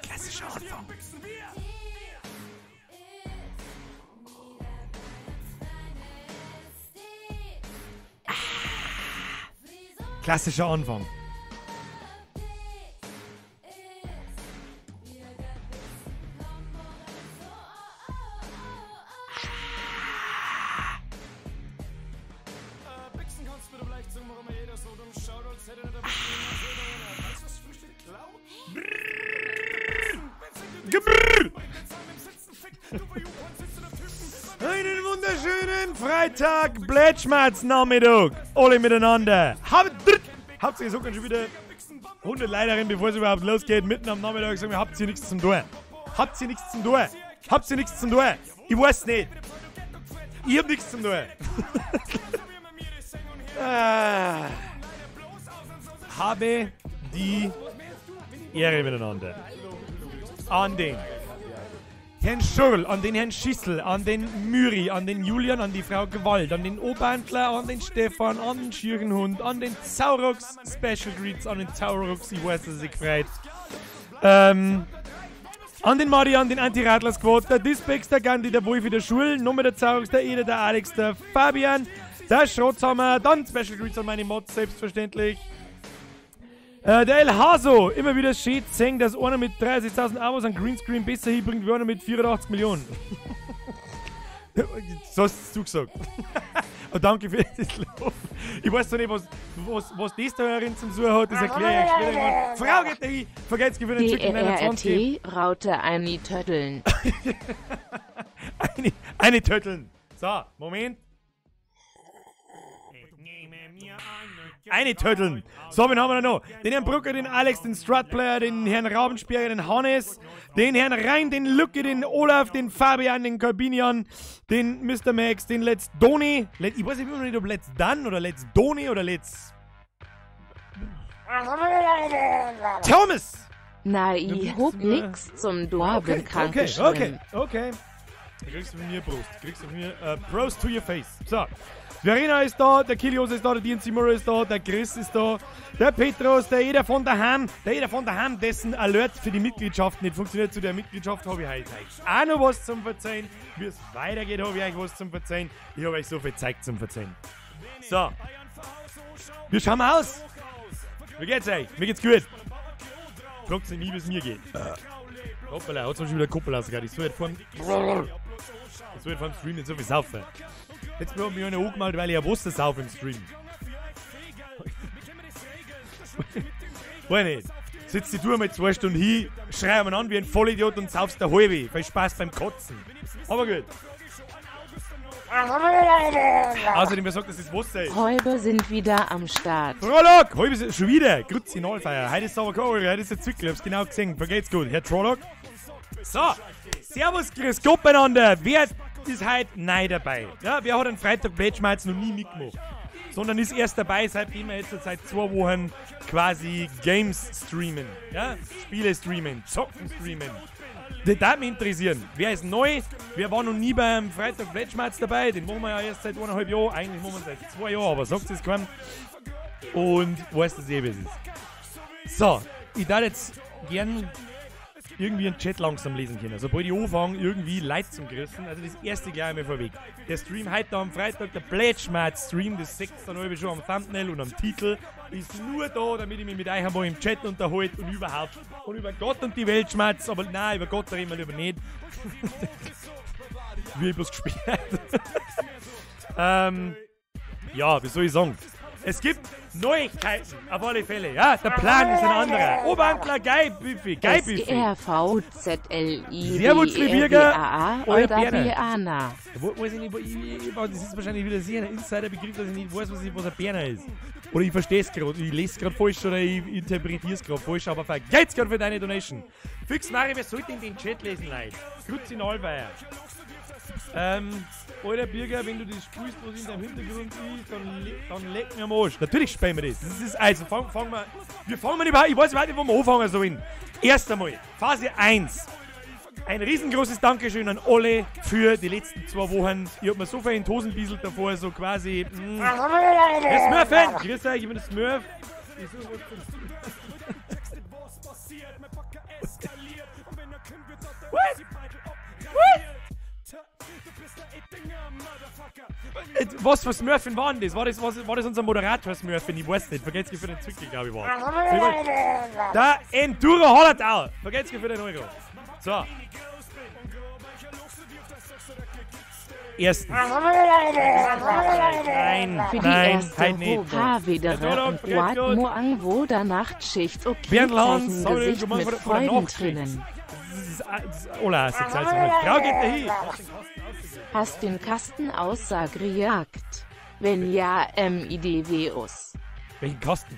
Klassischer Anfang. Klassischer Anfang. Einen wunderschönen Freitag, Blätschmerz-Nachmittag. Alle miteinander. Habt ihr sogar schon wieder 100 Leute, bevor es überhaupt losgeht, mitten am Nachmittag sagen wir, habt ihr nichts zum tun? Habt ihr nichts zum tun? Habt ihr nichts zum tun? Ich weiß nicht. Ich hab nichts zum tun. Habe die Ehre miteinander. An den Herrn Schurl, an den Herrn Schissel, an den Müri, an den Julian, an die Frau Gewalt, an den Oberhändler, an den Stefan, an den Schirnhund, an den Zaurox, Special Greets an den Zaurox, ich weiß, dass er sich freut. An den Madi, an den Anti-Radler Squad, der Dispex, der Gandhi, der Wolfi, der Schul, nochmal der Zaurox, der Ede, der Alex, der Fabian, der Schrotzhammer, dann Special Greets an meine Mods, selbstverständlich. Der El Haso, immer wieder schön sehen, dass einer mit 30.000 Abos an Greenscreen besser hinbringt wie einer mit 84 Millionen. So hast du gesagt. Und danke für das Lob. Ich weiß zwar nicht, was das da herin zum Suchen hat, das erkläre ich euch später irgendwann. Frau geht da hin, vergesst für den Chicken 29. DRRT, Raute, eine Tötteln. Eine Tötteln. So, Moment. Eine Tötteln. So, wen haben wir da noch? Den Herrn Brucker, den Alex, den Strutplayer, den Herrn Raubensperrer, den Hannes, den Herrn Rhein, den Lucke, den Olaf, den Fabian, den Corbinian, den Mr. Max, den Let's Doni. Ich weiß immer noch nicht, ob Let's Done oder Let's Doni oder Let's... Thomas! Na, ich hab nix zum Dorben okay, krank okay, geschrieben. Okay, okay. Kriegst du von mir Prost. Kriegst du von mir Prost to your face. So. Verena ist da, der Kilios ist da, der DNC Murray ist da, der Chris ist da, der Petrus, der Eder von der Ham, dessen Alert für die Mitgliedschaft nicht funktioniert. Zu der Mitgliedschaft habe ich heute auch noch was zum Verzeihen. Wie es weitergeht, habe ich euch was zum Verzeihen. Ich habe euch so viel Zeug zum Verzeihen. So. Wir schauen mal aus. Wie geht's euch? Mir geht's gut. Fragt sich nie, wie es mir geht. Hoppala, hat schon wieder Kuppel rausgehört. Ich soll halt vor dem Stream nicht so viel saufen. Jetzt habe ich mich einer angemeldet, weil ich ja Wasser saufe im Stream. Weiß nicht. Sitzt die du einmal 2 Stunden hin, schrei mal an wie ein Vollidiot und saufst der halbe. Viel Spaß beim Kotzen. Aber gut. Außerdem, wer sagt, dass das Wasser ist? Häuber sind wieder am Start. Trolloc! Häuber sind schon wieder. Grüezi Nalfeier. Heute ist aber kein Euro, heute ist der Zwickel. Ich hab's genau gesehen. Vergeht's gut. Herr Trolloc. So. Servus, grüß Gott beieinander. Wer ist heute neu dabei? Ja, wer hat einen Freitag Blätschmalz noch nie mitgemacht? Sondern ist erst dabei, seitdem wir jetzt seit 2 Wochen quasi Games streamen. Ja? Spiele streamen, Zocken streamen. Das würde mich interessieren. Wer ist neu? Wer war noch nie beim Freitag Blätschmalz dabei? Den machen wir ja erst seit 1,5 Jahren. Eigentlich machen wir seit 2 Jahren, aber sagt es keinem. Und weiß das eh, wie es ist. So, ich darf jetzt gern irgendwie einen Chat langsam lesen können. Sobald ich anfange, irgendwie Leid zum Grissen. Also das erste gleich einmal vorweg. Der Stream heute am Freitag, der Plätschmarkt-Stream, das seht ihr dann alle schon am Thumbnail und am Titel, ist nur da, damit ich mich mit euch einmal im Chat unterhalte und überhaupt und über Gott und die Welt schmatz. Aber nein, über Gott reden wir lieber nicht. Wie ich bloß gesperrt. Ja, wie soll ich sagen? Es gibt Neuigkeiten, auf alle Fälle. Ja, der Plan ist ein anderer. Oberantler, geil, Büffi, geil, Büffi. S R V Z L I Servus, B E R B A A Euer oder Berner. B A N A. Weiß ich nicht, das ist wahrscheinlich wieder sehr ein Insider-Begriff, dass ich nicht weiß, was ein Berner ist. Oder ich verstehe es gerade, ich lese es gerade falsch oder ich interpretiere es gerade falsch, aber vergeht's gerade für deine Donation. Fix Mari, wer sollte denn den Chat lesen, Leute? Grüezi Nalweier. Alter Bürger, wenn du das spielst, was in deinem Hintergrund ist, dann leck mir am Arsch. Natürlich spielen wir das. Das ist, also, fangen wir, wir fangen überhaupt, ich weiß überhaupt nicht, wo wir anfangen sollen. Erst einmal, Phase 1. Ein riesengroßes Dankeschön an alle für die letzten 2 Wochen. Ich hab mir so viel in die Hosen gebieselt davor, so quasi. Herr Smurfen! Grüß euch, ich bin der Smurf. Ich such was zum What? What? Was für Smurfen waren das? War das unser Moderator Smurfen? Ich weiß nicht. Vergesst für den Zwickel, glaube ich, war. Da Enduro Hollertau. Vergesst für den Euro. So. Erstens. Nein, für die nein, erste halt nicht. Wo der Nachtschicht okay, Bernd Hans, Zeichen Gesicht mit Freudentränen. Grau geht dahin. Hast den Kasten aussagejagt? Wenn ja, MIDWUS. Welchen Kasten?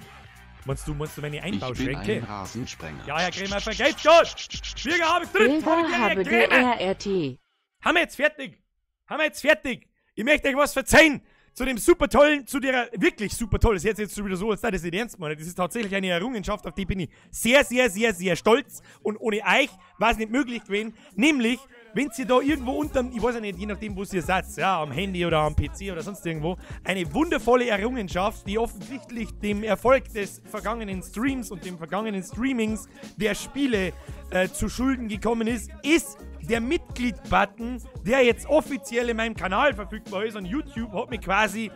Meinst du meine Einbauschränke? Ich bin ein Rasensprenger. Ja, Herr Krämer, vergeht's Gott! Schwieger habe ich habe DRRT. Haben wir jetzt fertig? Haben wir jetzt fertig? Ich möchte euch was verzeihen. Zu dem super tollen, zu der wirklich super toll, das hört sich jetzt schon wieder so, als sei das nicht ernst meine. Das ist tatsächlich eine Errungenschaft, auf die bin ich sehr, sehr, sehr, sehr stolz. Und ohne euch war es nicht möglich gewesen. Nämlich, wenn ihr da irgendwo unterm, ich weiß ja nicht, je nachdem, wo ihr seid, ja, am Handy oder am PC oder sonst irgendwo, eine wundervolle Errungenschaft, die offensichtlich dem Erfolg des vergangenen Streams und dem vergangenen Streamings der Spiele zu Schulden gekommen ist, ist der Mitglied-Button, der jetzt offiziell in meinem Kanal verfügbar ist und YouTube hat mich quasi,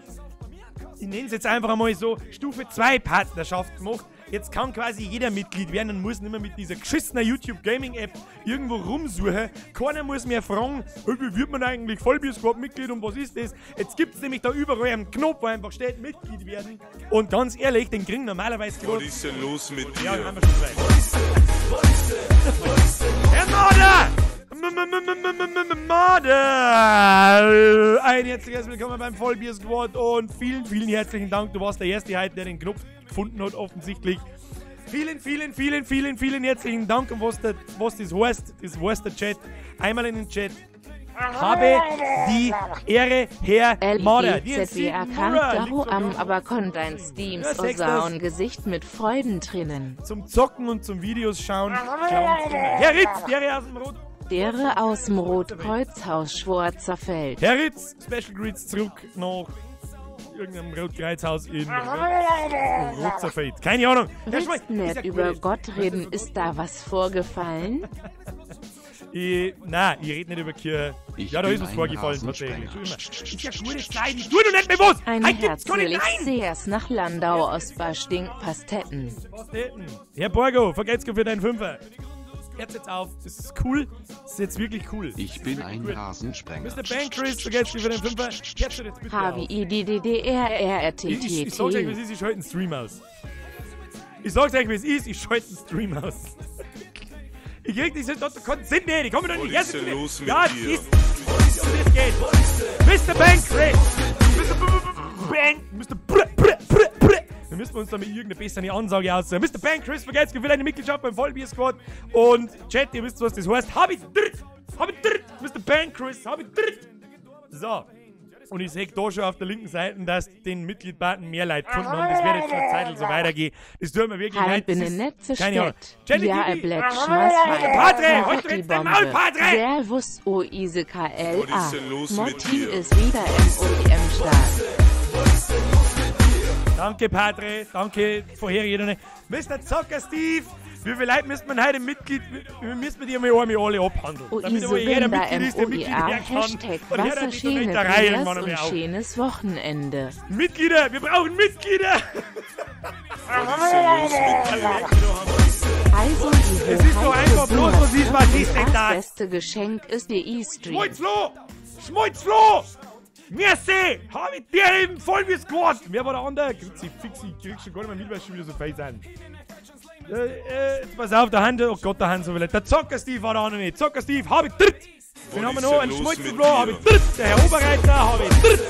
ich nenne es jetzt einfach einmal so, Stufe 2 Partnerschaft gemacht. Jetzt kann quasi jeder Mitglied werden und muss nicht mehr mit dieser geschissenen YouTube Gaming App irgendwo rumsuchen. Keiner muss mehr fragen, wie wird man eigentlich Vollbier-Squad Mitglied und was ist das? Jetzt gibt es nämlich da überall einen Knopf, wo einfach steht, Mitglied werden. Und ganz ehrlich, den kriegen normalerweise... Was ist denn los mit dir? Ja, haben wir schon zwei. Herr Marder! Marder! Ein herzliches Willkommen beim Vollbier-Squad und vielen, vielen herzlichen Dank. Du warst der Erste heute, der den Knopf gefunden hat, offensichtlich. Vielen, vielen, vielen, vielen, vielen herzlichen Dank. Und was das heißt, das weiß der Chat. Einmal in den Chat. Habe die Ehre, Herr Marder. Aber kon dein Steams Osaun Gesicht mit Freudentränen. Zum Zocken und zum Videos schauen. Herr Ritz, der aus dem Rot. Dere aus dem Rotkreuzhaus Schwarzerfeld. Herr Ritz, Special Greets zurück nach irgendeinem Rotkreuzhaus in Rotzerfeld. Keine Ahnung. Willst nicht über Gott reden, ist da was vorgefallen? Nein, ich rede nicht über Kirche. Ja, da ist was vorgefallen tatsächlich. Ist ja gute Zeit, ich tue doch nicht mehr was! Ein herzlich Sehr's nach Landau aus Bastink Pastetten. Herr Borgo, vergelt's für deinen Fünfer. Hört jetzt auf, das ist cool. Das ist jetzt wirklich cool. Ich bin ein Rasensprenger. Mr. Bank Chris, vergelt's für den Fünfer. Hört jetzt bitte auf. H W I D D D R R R T T T. Ich sag's euch, wie es ist, ich schalte den Stream aus. Ich sag's euch, wie es ist, ich schalte den Stream aus. Ich krieg das doch keinen Sinn mehr, ich komme doch nicht her. Was ist denn los mit ja, dir? Ist, um das geht. Mr. Bank Chris! Mr. Bank! Mr. Br Br Br Br. Wir müssen uns da mit irgendeiner besseren Ansage aussuchen. Mr. Bank Chris, vergesst, gewinnt eine Mitgliedschaft beim Vollbier Squad. Und Chat, ihr wisst, was das heißt. Hab ich dritt! Hab ich dritt! Mr. Bank Chris, hab ich dritt! So. Und ich sehe da schon auf der linken Seite, dass den Mitgliedbutton mehr Leute gefunden haben. Das wird jetzt schon eine Zeit so weitergehen. Das tut mir wirklich leid. Keine Ahnung. Ja, Padre, heute tritt's dein Maul, Padre! Servus, O I S K L A. Was ist denn los mit Martin dir? ist wieder im OEM Start. Danke, Padre. Danke, vorhergehende. Mr. Zocker Steve! Wie viel Leute müsste man heute Mitglied, müssen wir die einmal alle abhandeln. Damit Oise jeder Binder Mitglied ist, der Mitglied MOEA, werden kann. Hashtag Und hört Wasser die schöne Donaterei irgendwann und einmal auf. schönes Wochenende. Mitglieder, wir brauchen Mitglieder! Was ist denn los mit dir? Also die Es ist doch einfach bloß, was ist, was ist denn das? Das beste Geschenk ist die E-Stream. Schmolzfloh! Schmolzfloh! Merci! Hab ich dir eben voll wie Squad! Wer war der andere? Kruzifixi, ich krieg schon gar nicht mehr mit, weil schon wieder so fein sind. Jetzt pass auf, der Hand, oh Gott, der Hand so viel. Der Zocker Steve war da auch noch nicht. Zocker Steve, hab ich dritt! Den haben wir noch, einen Schmolzenfloh, hab ich dritt! Der Herr Oberreiter, hab ich dritt!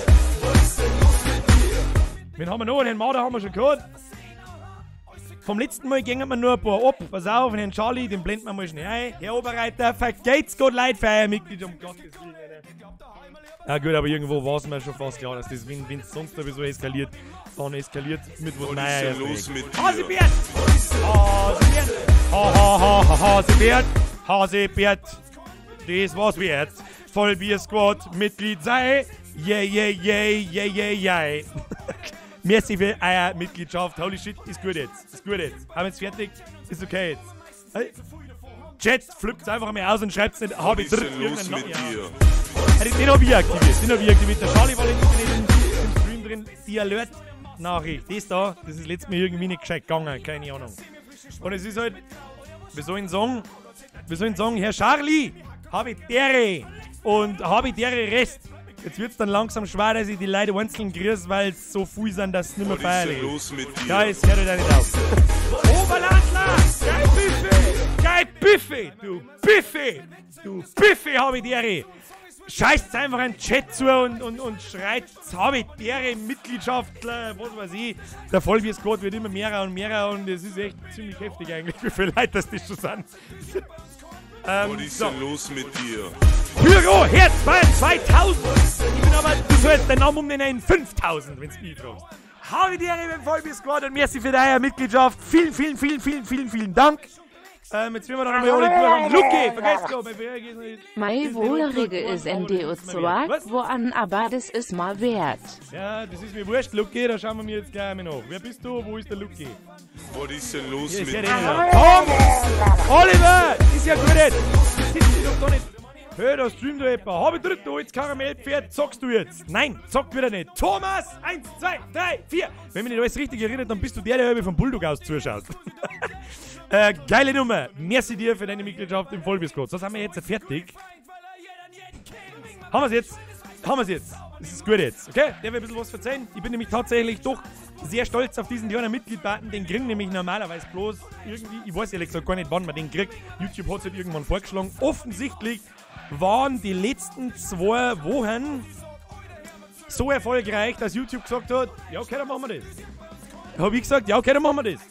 Wen haben wir noch? Den Herrn Marder haben wir schon gehört. Vom letzten Mal gingen wir nur ein paar ab. Pass auf, den Herrn Charlie, den blenden wir mal schnell ein. Herr Oberreiter, vergeht's Gott leid für euer Mitglied, um Gottes Willen. Ja gut, aber irgendwo war es mir schon fast klar, dass das, wenn es sonst sowieso eskaliert, dann eskaliert mit was Neues. Was ist denn los mit dir? Hasebert! Hasebert! Ha ha ha ha Hasebert! Hasebert! Das war's wert. Vollbier Squad Mitglied sei. Yeah, yeah, yeah, yeah, yeah, yeah. Merci für eure Mitgliedschaft. Holy shit, ist gut jetzt. Ist gut jetzt. Haben wir jetzt fertig? Ist okay jetzt. Hey. Chat, flippt einfach mal aus und schreibt nicht, hab ich Was ist denn los mit dir? Den hab ich aktiviert. Den hab ich aktiviert. Der Charlie war letztens nicht im Stream drin. Die Alert-Nachricht, das da, das ist letztes Mal irgendwie nicht gescheit gegangen. Keine Ahnung. Und es ist halt, wir sollen sagen, Herr Charlie, habe ich dere und habe ich dere Rest. Jetzt wird's dann langsam schwer, dass ich die Leute einzeln grüße, weil es so viel sind, dass es nicht mehr feierlich ist. Ja, es hört halt auch nicht auf. Oberlandler! Geil Buffet! Geil Buffet! Du Buffet! Du Buffet habe ich dere! Scheißt einfach einen Chat zu und schreit, habe ich dere Mitgliedschaftler, was weiß ich. Der Vollbier-Squad wird immer mehrer und mehrer und es ist echt ziemlich heftig eigentlich, wie viele Leute das schon sind. Was ist denn los mit dir? Pyro, Herz, 2000! Ich bin aber, du sollst deinen Namen umnennen in 5000, wenn's mich fragst. Habe die Ehre beim Vollbier Squad und merci für deine Mitgliedschaft. Vielen, vielen, vielen, vielen, vielen, vielen Dank. Jetzt werden wir noch einmal alle durch. Luki, vergesst doch, mein Wohlerige ist NDO Zoag, wo an, aber das ist mal wert. Ja, das ist mir wurscht, Luki, da schauen wir mir jetzt gleich einmal nach. Wer bist du? Wo ist der Luki? Was ist denn los mit dir? Komm! Oliver! Ist ja gut jetzt! Sitzt doch da nicht! Hör, da streamt doch jemand. Hab ich dritt, du altes Karamellpferd, zockst du jetzt? Nein, zockt wieder nicht. Thomas! 1, 2, 3, 4! Wenn mich nicht alles richtig erinnert, dann bist du der, der vom Bulldog aus zuschaut. Geile Nummer. Merci dir für deine Mitgliedschaft im Vollbier-Squad. So, sind wir jetzt fertig. Haben wir's jetzt? Haben wir's jetzt? Das ist gut jetzt, okay? Der will ein bisschen was verzeihen. Ich bin nämlich tatsächlich doch sehr stolz auf diesen kleinen Mitglied-Button. Den kriegen nämlich normalerweise bloß irgendwie, ich weiß ehrlich gesagt gar nicht, wann man den kriegt. YouTube hat es halt irgendwann vorgeschlagen. Offensichtlich waren die letzten 2 Wochen so erfolgreich, dass YouTube gesagt hat, ja okay, dann machen wir das. Hab ich gesagt, ja okay, dann machen wir das.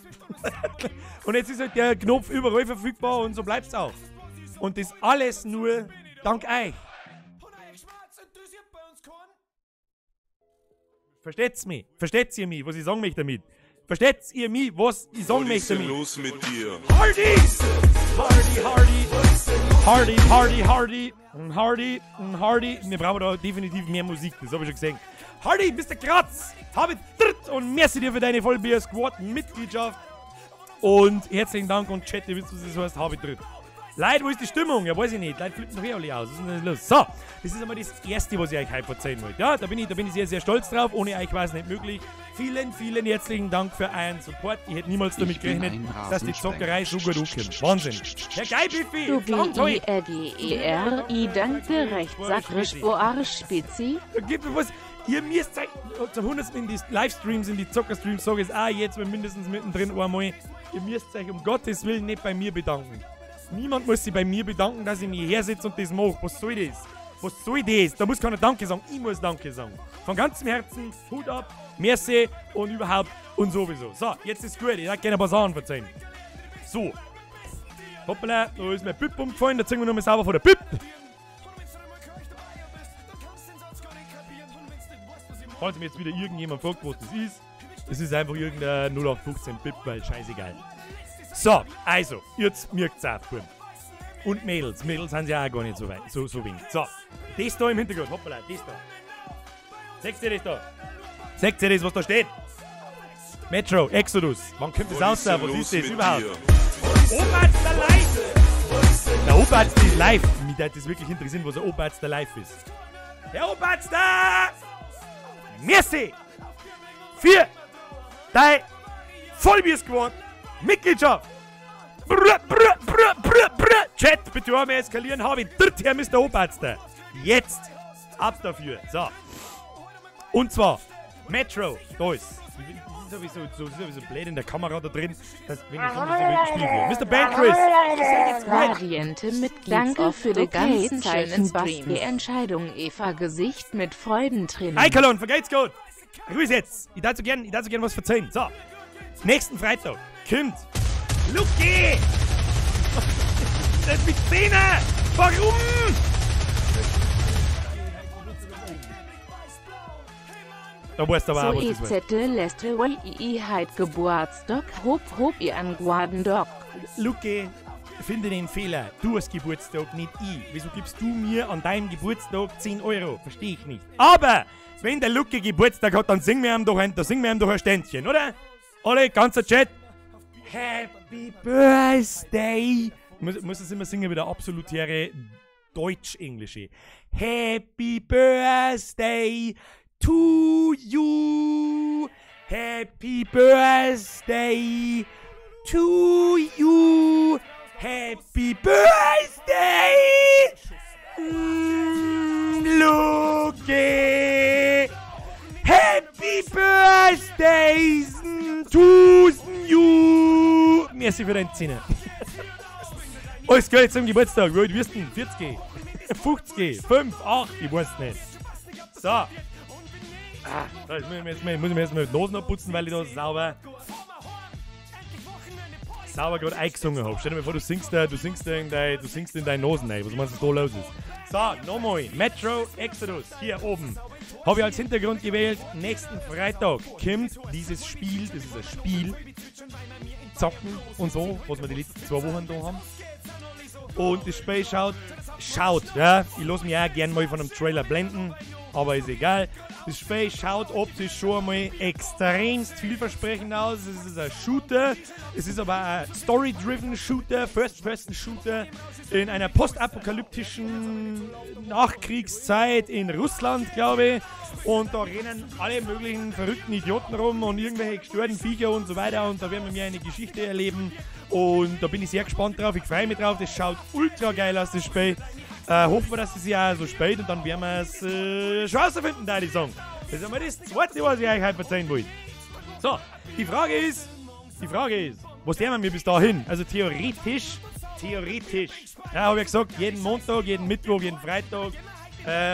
Und jetzt ist halt der Knopf überall verfügbar und so bleibt's auch. Und das alles nur dank euch. Versteht's mich? Versteht's ihr mich, was ich sagen möchte damit? Versteht's ihr mich, was ich sagen möchte damit? Was ist denn los mit dir? Hardy! Hardy, Hardy! Hardy, Hardy, Hardy! Hardy, Hardy. Wir brauchen da definitiv mehr Musik, das habe ich schon gesehen. Hardy, Mr. Kratz! Habe dritt und merci dir für deine Vollbier-Squad-Mitgliedschaft. Und herzlichen Dank und Chat, ihr wisst, was das heißt, habe ich dritt. Leute, wo ist die Stimmung? Ja, weiß ich nicht. Leute flippen doch eh alle aus. Was ist denn los? So, das ist einmal das Erste, was ich euch heute verzeihen wollte. Ja, da bin ich sehr, sehr stolz drauf. Ohne euch war es nicht möglich. Vielen, vielen herzlichen Dank für euren Support. Ich hätte niemals damit gerechnet, dass die Zockerei so gut ankommt. Wahnsinn. Ja, geil, Biffi. Du B-I-R-G-E-R-I, danke recht, sakrisch, Oarsch, Spezi. Da gibt mir was. Ihr müsst euch zum 100. in die Livestreams, in die Zockerstreams, sage ich es auch jetzt mal mindestens mittendrin einmal. Ihr müsst euch um Gottes Willen nicht bei mir bedanken. Niemand muss sich bei mir bedanken, dass ich mich hersetze und das mache. Was soll das? Was soll das? Da muss keiner Danke sagen. Ich muss Danke sagen. Von ganzem Herzen, Hut ab, merci und überhaupt und sowieso. So, jetzt ist gut. Ich darf gerne ein paar Sachen verzeihen. So. Hoppala, da ist mein Pip umgefallen. Da ziehen wir nochmal sauber vor der Pip. Falls mir jetzt wieder irgendjemand fragt, was das ist. Es ist einfach irgendein 0815 Pip, weil scheißegal. So, also, jetzt merkt's auf, Buben. Und Mädels. Mädels sind ja auch gar nicht so weit, so wenig. So, das da im Hintergrund, hoppala, das da. Seht ihr das da? Seht ihr das, was da steht? Metro, Exodus. Wann kommt das raus? Was ist das überhaupt? Oberst der Live! Der Oberst ist live. Mich würde das wirklich interessieren, was der Oberst der Live ist. Der Oberst der! Merci! 4, 3, Vollbier Squad! Mitgliedschaft! Brr, brr, brr, brr, brr. Chat, bitte einmal eskalieren, habe ich dritt her, Mr. Oberster. Jetzt! Ab dafür. So. Und zwar, Metro, da ist. Das ist sowieso blöd in der Kamera da drin, dass, wenn ich schon das Spiel wird. Mr. Banchris! Variante Mitglieds. Danke für die ganzen schönen Streams. Die Entscheidung, Eva Gesicht mit Freudentränen. Eikalon, vergeht's gut! Grüß jetzt! Ich darf so gern was verzeihen. So. Nächsten Freitag kommt Luki! Das ist mit Zähne! Warum? Da weißt du aber auch, was das war. So E-Z lässt Heit Geburtstag, hop hop ihr an Guadendok. Luki, Finde den Fehler. Du hast Geburtstag, nicht ich. Wieso gibst du mir an deinem Geburtstag 10 Euro? Verstehe ich nicht. Aber, wenn der Lucke Geburtstag hat, dann singen wir ihm doch ein, da singen wir ihm doch ein Ständchen, oder? Alle, ganzer Chat. Happy Birthday. Muss das immer singen wie der absolutäre Deutsch-Englische. Happy Birthday to you. Happy Birthday to you. Happy Birthday, Lucke. Happy Birthday to you. Merci für deinen Zehner. Alles Gute zum Geburtstag. Wie alt wirst du denn? 40, 50, 5, 8, ich weiß nicht. So. Ah, jetzt muss ich mir jetzt mal die Nosen abputzen, weil ich da sauber gerade eingesungen habe. Stell dir mal vor, du singst in deine Nosen rein. Was meinst du, was da los ist? So, nochmal. Metro Exodus, hier oben. Habe ich als Hintergrund gewählt. Nächsten Freitag kommt dieses Spiel, das ist ein Spiel, zocken und so, was wir die letzten 2 Wochen da haben. Und das Spiel schaut, ja, ich lasse mich auch gern mal von einem Trailer blenden, aber ist egal. Das Spiel schaut optisch schon einmal extremst vielversprechend aus. Es ist ein Shooter, es ist aber ein Story-driven Shooter, First-Person-Shooter in einer postapokalyptischen Nachkriegszeit in Russland, glaube ich. Und da rennen alle möglichen verrückten Idioten rum und irgendwelche gestörten Viecher und so weiter. Und da werden wir eine Geschichte erleben. Und da bin ich sehr gespannt drauf, ich freue mich drauf. Das schaut ultra geil aus, das Spiel. Hoffen wir, dass es ja so spät und dann werden wir es schon rausfinden, da die Song. Das ist einmal das Zweite, was ich euch heute erzählen wollte. So, die Frage ist, was lernen wir bis dahin? Also theoretisch, ja, habe ich gesagt, jeden Montag, jeden Mittwoch, jeden Freitag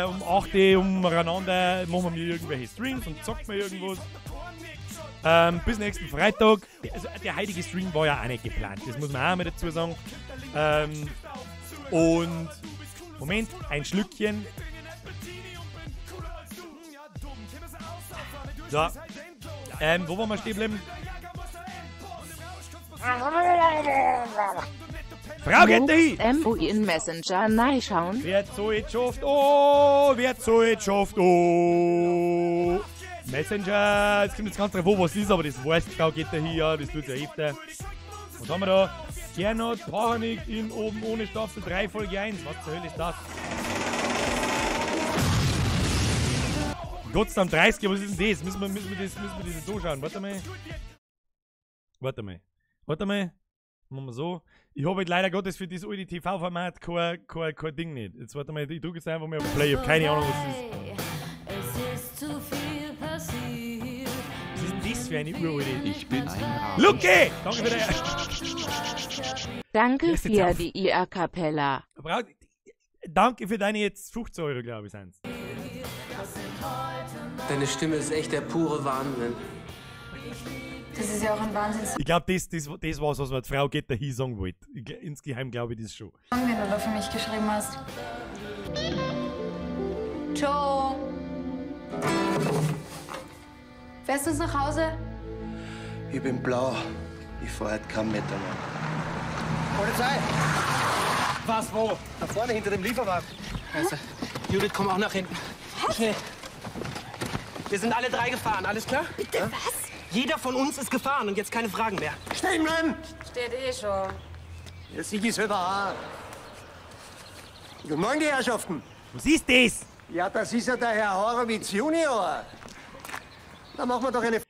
um 8 Uhr umeinander machen wir irgendwelche Streams und zocken wir irgendwas. Bis nächsten Freitag. Also der heutige Stream war ja auch nicht geplant, das muss man auch mal dazu sagen. Und Moment, ein Schlückchen. So. Wo wollen wir stehen bleiben? Frau geht dahin! MOI in Messenger schauen. Wer zahlt, schafft, oh! Wer zahlt, schafft, oh! Messenger, jetzt kommt jetzt ganz drauf an, was ist, aber das weiß die Frau geht dahin, ja, das tut ja öfter. Was haben wir da? Gernot Pachanik in oben ohne Staffel 3 Folge 1. Was zur Hölle ist das? Gott sei Dank 30, was ist denn das? Müssen wir das jetzt anschauen? Warte mal. Warte mal. Machen wir so. Ich habe halt leider Gottes für das alte TV-Format kein Ding nicht. Jetzt warte mal, ich drücke jetzt einfach mal auf Play. Ich habe keine Ahnung, was das ist. Es ist zu viel passiert. Was ist denn das für eine uralte? Ich bin ein Rasen. Lucke! Danke für Danke für die IA Capella. Danke für deine jetzt 15 Euro, glaube ich, sind's. Deine Stimme ist echt der pure Wahnsinn. Das ist ja auch ein Wahnsinn. Ich glaube, das war's, was man die Frau geht dahin sagen wollte. Insgeheim glaube ich das schon. Den du da für mich geschrieben hast. Joe! Fährst du uns nach Hause? Ich bin blau. Ich fahr heute keinen Meter mehr. Polizei! Was, wo? Da vorne hinter dem Lieferwagen. Scheiße. Judith, komm auch nach hinten. Was? Schnell. Wir sind alle drei gefahren, alles klar? Bitte was? Jeder von uns ist gefahren und jetzt keine Fragen mehr. Stehen bleiben! Steht eh schon. Ja, Sigi selber auch. Guten Morgen, die Herrschaften. Was ist das? Ja, das ist ja der Herr Horowitz Junior. Da machen wir doch eine...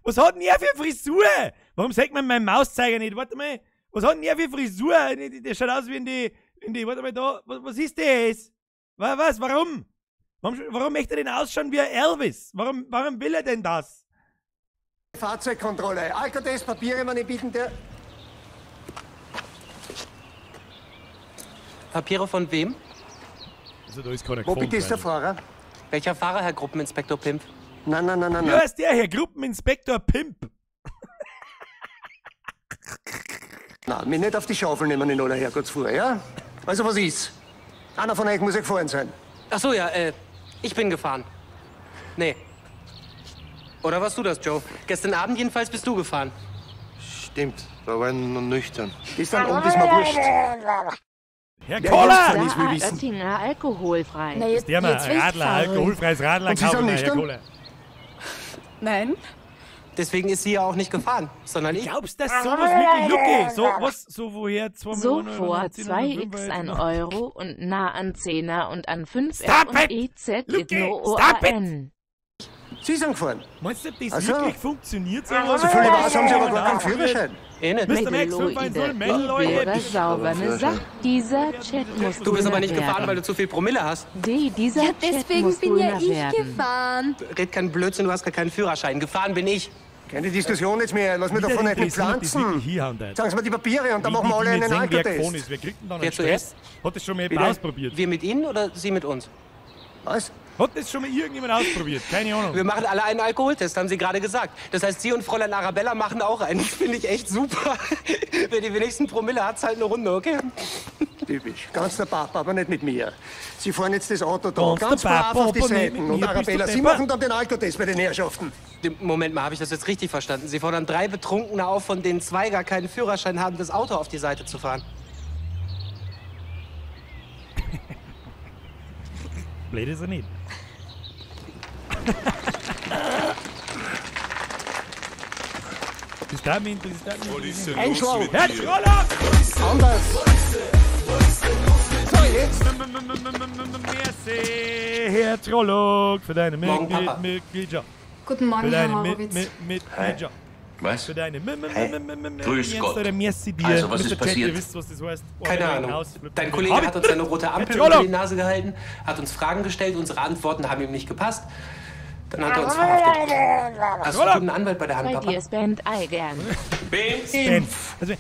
Was hat denn er für Frisur? Warum sagt man meinen Mauszeiger nicht? Warte mal. Was hat denn er für Frisur? Der schaut aus wie in die... Warte mal da. Was ist das? Was? Warum? Warum möchte er denn ausschauen wie Elvis? Warum will er denn das? Fahrzeugkontrolle. Alkotest, Papiere, meine bieten der... Papiere von wem? Also da ist keiner Wo bitte ist der Fahrer? Welcher Fahrer, Herr Gruppeninspektor Pimp? Nein, nein, nein, nein. Wer ist der, Herr Gruppeninspektor Pimp? Na, mich nicht auf die Schaufel nehmen in aller Herrgottsfuhr, ja? Also was ist? Einer von euch muss ja gefahren sein. Ach so, ja, ich bin gefahren. Nee. Oder warst du das, Joe? Gestern Abend jedenfalls bist du gefahren. Stimmt, da war ich noch nüchtern. Gestern Abend ist mir wurscht. Herr Wer Kohler! jetzt ist, will wissen. Oettinger alkoholfrei. Na, jetzt, Der mal jetzt willst Radler, fahren. alkoholfreies Radler Und Sie sind kaufen wir, Herr nüchtern? Kohler. Nein. Deswegen ist sie ja auch nicht gefahren, sondern ich. Glaubst du, dass sowas wirklich Lucke? So, was, so woher? 2 So Millionen vor Euro, 2x 1 Euro und nah an 10er und an 5 R Stop und it! E Z Lucke, I O stop A it! N. Sie sind gefahren. Meinst du, ob das Ach so. wirklich funktioniert? So So viel ich weiß, haben Sie aber gar keinen Führerschein. Eh nicht. Mr. Max 510, Medeloide, Leute. wäre sauber ne Sache. Dieser Chat muss Du bist aber nicht grüner gefahren, weil werden. du zu viel Promille hast. D, dieser Ja, Chat deswegen muss bin ja grüner ich werden. gefahren. Red keinen Blödsinn, du hast gar keinen Führerschein. Gefahren bin ich. Keine Diskussion jetzt mehr. Lass mich Wieder davon nicht interessiert, das pflanzen. wirklich hinhauen, Alter. Sagen Sie mir die Papiere und dann Wie machen wir die alle nicht einen sehen, wer gefahren Alkotest. ist. Wer kriegt denn dann Wer einen Stress? zuerst? Hat das schon mal jemand Bitte? ausprobiert? Wir mit Ihnen oder Sie mit uns? Was? Hat das schon mal irgendjemand ausprobiert? Keine Ahnung. Wir machen alle einen Alkoholtest, haben Sie gerade gesagt. Das heißt, Sie und Fräulein Arabella machen auch einen. Das finde ich echt super. Wer die wenigsten Promille hat, zahlt eine Runde, okay? Typisch. Ganz der Papa, aber nicht mit mir. Sie fahren jetzt das Auto da Ganz ganz der Papa, brav auf die aber nicht Seiten. mit Und mir, bist du Arabella, Sie deppert? machen dann den Alkotest bei den Herrschaften. Moment mal, habe ich das jetzt richtig verstanden? Sie fordern 3 Betrunkene auf, von denen 2 gar keinen Führerschein haben, das Auto auf die Seite zu fahren. Blöd ist er nicht. Das darf mich interessieren. Was ist denn los Einschlag. mit Herr dir? Trollock! Anders. So, jetzt. Merci, Herr Trollock, für deine Morgen, Papa. Mitgliedschaft. Guten Morgen, Für Herr deine Horowitz. Mitgliedschaft. Was? Für deine Grüß Gott. Merci dir. Also, was ist Mr. Chat, passiert? Ihr wisst, was das heißt. Keine Ahnung. Dein Kollege Hab ich- hat uns eine rote Ampel Herr unter die Trollock! Nase gehalten, hat uns Fragen gestellt, unsere Antworten haben ihm nicht gepasst. Dann hat er uns verhaftet. Hast du einen guten Anwalt bei der Hand, Bei Papa? dir ist Band Eigern. Ben. Also,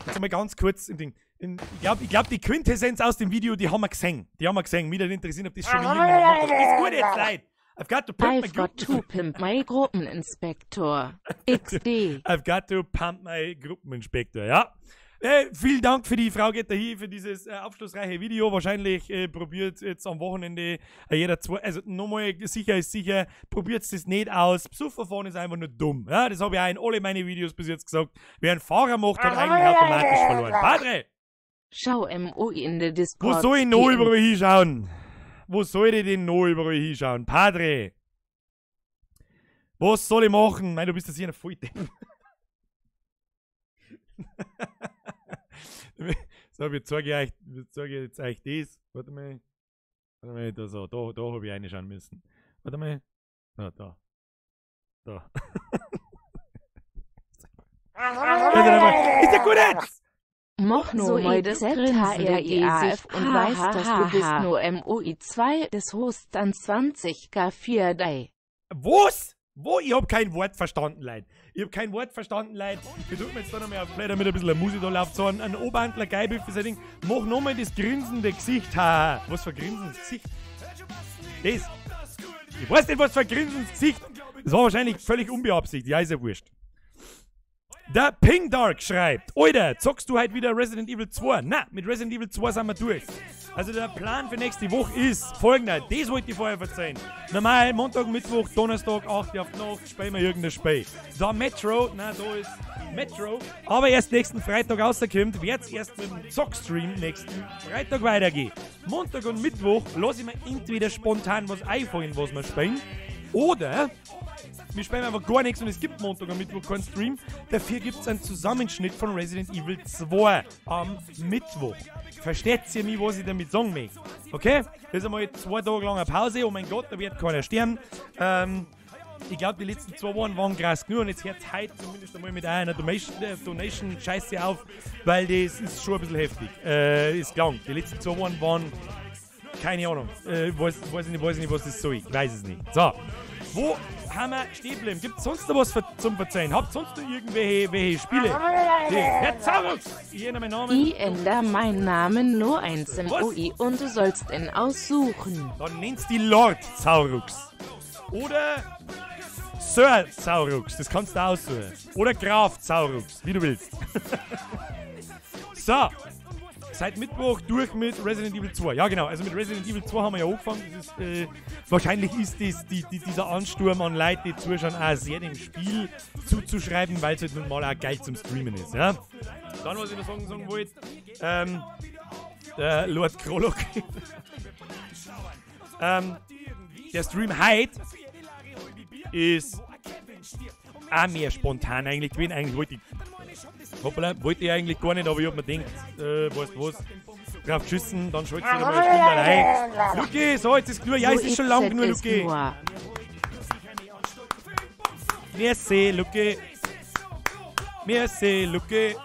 jetzt mal ganz kurz im Ding. Ich glaub, die Quintessenz aus dem Video, die haben wir gesehen. Die haben wir gesehen. Mich würde interessieren, ob das schon mal irgendjemand gemacht hat. Ist gut jetzt, Leute. I've got to pump my I've got Gruppen. to pimp my Gruppeninspektor. XD. I've got to pump my Gruppeninspektor, ja. Vielen Dank für die Frau geht da hier für dieses aufschlussreiche Video. Wahrscheinlich probiert jetzt am Wochenende jeder zwei, also nochmal sicher ist sicher, probiert das nicht aus. Besoffen ist einfach nur dumm. Ja, das habe ich auch in alle meine Videos bis jetzt gesagt. Wer einen Fahrer macht, hat eigentlich automatisch verloren. Padre! Schau MOI in der Wo Discord. soll ich noch DM. überall hinschauen? Wo soll ich denn noch überall hinschauen? Padre! Was soll ich machen? Nein, du bist ja sicher ein Volldepp. So, wir zeigen euch, wir zeigen jetzt euch das. Warte mal. Warte mal, da, so, da habe ich reinschauen müssen. Warte mal. Da, da. Da. Ist ja gut jetzt! Moch So no mal das Z H R E A Z H R E A F und weiß, dass du bist nur MOI2 des Hosts an 20K4 Dei. Was? Wo? Ich hab kein Wort verstanden, Leute. Ich hab kein Wort verstanden, Leute. Wir drücken jetzt da nochmal auf Play, damit ein bisschen Musik da läuft. So ein Oberhandler Geibel für sein Ding. Mach nochmal das grinsende Gesicht. Haha. Was für ein grinsendes Gesicht? Das. Ich weiß nicht, was für ein grinsendes Gesicht. Das war wahrscheinlich völlig unbeabsichtigt. Ja, ist ja wurscht. Der Ping Dark schreibt, Alter, zockst du heute wieder Resident Evil 2? Na, mit Resident Evil 2 sind wir durch. Also der Plan für nächste Woche ist folgender. Das wollte ich vorher verzeihen. Normal Montag, Mittwoch, Donnerstag, 8 Uhr auf die Nacht, spielen wir irgendein Spiel. Da Metro, na da ist Metro, aber erst nächsten Freitag rauskommt, wird's erst mit dem Zockstream nächsten Freitag weitergehen. Montag und Mittwoch lasse ich mir entweder spontan was einfallen, was wir spielen, oder wir spielen einfach gar nichts und es gibt Montag und Mittwoch keinen Stream. Dafür gibt es einen Zusammenschnitt von Resident Evil 2 am Mittwoch. Versteht ihr mich, was ich damit sagen möchte? Okay? Das ist einmal 2 Tage lange Pause. Oh mein Gott, da wird keiner sterben. Ich glaube, die letzten 2 Wochen waren krass genug und jetzt hört es heute zumindest einmal mit einer Donation-Scheiße auf, weil das ist schon ein bisschen heftig. Ist klang. Die letzten 2 Wochen waren, keine Ahnung. Weiß nicht, was das soll. Ich weiß es nicht. So. Wo haben wir stehen geblieben? Gibt es sonst noch was zum Verzeihen? Habt ihr sonst noch irgendwelche Spiele? Die, Herr Zaurux! Ich ändere meinen Namen. Ich ändere meinen Namen nur eins im Was? OI und du sollst ihn aussuchen. Dann nennst die Lord Zaurux. Oder Sir Zaurux. Das kannst du aussuchen. Oder Graf Zaurux, wie du willst. So. Seit Mittwoch durch mit Resident Evil 2. Ja, genau. Also mit Resident Evil 2 haben wir ja angefangen. Das ist, wahrscheinlich ist das dieser Ansturm an Leute, die zuschauen, auch sehr dem Spiel zuzuschreiben, weil es halt nun mal auch geil zum Streamen ist. Ja? Dann, was ich noch sagen wollte, der Lord Krolok. Der Stream heute ist auch mehr spontan eigentlich gewesen. Eigentlich wollte ich, hoppala, wollte ich eigentlich gar nicht, aber ich hab mir gedacht, weißt du was, drauf geschissen, dann schaltest du wieder mal eine Stunde rein. Luki, so, jetzt ist genug. Ja, es ist schon lang genug, Luki. Merci, Luki. Merci, Luki.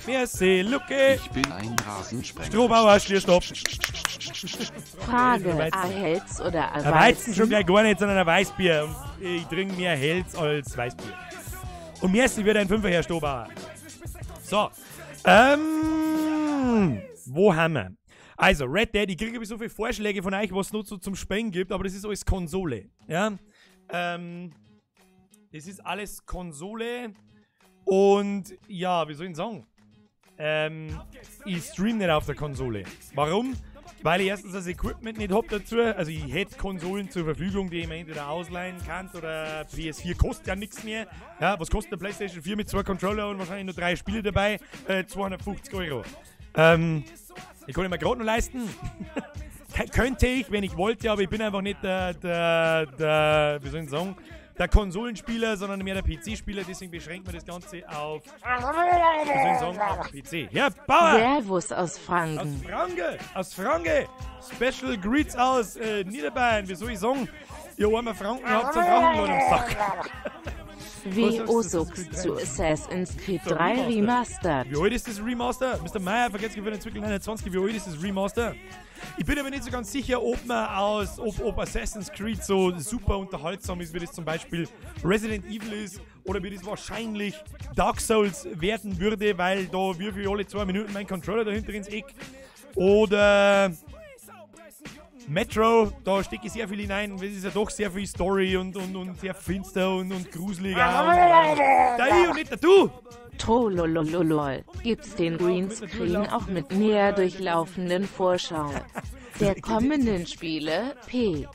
Merci, Luki. Ich bin ein Rasensprenger. Strohbauer, stopp. Frage, a Helz oder a Weizen? Weizen schon gleich gar nicht, sondern ein Weißbier. Und ich trinke mehr Helz als Weißbier. Und merci wird ein Fünfer, Herr Strohbauer. So, wo haben wir? Also, Red Dead, ich kriege so viele Vorschläge von euch, was es noch so zum Spielen gibt, aber das ist alles Konsole. Ja? Das ist alles Konsole und ja, wie soll ich denn sagen? Ich stream nicht auf der Konsole. Warum? Weil ich erstens das Equipment nicht hab dazu. Also ich hätte Konsolen zur Verfügung, die ich mir entweder ausleihen kann oder PS4 kostet ja nichts mehr. Ja, was kostet eine PlayStation 4 mit 2 Controller und wahrscheinlich nur 3 Spiele dabei? 250 Euro. Ich kann ich mir gerade noch leisten. Könnte ich, wenn ich wollte, aber ich bin einfach nicht der wie soll ich sagen, der Konsolenspieler, sondern mehr der PC-Spieler, deswegen beschränkt man das Ganze auf, wie soll ich sagen, auf PC. Ja, Bauer! Servus aus Franken. Aus Franken! Aus Franken! Special Greets aus Niederbayern, wie soll ich sagen? Ihr armer Franken habt einen Drachenlord am Sack. WO suchst zu Assassin's Creed 3 Remastered. Wie alt ist das Remaster? Mr. Meyer, vergesst für den Entwickler 21, wie alt ist das Remaster? Ich bin aber nicht so ganz sicher, ob man aus, ob Assassin's Creed so super unterhaltsam ist, wie das zum Beispiel Resident Evil ist oder wie das wahrscheinlich Dark Souls werden würde, weil da wirf ich alle 2 Minuten meinen Controller dahinter ins Eck. Oder Metro, da stecke ich sehr viel hinein, es ist ja doch sehr viel Story und sehr finster und gruselig. Da ich und nicht der du! Trollolololol, gibt's den Greenscreen auch mit näher durchlaufenden Vorschau der kommenden Spiele, P?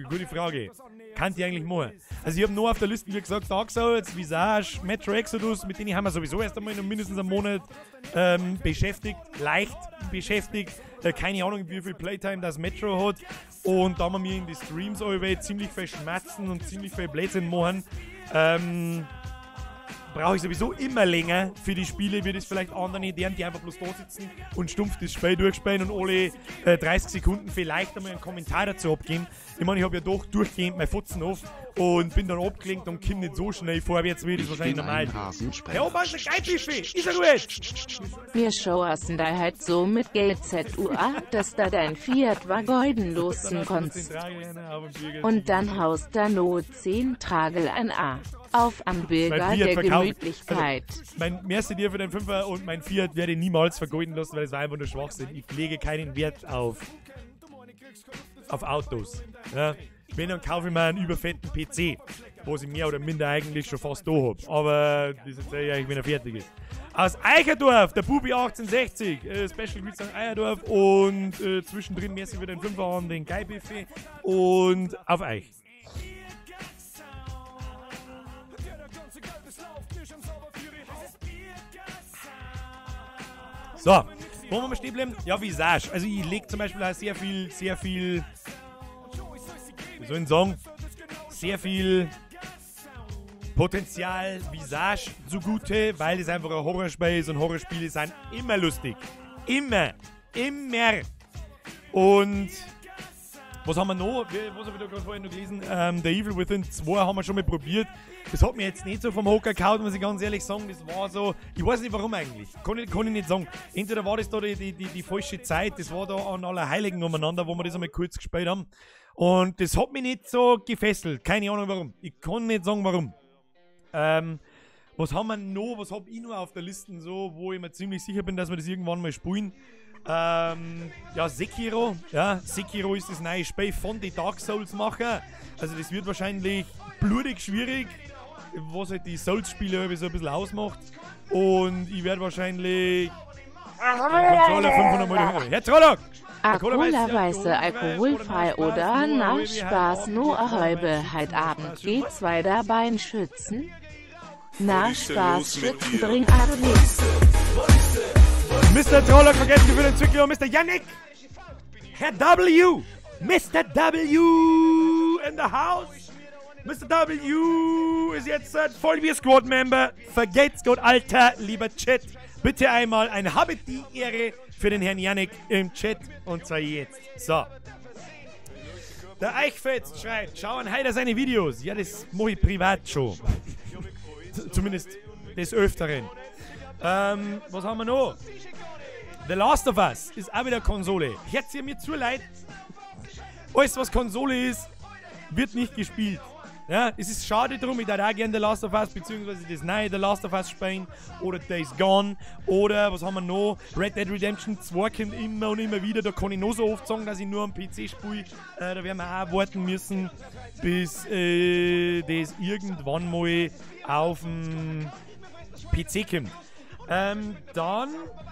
Gute Frage. Kann die eigentlich machen. Also ich habe nur auf der Liste, wie gesagt, Dark Souls, Visage, Metro Exodus, mit denen haben wir sowieso erst einmal noch mindestens einen Monat beschäftigt, leicht beschäftigt. Keine Ahnung, wie viel Playtime das Metro hat. Und da haben wir in die Streams allweil ziemlich viel schmatzen und ziemlich viel Blödsinn machen. Brauche ich sowieso immer länger für die Spiele, wie das vielleicht andere deren, die einfach bloß da sitzen und stumpf das Spiel durchspielen und alle 30 Sekunden vielleicht einmal einen Kommentar dazu abgeben. Ich meine, ich habe ja doch durchgehend meine Fotzen auf und bin dann abgelenkt und komme nicht so schnell vorwärts, wie das wahrscheinlich normal ist. Herr Obermeister, Geilbüffel, ist er gut! Mir schauersen da halt so mit Geld ZUA, dass da dein Fiat Wagoiden losen konntest. Und dann haust da no 10 Tragel an A. Auf am Bürger der Gemütlichkeit. Also, mein Merci dir für den Fünfer und mein Fiat werde ich niemals vergeuden lassen, weil es war einfach nur Schwachsinn. Ich lege keinen Wert auf Autos. Ja. Wenn, dann kaufe ich mir einen überfetten PC, was ich mehr oder minder eigentlich schon fast da habe. Aber das erzähle ich eigentlich, wenn er fertig ist. Aus Eicherdorf, der Bubi 1860, Special Grüße an Eicherdorf und zwischendrin merci für den Fünfer an den Geilbuffet und auf euch. So, wollen wir mal stehen bleiben? Ja, Visage. Also ich lege zum Beispiel auch sehr viel, wie soll ich sagen, sehr viel Potenzial Visage zugute, weil es einfach ein Horrorspiel ist und Horrorspiele sind immer lustig. Immer. Immer. Und was haben wir noch? Was habe ich da gerade vorhin noch gelesen? The Evil Within 2 haben wir schon mal probiert. Das hat mir jetzt nicht so vom Hocker gehauen, muss ich ganz ehrlich sagen. Das war so, ich weiß nicht warum eigentlich. Kann ich nicht sagen. Entweder war das da die falsche Zeit, das war da an Allerheiligen umeinander, wo wir das einmal kurz gespielt haben. Und das hat mich nicht so gefesselt. Keine Ahnung warum. Ich kann nicht sagen warum. Was haben wir noch? Was hab ich noch auf der Liste so, wo ich mir ziemlich sicher bin, dass wir das irgendwann mal spielen? Ja, Sekiro. Ja, Sekiro ist das neue Spiel von den Dark Souls-Macher. Also das wird wahrscheinlich blutig schwierig, was halt die Souls-Spiele so ein bisschen ausmacht. Und ich werde wahrscheinlich Controller 500 Mal. Herr Trollock! A Cola weiße alkoholfrei oder na Spaß no a halbe heit Abend G2 dabei Schützen? Na Spaß Schützen bring aber nichts. Mr. Trollock vergessen für den Zwickl und Mr. Yannick! Herr W! Mr. W in the house! Mr. W ist jetzt ein Vollbier Squad Member. Vergelt's Gott, Alter, lieber Chat. Bitte einmal ein Habe die Ehre für den Herrn Yannick im Chat. Und zwar jetzt. So. Der Eichfetz schreibt, schau an Heider seine Videos. Ja, das mache ich privat schon. Zumindest des Öfteren. Was haben wir noch? The Last of Us ist auch wieder Konsole. Herz ihr mir zu leid. Alles, was Konsole ist, wird nicht gespielt. Ja, es ist schade drum, ich würde auch gerne The Last of Us, beziehungsweise das neue The Last of Us spielen, oder Days Gone, oder was haben wir noch? Red Dead Redemption 2 kommt immer und immer wieder, da kann ich noch so oft sagen, dass ich nur am PC spiele. Da werden wir auch warten müssen, bis das irgendwann mal auf dem PC kommt. Dann,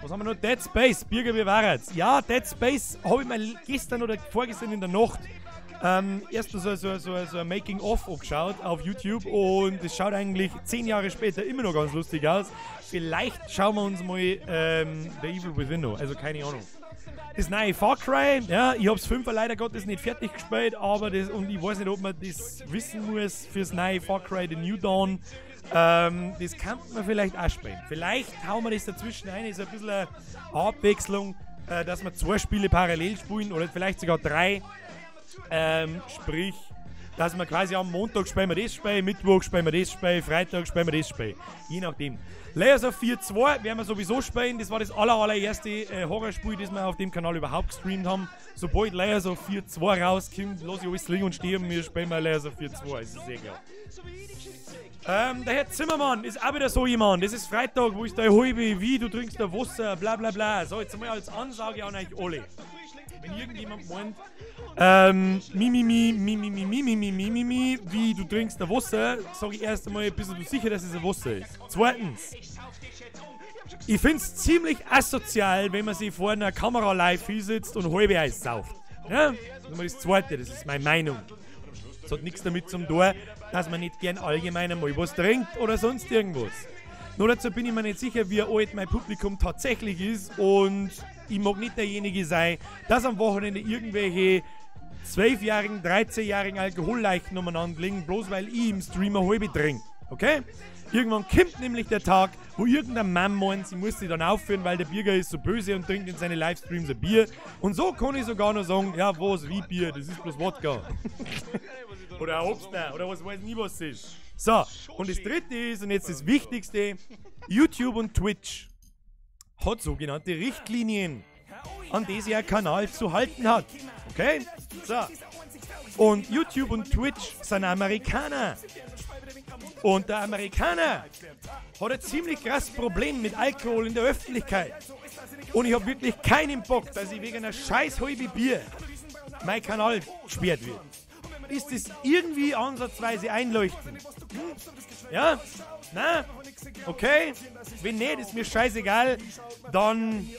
was haben wir noch? Dead Space, Birger, wie war's? Ja, Dead Space habe ich mir gestern oder vorgestern in der Nacht erst so ein Making-of angeschaut auf YouTube und es schaut eigentlich 10 Jahre später immer noch ganz lustig aus. Vielleicht schauen wir uns mal The Evil Within an, also keine Ahnung. Das neue Far Cry, ja, ich hab's 5er leider Gottes nicht fertig gespielt, aber das, und ich weiß nicht, ob man das wissen muss fürs neue Far Cry The New Dawn. Das kann man vielleicht auch spielen. Vielleicht hauen wir das dazwischen rein, ist ein bisschen eine Abwechslung, dass wir 2 Spiele parallel spielen oder vielleicht sogar 3. Sprich, dass wir quasi am Montag spielen wir das Spiel, Mittwoch spielen wir das Spiel, Freitag spielen wir das Spiel. Je nachdem. Layers of Fear 2 werden wir sowieso spielen. Das war das allererste Horrorspiel, das wir auf dem Kanal überhaupt gestreamt haben. Sobald Layers of Fear 2 rauskommt, lasse ich alles liegen und stehen und wir spielen mal Layers of Fear 2. Das ist sehr geil. Der Herr Zimmermann ist auch wieder so jemand. Das ist Freitag, wo ist der halbe, wie, du trinkst da Wasser, bla bla bla. So, jetzt mal als Ansage an euch alle. Wenn irgendjemand meint, mi, mi, mi, mi, mi, mi, mi, mi, mi, mi, mi, mi, wie du trinkst da Wasser, sag ich erst einmal, bist du sicher, dass es ein Wasser ist. Zweitens, ich find's ziemlich asozial, wenn man sich vor einer Kamera live hinsitzt und halbe Eis sauft. Ja? Das ist mal das Zweite, das ist meine Meinung. Das hat nichts damit zu tun, dass man nicht gern allgemein einmal was trinkt oder sonst irgendwas. Nur dazu bin ich mir nicht sicher, wie alt mein Publikum tatsächlich ist und ich mag nicht derjenige sein, dass am Wochenende irgendwelche 12-jährigen, 13-jährigen Alkoholleichen umeinander liegen, bloß weil ich im Streamer halbe trinke. Okay? Irgendwann kommt nämlich der Tag, wo irgendein Mann meint, sie muss sich dann aufführen, weil der Birger ist so böse und trinkt in seine Livestreams ein Bier. Und so kann ich sogar noch sagen, ja was, wie Bier, das ist bloß Wodka. Oder ein Obstler, oder was weiß nie, was es ist. So, und das dritte ist, und jetzt das Wichtigste, YouTube und Twitch hat sogenannte Richtlinien, an die sich ein Kanal zu halten hat. Okay? So. Und YouTube und Twitch sind Amerikaner. Und der Amerikaner hat ein ziemlich krasses Problem mit Alkohol in der Öffentlichkeit. Und ich habe wirklich keinen Bock, dass ich wegen einer scheiß halbe Bier mein Kanal gesperrt wird. Ist das irgendwie ansatzweise einleuchtend? Hm? Ja? Na? Okay? Wenn nicht, ist mir scheißegal. Dann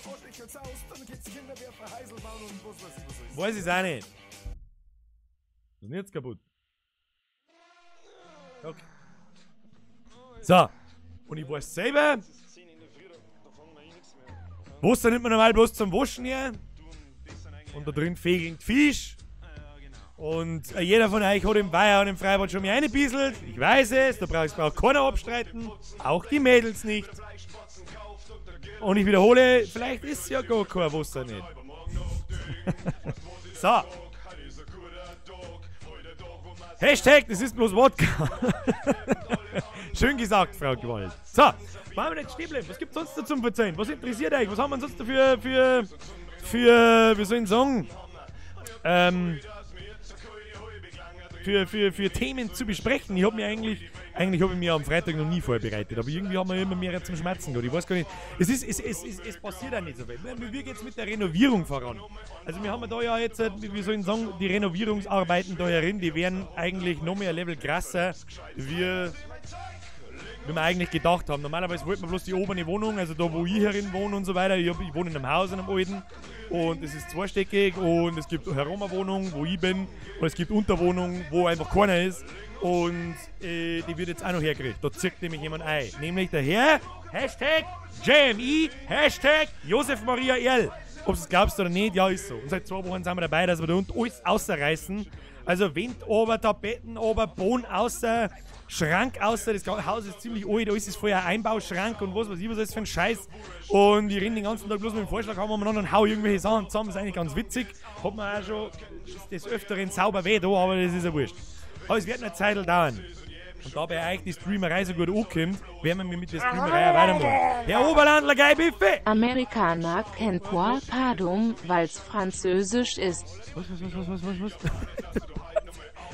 weiß ich es auch nicht. Was ist denn jetzt kaputt? Okay. So. Und ich weiß selber, Wasser nimmt man normal bloß zum Waschen her. Und da drin fegeln Fisch. Und jeder von euch hat im Weiher und im Freibad schon mal reingebisselt. Ich weiß es, da braucht keiner abstreiten. Auch die Mädels nicht. Und ich wiederhole, vielleicht ist ja gar kein Wasser nicht. So. Hashtag, das ist bloß Wodka. Schön gesagt, Frau Gewalt. So, wollen wir nicht stehen bleiben? Was gibt's sonst noch zum Verzeihen? Was interessiert euch? Was haben wir sonst noch für, wie soll ich sagen? Für Themen zu besprechen. Ich habe mir eigentlich habe ich mir am Freitag noch nie vorbereitet, aber irgendwie haben wir immer mehr zum Schmerzen gehabt. Ich weiß gar nicht, es passiert auch nicht so viel. Wie geht's mit der Renovierung voran? Also wir haben da ja jetzt, wie soll ich sagen, die Renovierungsarbeiten da herin, die werden eigentlich noch mehr Level krasser, wie wie wir eigentlich gedacht haben. Normalerweise wollten wir bloß die obere Wohnung, also da, wo ich herin wohne und so weiter. Ich wohne in einem Haus, in einem alten. Und es ist zweistöckig und es gibt herum eine Wohnung, wo ich bin. Und es gibt Unterwohnung, wo einfach keiner ist. Und die wird jetzt auch noch hergekriegt. Da zirkt nämlich jemand ein. Nämlich der Herr, Hashtag JMI, Hashtag Josef Maria Erl. Ob du es glaubst oder nicht, ja, ist so. Und seit 2 Wochen sind wir dabei, dass wir da unten alles ausreißen. Also Wind ober, Tapeten ober, Boden außer, Schrank außer. Das Haus ist ziemlich alt, alles ist vorher Einbauschrank und was weiß ich, was ist für ein Scheiß. Und ich renne den ganzen Tag bloß mit dem Vorschlaghammer umeinander und hau irgendwelche Sachen zusammen. Ist eigentlich ganz witzig. Hat man auch schon des Öfteren sauber weh da, aber das ist ja wurscht. Aber es wird noch eine Zeit dauern. Und da bei euch die Streamerei so gut ankommt, werden wir mit der Streamerei auch weitermachen. Herr Oberlandler, geil Biffe! Amerikaner kennt Poir Pardon, weil's französisch ist.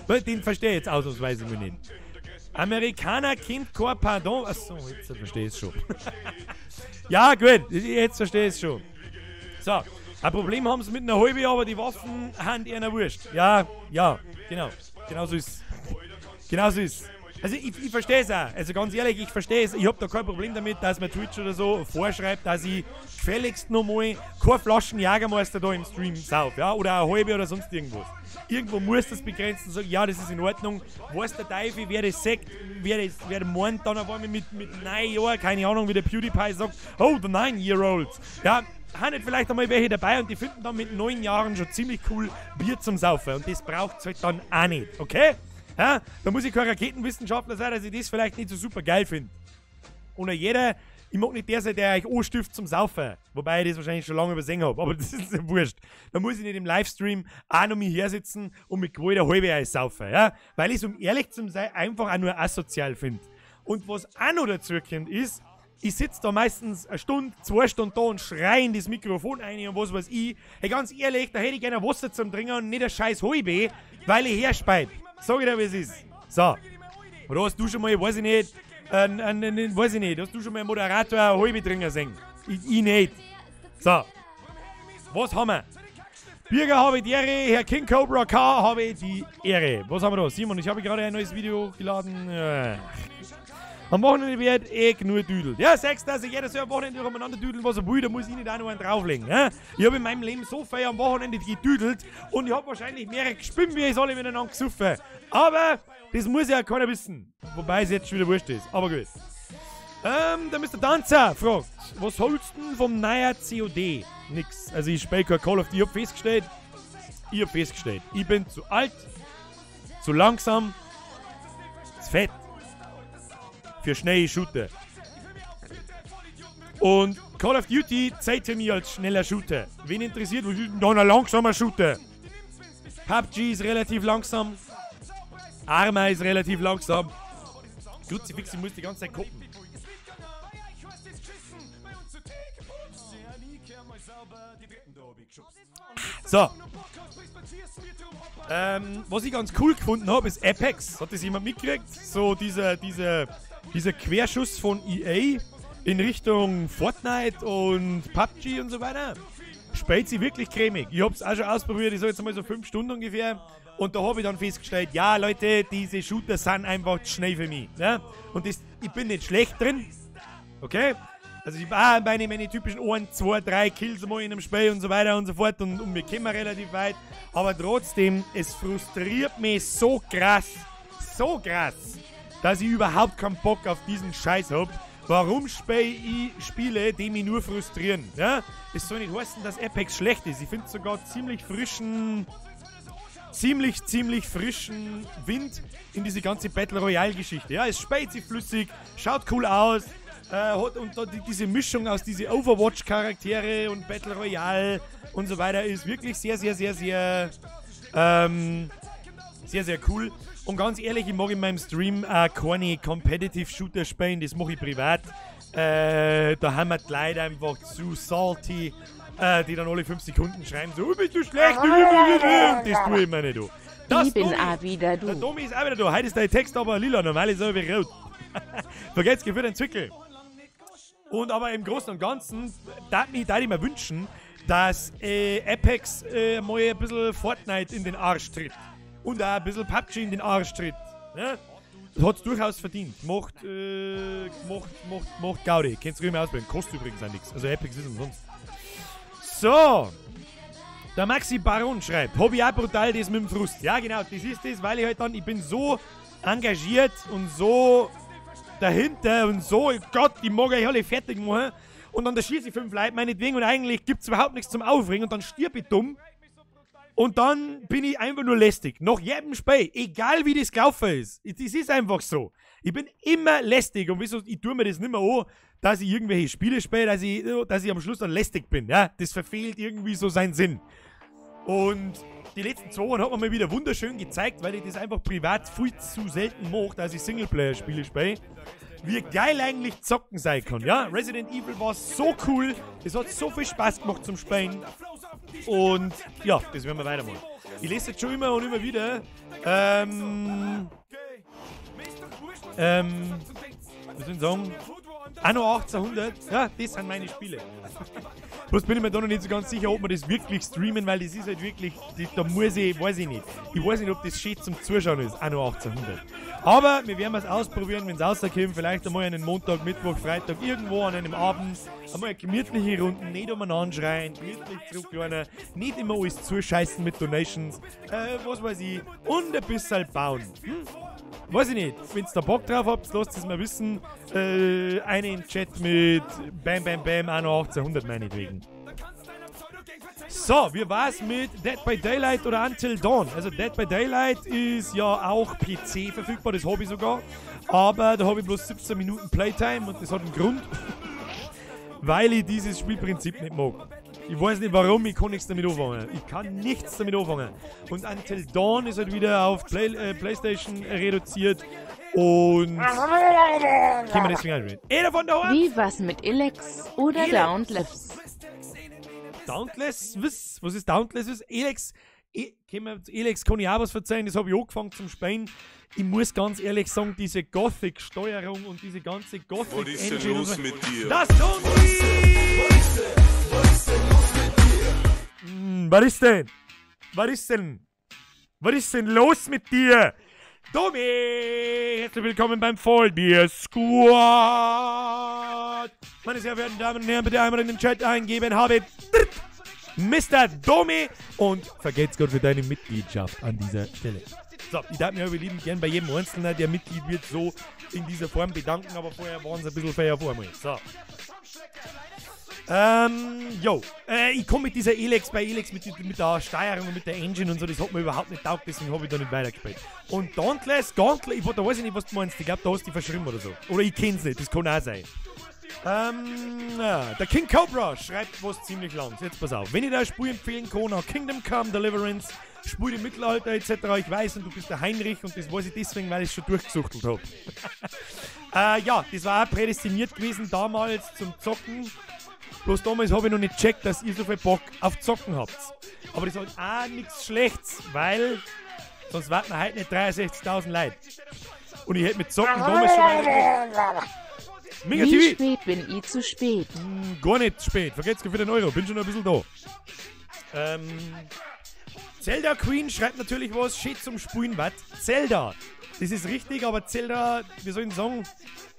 Was? Den verstehe ich jetzt ausnahmsweise mal nicht. Amerikaner kennt kein Pardon. Achso, jetzt verstehe ich es schon. Ja, gut, jetzt verstehe ich es schon. So, ein Problem haben sie mit einer halben, aber die Waffen haben ihnen wurscht. Ja, ja, genau. Genau so ist es. Genau so ist es. Also ich verstehe es auch. Also ganz ehrlich, ich verstehe es. Ich habe da kein Problem damit, dass mir Twitch oder so vorschreibt, dass ich gefälligst nochmal keine Flaschen Jägermeister da im Stream sauf, ja? Oder eine halbe oder sonst irgendwas. Irgendwo muss das begrenzen und sagen, ja, das ist in Ordnung. Weiß der Teufel, wer das sagt, wer meint dann auf einmal mit 9 Jahren, keine Ahnung, wie der PewDiePie sagt, oh, the 9-year-olds. Ja, haben nicht vielleicht einmal welche dabei und die finden dann mit 9 Jahren schon ziemlich cool Bier zum Saufen. Und das braucht's halt dann auch nicht, okay? Ja, da muss ich kein Raketenwissenschaftler sein, dass ich das vielleicht nicht so super geil finde. Und jeder, ich mag nicht der sein, der euch anstiftet zum Saufen. Wobei ich das wahrscheinlich schon lange übersehen habe, aber das ist ja wurscht. Da muss ich nicht im Livestream auch noch mich hersitzen und mit Gewalt eine halbe Eis saufen. Ja? Weil ich es, um ehrlich zu sein, einfach auch nur asozial finde. Und was auch noch dazu kommt, ist, ich sitze da meistens eine Stunde, 2 Stunden da und schreie in das Mikrofon ein und was weiß ich. Hey, ganz ehrlich, da hätte ich gerne Wasser zum Trinken und nicht eine scheiß halbe, weil ich herspeit. Sag ich dir, wie es ist. So. Oder hast du schon mal, weiß ich nicht, weiß ich nicht, hast du schon mal einen Moderator eine halbe trinken sehen? Ich nicht. So. Was haben wir? Bürger habe ich die Ehre, Herr King Cobra K habe ich die Ehre. Was haben wir da? Simon, ich habe gerade ein neues Video hochgeladen. Am Wochenende wird eh nur düdelt. Ja, sagst du, dass ich jedes Jahr am Wochenende umeinander düdeln, was er will, da muss ich nicht auch noch einen drauflegen. Ne? Ich habe in meinem Leben so viel am Wochenende gedüdelt und ich habe wahrscheinlich mehrere gespinnt, wie ich alle miteinander gesoffen. Aber das muss ja keiner wissen. Wobei es jetzt schon wieder wurscht ist. Aber gut. Der Mr. Danzer fragt, was holst du denn vom neuen COD? Nix. Also ich spiele kein Call of Duty. Ich hab festgestellt, ich bin zu alt, zu langsam, zu fett. Für schnelle Shooter. Und Call of Duty zeigt für mich als schneller Shooter. Wen interessiert, was ist denn da ein langsamer Shooter? PUBG ist relativ langsam. Arma ist relativ langsam. Kruzifix, ich muss die ganze Zeit gucken. So. Was ich ganz cool gefunden habe, ist Apex. Hat das jemand mitgekriegt? So dieser Querschuss von EA in Richtung Fortnite und PUBG und so weiter. Spielt sie wirklich cremig. Ich hab's auch schon ausprobiert, ich sag jetzt mal so 5 Stunden ungefähr. Und da habe ich dann festgestellt, ja Leute, diese Shooter sind einfach zu schnell für mich. Ne? Und das, ich bin nicht schlecht drin. Okay? Also ich habe meine typischen 1, 2, 3 Kills mal in einem Spiel und so weiter und so fort und wir kommen relativ weit. Aber trotzdem, es frustriert mich so krass, dass ich überhaupt keinen Bock auf diesen Scheiß hab. Warum spiele ich Spiele, die mich nur frustrieren? Ja? Es soll nicht heißen, dass Apex schlecht ist. Ich finde sogar ziemlich frischen Wind in diese ganze Battle Royale Geschichte. Ja, es spielt sich flüssig, schaut cool aus. Und da diese Mischung aus diese Overwatch-Charaktere und Battle Royale und so weiter ist wirklich sehr, sehr, sehr, sehr, sehr, sehr cool. Und ganz ehrlich, ich mag in meinem Stream keine Competitive Shooter spielen, das mache ich privat. Da haben wir die Leute einfach zu salty, die dann alle 5 Sekunden schreiben so, oh, bist du schlecht, und das tue ich mir nicht an. Ich bin auch wieder du. Der Domi ist auch wieder da. Heute ist dein Text aber lila, normal ist er aber rot. Vergesst, geführt ein Zwickel. Und aber im Großen und Ganzen darf ich mir wünschen, dass Apex mal ein bisschen Fortnite in den Arsch tritt. Und auch ein bisschen PUBG in den Arsch tritt. Ne? Hat es durchaus verdient. Macht Gaudi. Könnt ihr ruhig mal ausprobieren. Kostet übrigens auch nichts. Also Apex ist umsonst. So. Der Maxi Baron schreibt, hab ich auch brutal das mit dem Frust. Ja genau, das ist das, weil ich halt dann, ich bin so engagiert und so dahinter und so, Gott, ich mag euch alle fertig machen. Und dann da schieße ich 5 Leute meinetwegen und eigentlich gibt's überhaupt nichts zum Aufregen und dann stirb ich dumm. Und dann bin ich einfach nur lästig. Nach jedem Spiel, egal wie das gelaufen ist. Das ist einfach so. Ich bin immer lästig und wieso, ich tue mir das nicht mehr an, dass ich irgendwelche Spiele spiele, dass ich am Schluss dann lästig bin. Ja, das verfehlt irgendwie so seinen Sinn. Und die letzten 2 Wochen hat man mir wieder wunderschön gezeigt, weil ich das einfach privat viel zu selten mache, dass ich Singleplayer-Spiele spiele. Wie geil eigentlich zocken sein kann, ja? Resident Evil war so cool, es hat so viel Spaß gemacht zum Spielen. Und ja, das werden wir weitermachen. Ich lese jetzt schon immer und immer wieder. Was soll ich sagen? Anno 1800, ja, das sind meine Spiele. Bloß bin ich mir da noch nicht so ganz sicher, ob wir das wirklich streamen, weil das ist halt wirklich, da muss ich, weiß ich nicht. Ich weiß nicht, ob das schön zum Zuschauen ist, Anno 1800. Aber wir werden es ausprobieren, wenn es rauskommt, vielleicht einmal einen Montag, Mittwoch, Freitag, irgendwo an einem Abend, einmal gemütliche Runden, nicht umeinander schreien, gemütlich zurücklernen, nicht immer alles zuscheißen mit Donations, was weiß ich, und ein bisschen bauen. Hm? Weiß ich nicht, wenn ihr da Bock drauf habt, lasst es mal wissen. Eine im Chat mit Bam Bam Bam, Anno 1800 meinetwegen. So, wie war's mit Dead by Daylight oder Until Dawn? Also Dead by Daylight ist ja auch PC verfügbar, das habe ich sogar. Aber da habe ich bloß 17 Minuten Playtime und das hat einen Grund, weil ich dieses Spielprinzip nicht mag. Ich weiß nicht warum, ich kann nichts damit anfangen. Ich kann nichts damit anfangen. Und Until Dawn ist halt wieder auf PlayStation reduziert. Und können wir deswegen einspielen. Einer von da. Wie was mit Elex oder Elex? Dauntless? Dauntless? Was? Was ist Dauntless? Elex? Elex kann ich auch was verzeihen, das habe ich angefangen zum Spielen. Ich muss ganz ehrlich sagen, diese Gothic-Steuerung und diese ganze Gothic-Engine. Was ist denn los mit dir? Das tun wir! Was ist denn? Was ist denn? Was ist denn los mit dir? Domi! Herzlich willkommen beim Vollbier Squad! Meine sehr verehrten Damen und Herren, bitte einmal in den Chat eingeben, habe Mr. Domi und vergelt's Gott für deine Mitgliedschaft an dieser Stelle. So, ich darf mich aber lieben gern bei jedem Einzelnen, der Mitglied wird, so in dieser Form bedanken, aber vorher waren sie ein bisschen fair vor mir. So. Jo. Ich komme mit dieser Elex, bei Elex mit der Steuerung und mit der Engine und so, das hat mir überhaupt nicht taugt, deswegen habe ich da nicht weitergespielt. Und Dauntless, Gauntlet, da weiß ich nicht, was du meinst, ich glaube, da hast du die verschrieben oder so. Oder ich kenn's nicht, das kann auch sein. Ja, der King Cobra schreibt was ziemlich lang. Jetzt pass auf, wenn ich da ein Spiel empfehlen kann, auch Kingdom Come, Deliverance, Spiel im Mittelalter etc. Ich weiß, und du bist der Heinrich und das weiß ich deswegen, weil ich es schon durchgesuchtelt habe. Ja, das war auch prädestiniert gewesen damals zum Zocken. Bloß damals habe ich noch nicht gecheckt, dass ihr so viel Bock auf Zocken habt. Aber das ist halt auch nichts Schlechtes, weil sonst warten wir heute nicht 63.000 Leute. Und ich hätte mit Zocken damals schon weitergemacht. Mega Wie TV. spät bin ich zu spät? Gar nicht spät. Vergesst für den Euro. Bin schon noch ein bisschen da. Zelda Queen schreibt natürlich was. Shit zum Spulen, was? Zelda. Das ist richtig, aber Zelda, wie soll ich denn sagen?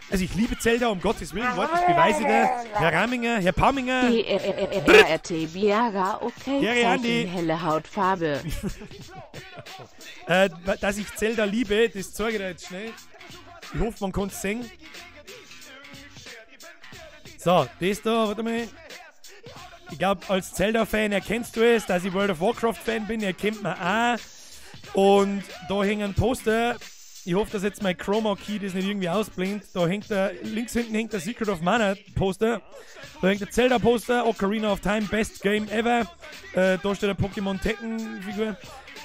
Also ich liebe Zelda, um Gottes Willen, warte, das beweise ich dir. Herr Ramminger, Herr Pamminger. D-R-R-R-T, Biaga, okay, Gary Andi. Zeichen, helle Hautfarbe. Dass ich Zelda liebe, das zeige ich dir jetzt schnell. Ich hoffe, man kann es sehen. So, das da, warte mal. Ich glaube, als Zelda-Fan erkennst du es, dass ich World of Warcraft-Fan bin, erkennt man auch. Und da hängt ein Poster. Ich hoffe, dass jetzt mein Chroma Key das nicht irgendwie ausblinkt. Da hängt der, links hinten hängt der Secret of Mana Poster. Da hängt der Zelda Poster, Ocarina of Time, Best Game Ever. Da steht der Pokémon Tekken Figur.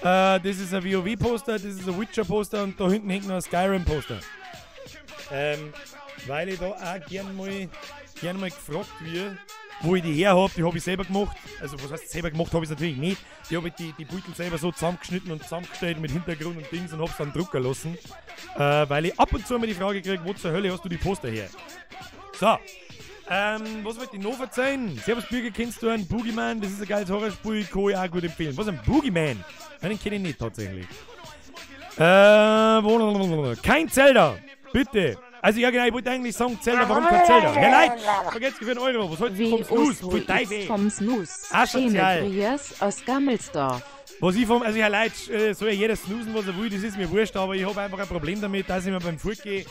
Das ist ein WoW Poster, das ist ein Witcher Poster und da hinten hängt noch ein Skyrim Poster. Weil ich da auch gern mal gefragt wird, wo ich die her hab, die hab ich selber gemacht. Also was heißt selber gemacht, habe ich natürlich nicht. Die habe ich die Beutel selber so zusammengeschnitten und zusammengestellt mit Hintergrund und Dings und hab's dann drucken lassen. Weil ich ab und zu mal die Frage kriege, wo zur Hölle hast du die Poster her? So. Was wollte ich noch verzeihen? Servus Bürger, kennst du einen Boogeyman? Das ist ein geiles Horrorspiel, kann ich auch gut empfehlen. Was ist ein Boogeyman? Den kenne ich nicht tatsächlich. Kein Zelda, bitte. Also ja genau, ich wollte eigentlich sagen Zelda, warum kein Zelda? Herr Leitsch, vergesst für einen Euro, was hältst du vom Snooze? Vom Snooze. Asozial. Aus Gammelsdorf. Was ich vom, also Herr Leitsch, soll ja jeder snoozen, was er will, das ist mir wurscht, aber ich habe einfach ein Problem damit, dass ich mir beim Fortgehen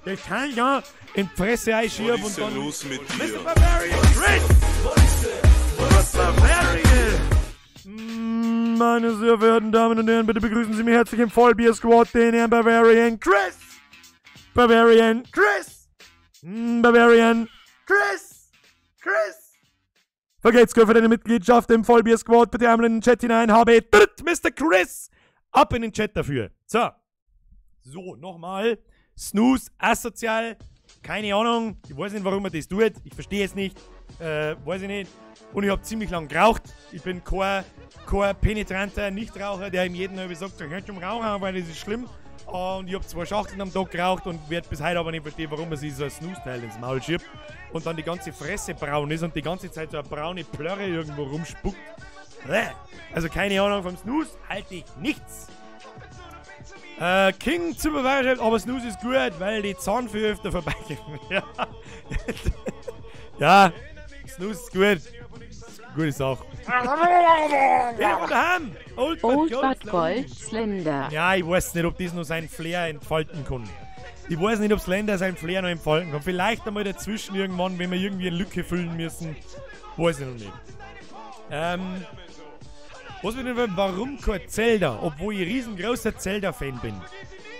das kann ja in die Fresse einschiebe und dann... Was ist denn los mit dir? Mr. Bavarian Chris! Mr. Bavarian! Meine sehr verehrten Damen und Herren, bitte begrüßen Sie mich herzlich im Vollbier-Squad, den Herrn Bavarian Chris! Bavarian Chris! Bavarian Chris! Chris! Vergeht's gut für deine Mitgliedschaft im Vollbier-Squad. Bitte einmal in den Chat hinein. HB Mr. Chris! Ab in den Chat dafür. So. So, nochmal. Snooze, asozial. Keine Ahnung. Ich weiß nicht, warum man das tut. Ich verstehe es nicht. Weiß ich nicht. Und ich habe ziemlich lang geraucht. Ich bin kein penetranter Nichtraucher, der ihm jeden halbe sagt, hört zum Rauchen, weil das ist schlimm. Und ich habe 2 Schachteln am Tag geraucht und werde bis heute aber nicht verstehen, warum man sich so ein Snooze-Teil ins Maul schiebt und dann die ganze Fresse braun ist und die ganze Zeit so eine braune Plörre irgendwo rumspuckt. Also keine Ahnung, vom Snooze halte ich nichts. King zum Beweis, aber Snooze ist gut, weil die Zahnfee öfter vorbeigehen. Ja. Ja, Snooze ist gut. Gute Sache. Old But Gold Slender. Ja, ich weiß nicht, ob das noch sein Flair entfalten kann. Ich weiß nicht, ob Slender sein Flair noch entfalten kann. Vielleicht einmal dazwischen irgendwann, wenn wir irgendwie eine Lücke füllen müssen. Weiß ich noch nicht. Was wird denn, warum kein Zelda? Obwohl ich riesengroßer Zelda-Fan bin.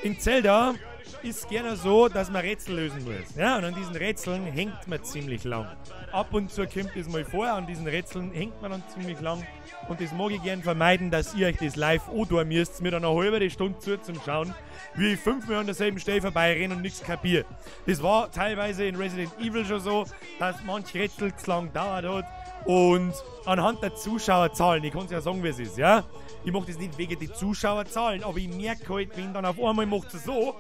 In Zelda ist gerne so, dass man Rätsel lösen muss. Ja, und an diesen Rätseln hängt man ziemlich lang. Ab und zu kommt das mal vor, an diesen Rätseln hängt man dann ziemlich lang. Und das mag ich gern vermeiden, dass ihr euch das live antun müsst, mir dann eine halbe Stunde zu zum Schauen, wie ich 5-mal an derselben Stelle vorbeirenne und nichts kapiere. Das war teilweise in Resident Evil schon so, dass manch Rätsel zu lang dauert hat. Und anhand der Zuschauerzahlen, ich kann es ja sagen, wie es ist, ja. Ich mache das nicht wegen der Zuschauerzahlen, aber ich merke halt, wenn dann auf einmal macht es so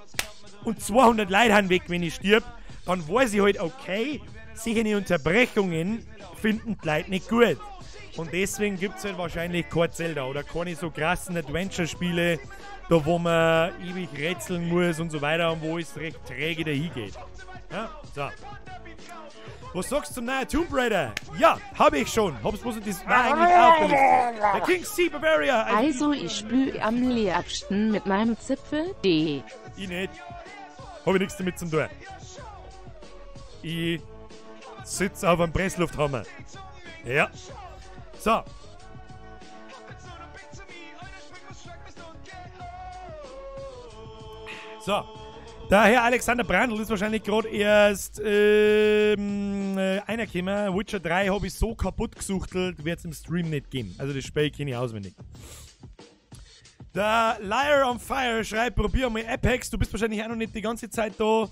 und 200 Leute haben weg, wenn ich stirb, dann weiß ich halt, okay, solche Unterbrechungen finden die Leute nicht gut. Und deswegen gibt es halt wahrscheinlich kein Zelda oder keine so krassen Adventure-Spiele, da wo man ewig rätseln muss und so weiter und wo es recht träge dahin geht. Ja, so. Was sagst du zum neuen Tomb Raider? Ja, habe ich schon. Hab's bloß nicht, das war eigentlich auf der Liste. Der King C. Bavaria. Also ich spül am liebsten mit meinem Zipfel D. Ich nicht. Hab ich nichts damit zum tun. Ich sitz auf einem Presslufthammer. Ja. So. So. Der Herr Alexander Brandl ist wahrscheinlich gerade erst einer gekommen. Witcher 3 habe ich so kaputt gesuchtelt, wird es im Stream nicht gehen. Also das Spiel kenne ich auswendig. Der Liar on Fire schreibt, probier mal Apex. Du bist wahrscheinlich auch noch nicht die ganze Zeit da.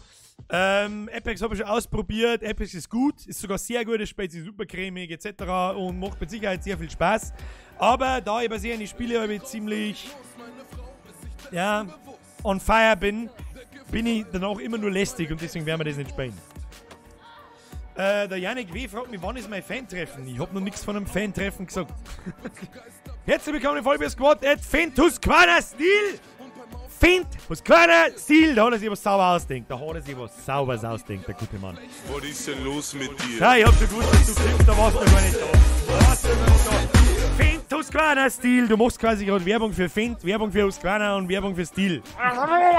Apex habe ich schon ausprobiert. Apex ist gut, ist sogar sehr gut, das Spiel ist super cremig etc. und macht mit Sicherheit sehr viel Spaß. Aber da ich bei sehr in die Spiele habe ich ziemlich ja, on fire bin, bin ich danach immer nur lästig und deswegen werden wir das nicht spielen. Der Janik W. fragt mich, wann ist mein Fan-Treffen? Ich habe noch nichts von einem Fan-Treffen gesagt. Herzlich willkommen im Vollbier Squad at Fentusquana Stil! Fentusquana Stil! Da hat er sich was sauber ausdenkt. Da hat er sich was sauberes ausdenkt, der gute Mann. Was ist denn los mit dir? Ja, ich hab schon gewusst, dass du klickst, da warst du gar nicht da. Da warst du gar nicht da. Fendt Husqvarna Stil. Du machst quasi gerade Werbung für Fendt, Werbung für Husqvarna und Werbung für Stil.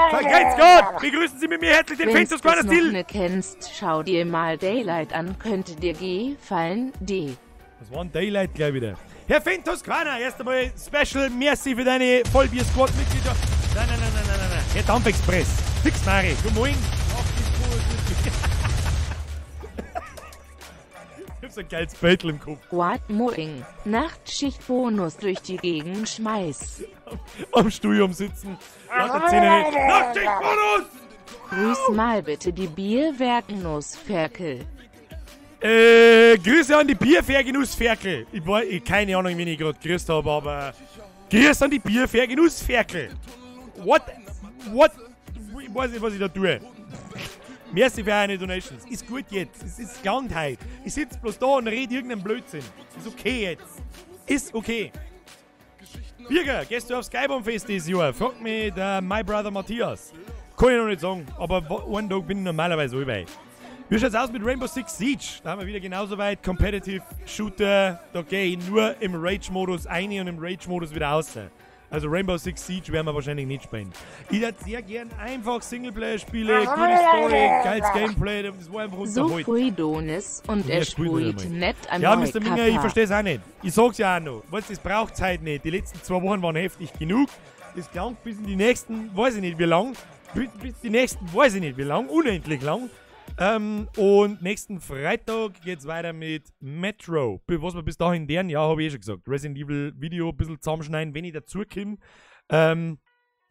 Vergeht's Gott! Begrüßen Sie mit mir herzlich den Fendt Husqvarna Stil. Wenn du noch kennst, schau dir mal Daylight an, könnte dir gefallen, D. Das war ein Daylight gleich wieder. Herr Fendt Husqvarna, erst einmal Special Merci für deine Vollbier-Squad-Mitgliedschaft. Nein, nein, nein, nein, nein, nein. Herr Dampf Express. Fix Mari. Guten Morgen. Ich hab so ein geiles Beutel im Kopf. What Moing. Nachtschichtbonus durch die Gegend schmeiß. Am Studium sitzen. Nach der Zähne nicht. Nachtschichtbonus! Grüß mal bitte die Bierwerknussferkel. Grüße an die Bierfergenussferkel. Ich weiß, keine Ahnung, wie ich gerade gegrüßt habe, aber Grüße an die Bierfergenussferkel. What? What? Ich weiß nicht, was ich da tue. Merci für eine Donations. Ist gut jetzt. Es ist Gangheit. Ich sitze bloß da und rede irgendeinen Blödsinn. Ist okay jetzt. Ist okay. Birger, gehst du aufs Skybombfest dieses Jahr? Fragt mich der My Brother Matthias. Kann ich noch nicht sagen, aber einen Tag bin ich normalerweise dabei. Wie schaut's aus mit Rainbow Six Siege? Da haben wir wieder genauso weit. Competitive Shooter, da gehe ich nur im Rage-Modus rein und im Rage-Modus wieder raus. Also Rainbow Six Siege werden wir wahrscheinlich nicht spielen. Ich würde sehr gern einfach Singleplayer-Spiele, gute Story, geiles Gameplay, das war einfach So früh Donis und er spielt nett am Ja, Mr. Minger, ich verstehe es auch nicht. Ich sag's ja auch noch. Weißt, das braucht's halt nicht. Die letzten 2 Wochen waren heftig genug. Das klang bis in die nächsten, weiß ich nicht wie lang. Bis die nächsten, weiß ich nicht wie lang, unendlich lang. Und nächsten Freitag geht's weiter mit Metro. Was wir bis dahin lernen, ja, habe ich eh schon gesagt. Resident Evil Video ein bisschen zusammenschneiden, wenn ich dazu komme.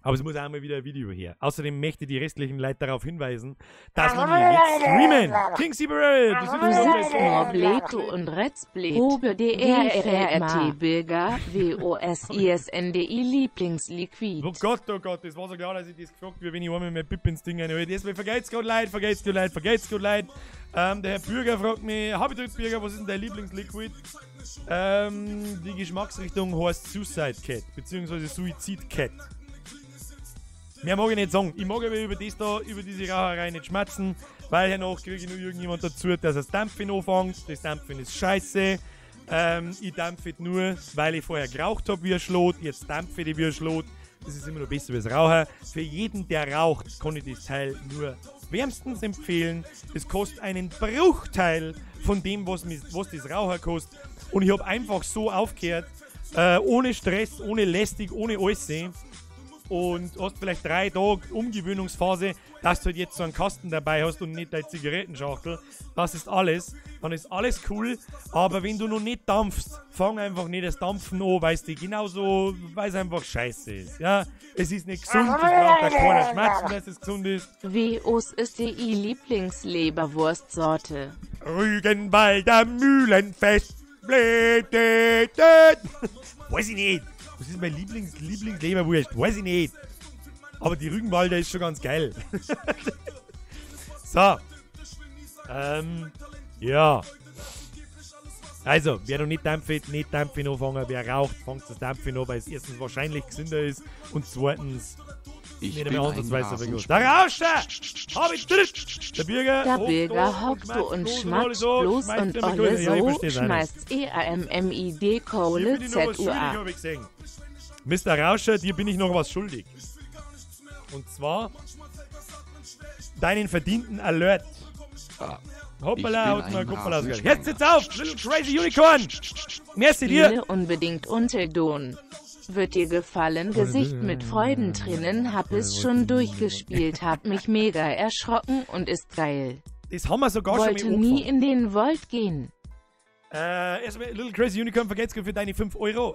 Aber es muss auch mal wieder ein Video her. Außerdem möchte ich die restlichen Leute darauf hinweisen, dass wir jetzt streamen. King Sieberl, du sitzt nur Bleto und Retzblet. Probe D R R R T Bilger W O S I S N D I Lieblingsliquid. Oh Gott, das war so klar, dass ich das gefragt habe, wenn ich einmal mein Pip ins Ding reinhole. Deswegen vergeht's Gott leid, vergeht's Gott leid, vergeht's Gott leid. Der Herr Bürger fragt mich, hab ich Bürger, was ist denn dein Lieblingsliquid? Die Geschmacksrichtung heißt Suicide Cat, beziehungsweise Suizid Cat. Mehr mag ich nicht sagen. Ich mag aber über das da, über diese Raucherei nicht schmatzen, weil hernach kriege ich nur irgendjemand dazu, dass er das Dampfen anfängt. Das Dampfen ist scheiße. Ich dampfe nur, weil ich vorher geraucht habe wie ein Schlot. Jetzt dampfe ich wie ein Schlot. Das ist immer noch besser als Raucher. Für jeden, der raucht, kann ich das Teil nur wärmstens empfehlen. Es kostet einen Bruchteil von dem, was das Raucher kostet. Und ich habe einfach so aufgehört, ohne Stress, ohne lästig, ohne alles. Und hast vielleicht 3 Tage Umgewöhnungsphase, dass du halt jetzt so einen Kasten dabei hast und nicht deine Zigarettenschachtel. Das ist alles. Dann ist alles cool. Aber wenn du noch nicht dampfst, fang einfach nicht das Dampfen an, weil es dir genauso, weil es einfach scheiße ist. Ja, es ist nicht gesund, es braucht da keiner schmerzen, dass es gesund ist. WOS ist die Lieblingsleberwurstsorte. Rügenwalder Mühlenfest. Weiß ich nicht. Was ist mein Lieblingsleberwurst? Weiß ich nicht. Aber die Rügenwalder ist schon ganz geil. So. Ja. Also, wer noch nicht dampft, nicht dampfen anfangen. Wer raucht, fängt das Dampfen an, weil es erstens wahrscheinlich gesünder ist und zweitens ich nicht mehr ansatzweise so gut. Der Rauscher! Hab ich Der Bürger! Der Bürger hockt du und schmatzt bloß und olle so, schmeißt E A M M I D Kohle Z U A. Mr. Rauscher, dir bin ich noch was schuldig. Und zwar deinen verdienten Alert. Hoppala, haut mal Hoppala. Jetzt sitz auf! Little Crazy Unicorn! Merci dir! Unbedingt Unterdon. Wird dir gefallen, Gesicht mit Freudentränen, hab es schon durchgespielt, hab mich mega erschrocken und ist geil. Das haben wir sogar schon mal Wollte nie in den Wald gehen. Erstmal, Little Crazy Unicorn, vergelt's für deine 5 Euro.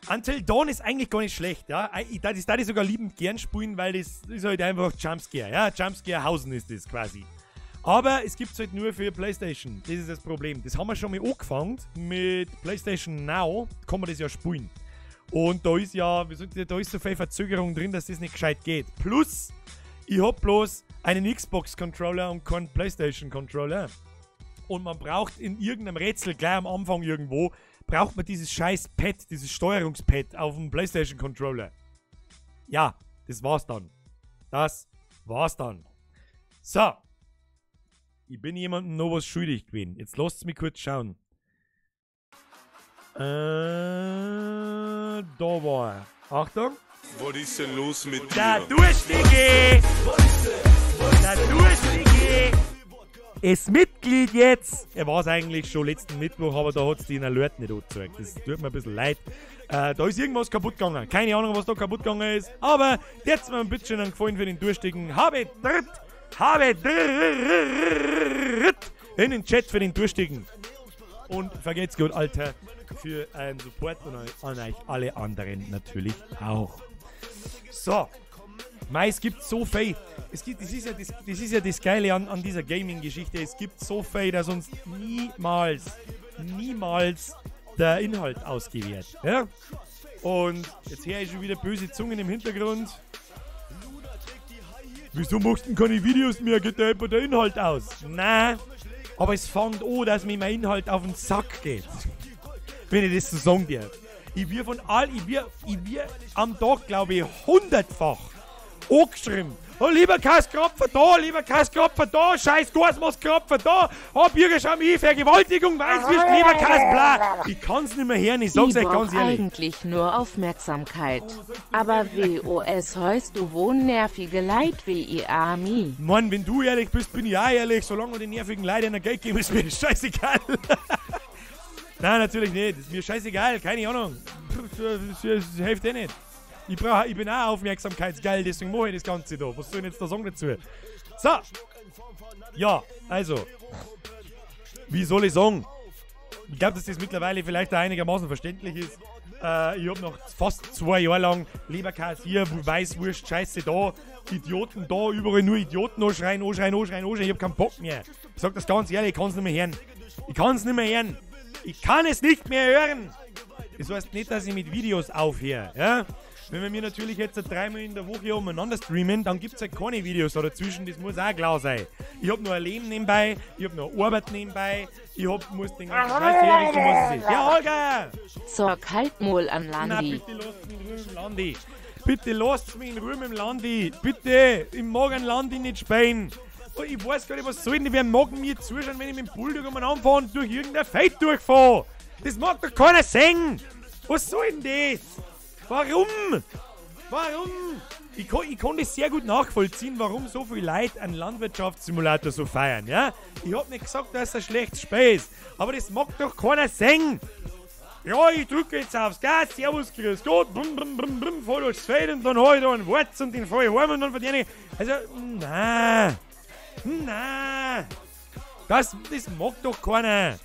Until Dawn ist eigentlich gar nicht schlecht, ja. Das darf ich sogar liebend gern spielen, weil das ist halt einfach Jumpscare, ja. Jumpscare-Hausen ist das quasi. Aber es gibt's halt nur für PlayStation. Das ist das Problem. Das haben wir schon mal angefangen mit PlayStation Now. Kann man das ja spielen. Und da ist ja, da ist so viel Verzögerung drin, dass das nicht gescheit geht. Plus, ich hab bloß einen Xbox-Controller und keinen PlayStation-Controller. Und man braucht in irgendeinem Rätsel, gleich am Anfang irgendwo, braucht man dieses scheiß Pad, dieses Steuerungspad auf dem PlayStation-Controller. Ja, das war's dann. Das war's dann. So. Ich bin jemandem noch was schuldig gewesen. Jetzt lasst mich kurz schauen. Da war er. Achtung. Was ist denn los mit dir? Der Durstige! Der Durstige! Ist Mitglied jetzt! Er war es eigentlich schon letzten Mittwoch, aber da hat es den Alert nicht angezeigt. Das tut mir ein bisschen leid. Da ist irgendwas kaputt gegangen. Keine Ahnung, was da kaputt gegangen ist. Aber jetzt mal ein bisschen einen Gefallen für den Durstigen. Habe dritt! Habe dritt! In den Chat für den Durstigen. Und vergelt's gut, Alter, für einen Support und an euch alle anderen natürlich auch. So. Mei, es gibt so viel. Es gibt, das ist ja das Geile an dieser Gaming-Geschichte. Es gibt so viel, dass uns niemals, niemals der Inhalt ausgewählt. Ja? Und jetzt höre ich schon wieder böse Zungen im Hintergrund. Wieso machst du denn keine Videos mehr? Geht da etwa der Inhalt aus? Nein, aber es fängt an, dass mir mein Inhalt auf den Sack geht. Wenn ich das so sagen darf. Ich wir von all, ich wir am Tag, glaube ich, 100-fach angeschrieben. Oh, lieber Kaskropfer da, lieber Kaskropfer da, scheiß Gasmaskropfer da, oh, Bürger, schau mich, Vergewaltigung, Weißwürst, lieber Kass, bla. Ich kann's nicht mehr hören, ich sag's euch ganz ehrlich. Eigentlich nur Aufmerksamkeit. Aber WOS heust du wohn nervige Leid wie ihr Army. Mann, wenn du ehrlich bist, bin ich auch ehrlich. Solange wir den nervigen Leuten ein Geld geben, ist mir scheißegal. Nein, natürlich nicht. Ist mir scheißegal, keine Ahnung. Das hilft eh nicht. Ich bin auch aufmerksamkeitsgeil, deswegen mache ich das Ganze da. Was soll ich jetzt da sagen dazu? So. Ja, also. Wie soll ich sagen? Ich glaube, dass das mittlerweile vielleicht auch einigermaßen verständlich ist. Ich habe noch fast 2 Jahre lang Leberkäse hier, Weißwurst, Scheiße da, Idioten da, überall nur Idioten anschreien, anschreien, anschreien, anschreien. Ich habe keinen Bock mehr. Ich sag das ganz ehrlich, ich kann's nicht mehr hören. Ich kann's nicht mehr hören. Ich kann es nicht mehr hören. Das heißt nicht, dass ich mit Videos aufhöre. Ja? Wenn wir mir natürlich jetzt 3-mal in der Woche umeinander streamen, dann gibt es halt keine Videos da dazwischen, das muss auch klar sein. Ich hab noch ein Leben nebenbei, ich hab noch Arbeit nebenbei, ich muss den ganzen Scheiß herrichten, was es ist. Ja, Holger! Zock halt mal an Landi. Na, bitte lasst mich in Ruhe im Landi. Bitte lasst mich in Ruhe im Landi. Bitte, ich mag einen Landi nicht spielen. Ich weiß gar nicht, was soll denn, wer mag mir zuschauen, wenn ich mit dem Bulldog umeinander fahre und durch irgendein Feld durchfahre? Das mag doch keiner sehen! Was soll denn das? Warum? Warum? Ich kann das sehr gut nachvollziehen, warum so viele Leute einen Landwirtschaftssimulator so feiern, ja? Ich hab nicht gesagt, dass das ein schlechtes Spiel ist, aber das mag doch keiner sehen. Ja, ich drücke jetzt aufs Gas, servus, grüß Gott, brumm, brumm, brumm, brumm, fahr durchs Feld und dann hau ich da einen Wurz und den fahr ich heim und dann verdiene ich. Also, na, na, das mag doch keiner.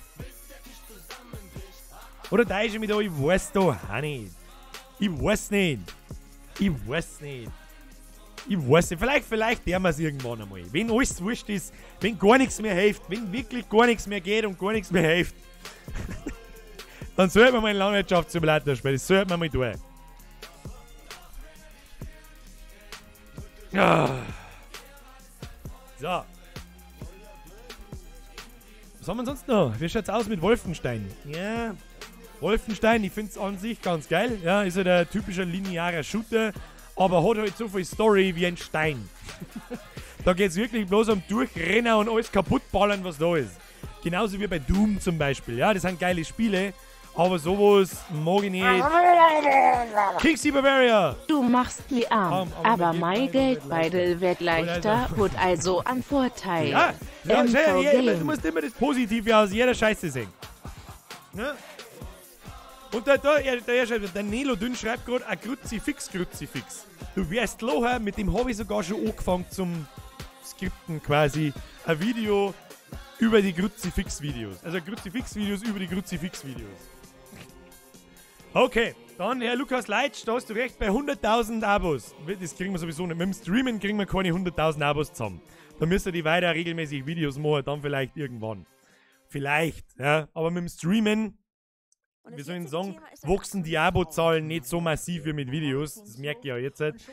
Oder da ist ich mich da, ich weiß doch auch nicht. Ich weiß nicht. Ich weiß nicht. Ich weiß nicht. Vielleicht werden wir es irgendwann einmal. Wenn alles wurscht ist, wenn gar nichts mehr hilft, wenn wirklich gar nichts mehr geht und gar nichts mehr hilft, dann sollte man mal einen Landwirtschaftssimulator spielen. Das sollte man mal tun. Ja. So. Was haben wir sonst noch? Wie schaut's aus mit Wolfenstein? Ja. Wolfenstein, ich find's an sich ganz geil. Ja, ist ja der typische lineare Shooter, aber hat halt so viel Story wie ein Stein. Da geht's wirklich bloß um Durchrennen und alles kaputtballern, was da ist. Genauso wie bei Doom zum Beispiel. Ja, das sind geile Spiele, aber sowas mag ich nicht. Kingsy Bavaria! Du machst mir arm, aber mein Geldbeutel wird leichter, wird also an Vorteil. Ja, ja, ja, du musst immer das Positive aus jeder Scheiße sehen. Ne? Und der Nelo Dünn schreibt gerade ein Kruzifix, Kruzifix. Du wirst locher, mit dem habe ich sogar schon angefangen zum Skripten quasi. Ein Video über die Kruzifix-Videos. Also Kruzifix-Videos über die Kruzifix-Videos. Okay, dann Herr Lukas Leitsch, da hast du recht, bei 100.000 Abos. Das kriegen wir sowieso nicht. Mit dem Streamen kriegen wir keine 100.000 Abos zusammen. Da müssen die weiter regelmäßig Videos machen, dann vielleicht irgendwann. Vielleicht, ja. Aber mit dem Streamen, wie soll ich sagen, wachsen die Abozahlen nicht so massiv wie mit Videos. Das merke ich ja jetzt halt.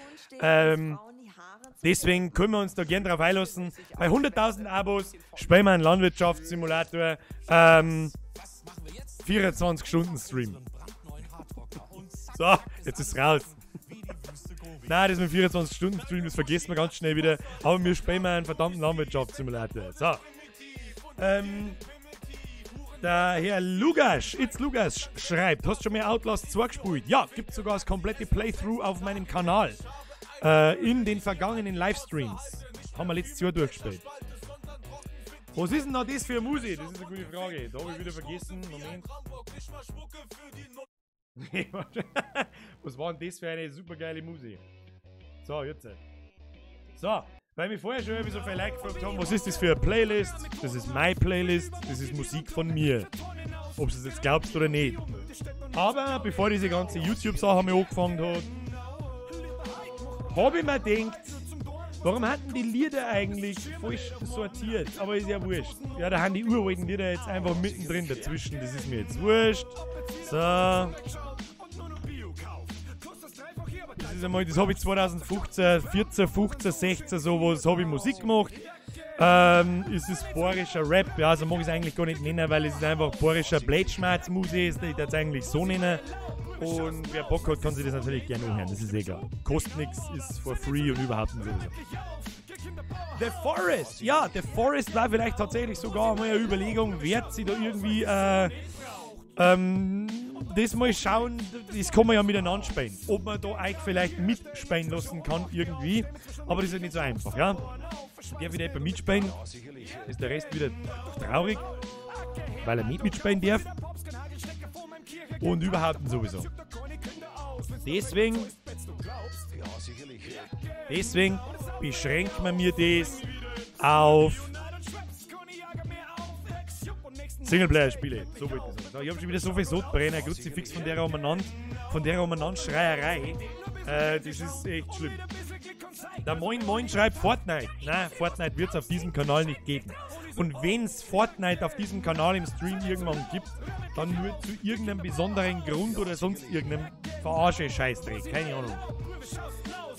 Deswegen können wir uns da gern drauf einlassen. Bei 100.000 Abos spielen wir einen Landwirtschaftssimulator. 24 Stunden Stream. So, jetzt ist es raus. Nein, das mit 24 Stunden Stream, das vergessen wir ganz schnell wieder. Aber wir spielen einen verdammten Landwirtschaftssimulator. So. Der Herr Lukas, It's Lukas, schreibt, hast du schon mehr Outlast 2 gespielt? Ja, gibt sogar das komplette Playthrough auf meinem Kanal. In den vergangenen Livestreams. Haben wir letztes Jahr durchgespielt. Was ist denn da das für Musik? Das ist eine gute Frage. Da habe ich wieder vergessen. Moment. Was war denn das für eine super geile Musik? So, jetzt. So, weil mich vorher schon irgendwie so viel Like gefragt haben, was ist das für eine Playlist? Das ist meine Playlist, das ist Musik von mir. Ob du es jetzt glaubst oder nicht. Aber bevor diese ganze YouTube-Sache mir angefangen hat, habe ich mir gedacht, warum hatten die Lieder eigentlich falsch sortiert? Aber ist ja wurscht. Ja, da haben die uralten Lieder jetzt einfach mittendrin dazwischen. Das ist mir jetzt wurscht. So. Das ist einmal, das habe ich 2015, 14, 15, 16 sowas, habe ich Musik gemacht. Es ist bayerischer Rap, ja, also mag ich es eigentlich gar nicht nennen, weil es ist einfach bayerischer Blödschmerz-Musik, ich würde es eigentlich so nennen. Und wer Bock hat, kann sich das natürlich gerne anhören. Das ist eh klar. Kostet nichts, ist for free und überhaupt nicht sowieso. The Forest! Ja, The Forest war vielleicht tatsächlich sogar mal eine Überlegung wert, sich da irgendwie das mal schauen, das kann man ja miteinander spielen. Ob man da euch vielleicht mitspielen lassen kann irgendwie. Aber das ist ja nicht so einfach, ja. Der wieder jemand mitspielen, ist der Rest wieder traurig, weil er nicht mitspielen darf. Und überhaupt sowieso. Deswegen beschränkt man mir das auf Singleplayer-Spiele. So wollte ich sagen. Ich habe schon wieder so viel Sodbrenner, Kruzifix von der Umeinander-Schreierei. Das ist echt schlimm. Der Moin Moin schreibt Fortnite. Nein, Fortnite wird es auf diesem Kanal nicht geben. Und wenn es Fortnite auf diesem Kanal im Stream irgendwann gibt, dann nur zu irgendeinem besonderen Grund oder sonst irgendeinem Verarsche-Scheißdreck. Keine Ahnung.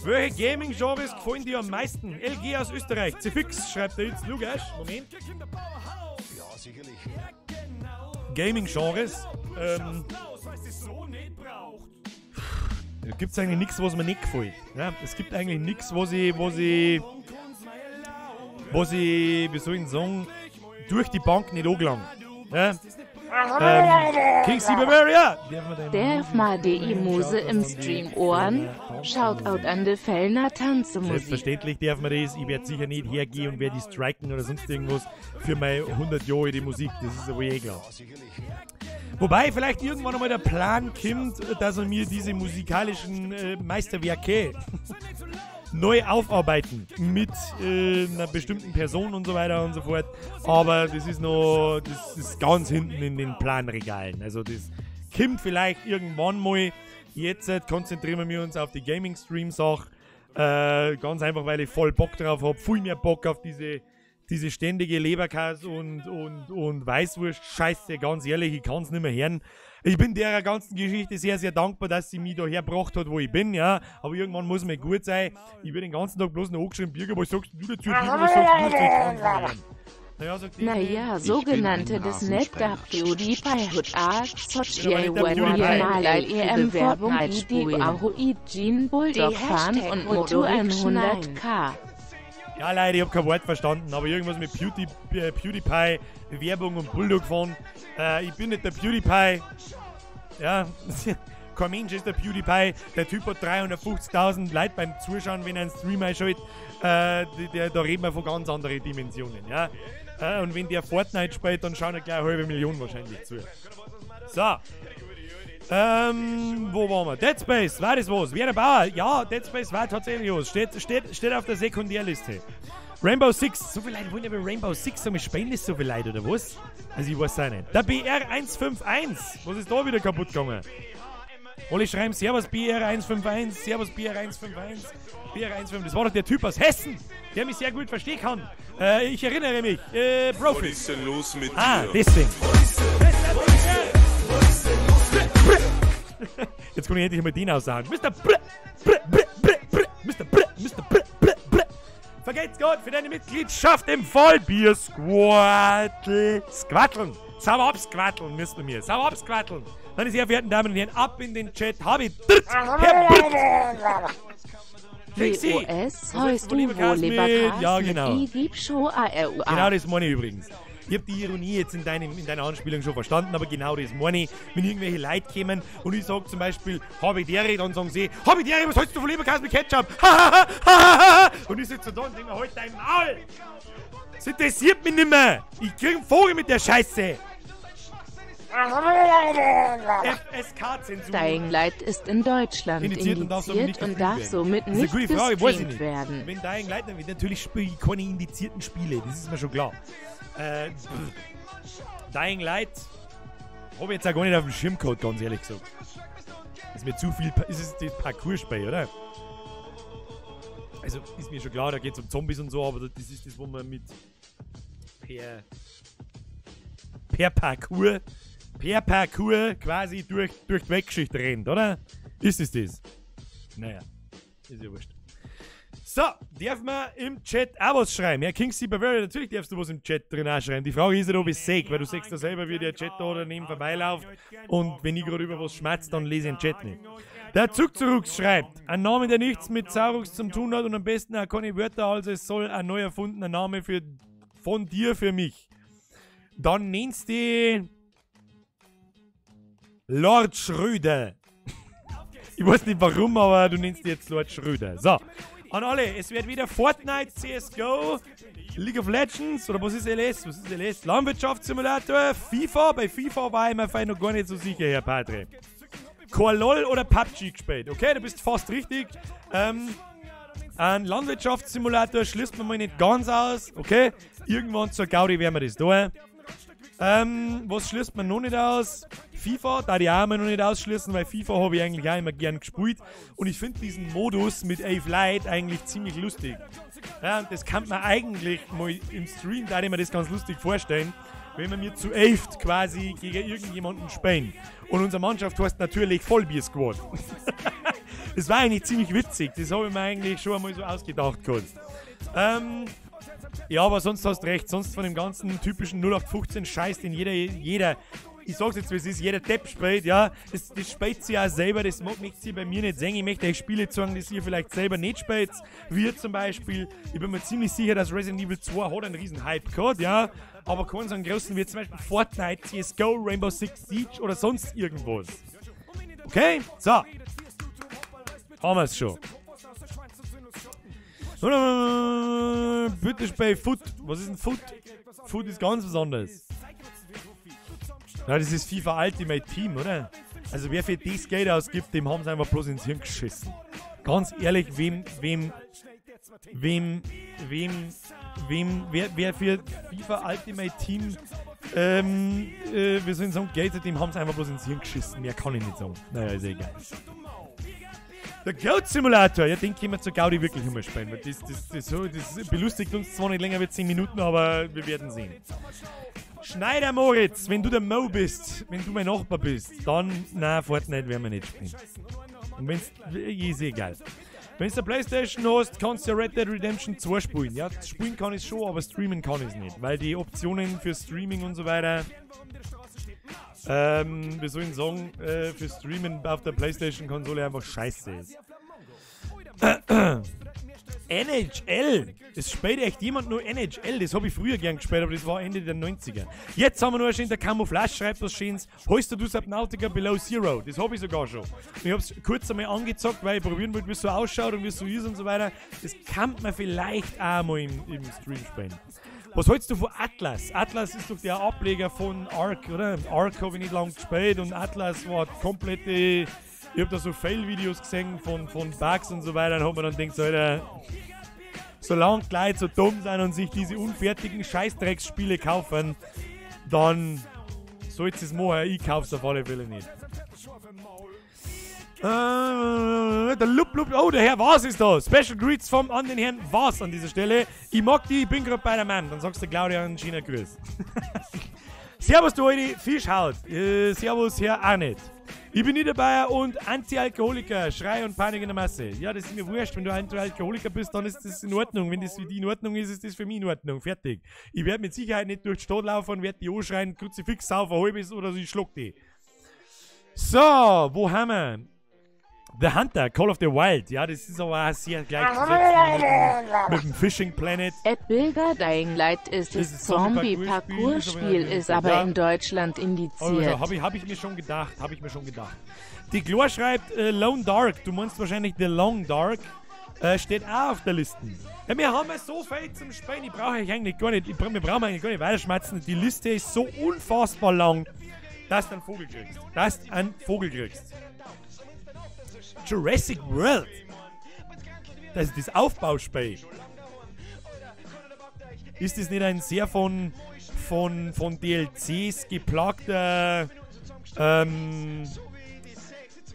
Welche Gaming-Genres gefallen dir am meisten? LG aus Österreich. Cfix schreibt er jetzt. Lukas, Moment. Ja, sicherlich. Gaming-Genres. Gibt es eigentlich nichts, was mir nicht gefällt. Ja, es gibt eigentlich nichts, was ich, wie soll ich denn sagen, durch die Bank nicht angelangt. Ja? King C. Bavaria! Darf mal die Muse im Stream Ohren? Shoutout an de Fellner Tanzemusik. Selbstverständlich darf man das. Ich werde sicher nicht hergehen und werde die striken oder sonst irgendwas für meine 100 Jahre die Musik. Das ist aber eh klar. Wobei vielleicht irgendwann einmal der Plan kommt, dass er mir diese musikalischen Meisterwerke neu aufarbeiten mit einer bestimmten Person und so weiter und so fort. Aber das ist noch, das ist ganz hinten in den Planregalen. Also das kommt vielleicht irgendwann mal. Jetzt konzentrieren wir uns auf die Gaming-Stream-Sache. Ganz einfach, weil ich voll Bock drauf habe. Viel mehr Bock auf diese ständige Leberkäse und Weißwurst-Scheiße, ganz ehrlich, ich kann's nicht mehr hören. Ich bin der ganzen Geschichte sehr, sehr dankbar, dass sie mich da hergebracht hat, wo ich bin, ja. Aber irgendwann muss mir gut sein. Ich bin den ganzen Tag bloß noch angeschrieben, Birger, was sagst du dazu? Birger, was sagst du dazu? Ich kann's nicht mehr hören. Naja, sagt die, Naja, sogenannte des Net da PewDiePie Hut A, EM Werbung ID Aroid Jean Bulldog Fan und Moto 100k. Ja, leider, ich hab kein Wort verstanden, aber irgendwas mit PewDiePie, Werbung und Bulldog fahren. Ich bin nicht der PewDiePie. Ja, kein Mensch ist der PewDiePie. Der Typ hat 350.000 Leute beim Zuschauen, wenn er einen Stream einschaltet. Da reden wir von ganz anderen Dimensionen, ja. Und wenn der Fortnite spielt, dann schauen er gleich 500.000 wahrscheinlich zu. So. Wo waren wir? Dead Space, war das was? Werner Bauer, ja, Dead Space war tatsächlich was. Steht auf der Sekundärliste. Rainbow Six, so viele Leute wollen aber Rainbow Six, aber spielen das so viele Leute, oder was? Also ich weiß auch nicht. Der BR151, was ist da wieder kaputt gegangen? Alle schreiben Servus BR151, Servus BR151, BR151. Das war doch der Typ aus Hessen, der mich sehr gut verstehen kann. Ich erinnere mich. Profis. Was ist denn los mit dir? Ah, deswegen. Jetzt kann ich endlich mal den aussagen. Mr. Br, Br, Br, Br, Br, Mr. Br, Mr. Br, Br, Br. Vergelt's Gott für deine Mitgliedschaft im Vollbier-Squattel. Squatteln. Sauber absquatteln müssen wir mir. Sauber absquatteln. Meine sehr verehrten Damen und Herren, ab in den Chat. Hab ich. WOS, heust du wohl Leberkas? Ja, genau. Genau das meine ich übrigens. Ich hab die Ironie jetzt in deiner Anspielung schon verstanden, aber genau das meine ich. Wenn irgendwelche Leute kommen und ich sag zum Beispiel, habe ich Dere, dann sagen sie, habe ich Dere, was hältst du von Leberkäse mit Ketchup? Und ich sitze da und denke mir, halt dein Maul! Das interessiert mich nicht mehr! Ich krieg einen Vogel mit der Scheiße! FSK-Zensur. Dying Light ist in Deutschland indiziert und darf somit nicht gestreamt werden. Wenn Dying Light, dann natürlich spiele ich keine indizierten Spiele, das ist mir schon klar. Dying Light habe ich jetzt auch gar nicht auf dem Schirm gehabt, ganz ehrlich gesagt. Ist mir zu viel. Ist es das Parcours-Spiel, oder? Also ist mir schon klar, da geht es um Zombies und so, aber das ist das, wo man mit per Parcours quasi durch die Weltgeschichte rennt, oder? Ist es das? Naja, ist ja wurscht. So, darf man im Chat auch was schreiben? Ja, Kingsley Bavaria, natürlich darfst du was im Chat drin auch schreiben. Die Frage ist ja, ob ich sehe, weil du siehst ja selber, wie der Chat da daneben vorbeiläuft. Und wenn ich gerade über was schmatze, dann lese ich den Chat nicht. Der Zugzurücks schreibt, ein Name, der nichts mit Saurux zu tun hat und am besten auch keine Wörter, also es soll ein neu erfundener Name für, von dir für mich. Dann nennst du Lord Schröder. Ich weiß nicht warum, aber du nennst dich jetzt Lord Schröder. So, an alle, es wird wieder Fortnite, CSGO, League of Legends oder was ist LS? Was ist LS? Landwirtschaftssimulator, FIFA. Bei FIFA war ich mir fein noch gar nicht so sicher, Herr Padre. LOL oder PUBG gespielt. Okay, du bist fast richtig. Ein Landwirtschaftssimulator schließt man mal nicht ganz aus. Okay, irgendwann zur Gaudi werden wir das da. Was schließt man noch nicht aus? FIFA, da die auch immer noch nicht ausschließen, weil FIFA habe ich eigentlich auch immer gern gespielt. Und ich finde diesen Modus mit 11 Leuten eigentlich ziemlich lustig. Ja, und das kann man eigentlich mal im Stream, da ich mir das ganz lustig vorstellen, wenn wir mir zu 11 quasi gegen irgendjemanden spielen. Und unsere Mannschaft heißt natürlich Vollbier Squad. Das war eigentlich ziemlich witzig. Das habe ich mir eigentlich schon einmal so ausgedacht kurz. Ja, aber sonst hast du recht. Sonst von dem ganzen typischen 0815 Scheiß, den jeder, ich sag's jetzt wie es ist, jeder Depp spielt, ja. Das spielt sie auch selber, das möchte sie bei mir nicht sehen. Ich möchte euch Spiele zeigen, die ihr vielleicht selber nicht spielt. Wir zum Beispiel, ich bin mir ziemlich sicher, dass Resident Evil 2 hat einen riesen Hype gehabt, ja. Aber keinen so einen großen wie zum Beispiel Fortnite, CSGO, Rainbow Six Siege oder sonst irgendwas. Okay, so. Haben wir's schon. Bitte bei Foot. Was ist denn Foot? Foot ist ganz was anderes. Ja, das ist FIFA Ultimate Team, oder? Also wer für das Geld ausgibt, dem haben sie einfach bloß ins Hirn geschissen. Ganz ehrlich, wer für FIFA Ultimate Team, wir sollen sagen, Geld hat, dem haben sie einfach bloß ins Hirn geschissen. Mehr kann ich nicht sagen. Naja, ist egal. Der Goat Simulator, ja, den können wir zur Gaudi wirklich immer spielen. Weil das belustigt uns zwar nicht länger wie 10 Minuten, aber wir werden sehen. Schneider Moritz, wenn du der Mo bist, wenn du mein Nachbar bist, dann, na, Fortnite werden wir nicht spielen. Und wenn's, ist egal. Wenn du eine Playstation hast, kannst du ja Red Dead Redemption 2 spielen. Ja, spielen kann ich schon, aber streamen kann ich nicht, weil die Optionen für Streaming und so weiter, wir sollen sagen, für Streamen auf der Playstation-Konsole einfach scheiße ist. NHL! Es spielt echt jemand nur NHL. Das habe ich früher gern gespielt, aber das war Ende der 90er. Jetzt haben wir noch schön, der Camouflage schreibt was Schönes. Holst du Subnautica Below Zero? Das habe ich sogar schon. Ich habe es kurz einmal angezockt, weil ich probieren wollte, wie es so ausschaut und wie es so ist und so weiter. Das kann man vielleicht auch mal im Stream spielen. Was hältst du von Atlas? Atlas ist doch der Ableger von Ark, oder? Ark habe ich nicht lange gespielt und Atlas war komplette. Ich habe da so Fail-Videos gesehen von Bugs und so weiter und hab mir dann gedacht, so, Alter, solange die Leute so dumm sind und sich diese unfertigen Scheißdrecksspiele kaufen, dann soll's es machen. Ich kauf's auf alle Fälle nicht. Der Lup Lup, oh, der Herr Was ist da. Special Greets vom an den Herrn Was an dieser Stelle. Ich mag die, ich bin gerade bei der Mann. Dann sagst du Claudia einen schönen Grüß. Servus, du alte Fischhaut. Servus, Herr Arnett. Ich bin Niederbayer und Anti-Alkoholiker. Schrei und Panik in der Masse. Ja, das ist mir wurscht. Wenn du Anti-Alkoholiker bist, dann ist das in Ordnung. Wenn das für die in Ordnung ist, ist das für mich in Ordnung. Fertig. Ich werde mit Sicherheit nicht durch die Stadt laufen und werde die anschreien, Kruzifix saufen, halbes oder so, ich schluck die. So, wo haben wir? The Hunter, Call of the Wild. Ja, das ist aber auch sehr gleichzusetzen mit dem Fishing Planet. At Bilger Dying Light ist das Zombie-Parcours-Spiel, ist aber ja in Deutschland indiziert. Also, hab ich mir schon gedacht, Die Glor schreibt Lone Dark, du meinst wahrscheinlich The Long Dark, steht auch auf der Liste. Ja, wir haben ja so viel zum Spielen, ich brauche euch eigentlich gar nicht, wir brauchen eigentlich gar nicht weiterschmatzen. Die Liste ist so unfassbar lang, dass du einen Vogel kriegst. Dass du einen Vogel kriegst. Jurassic World. Das ist das Aufbauspiel. Ist das nicht ein sehr von DLCs geplagter,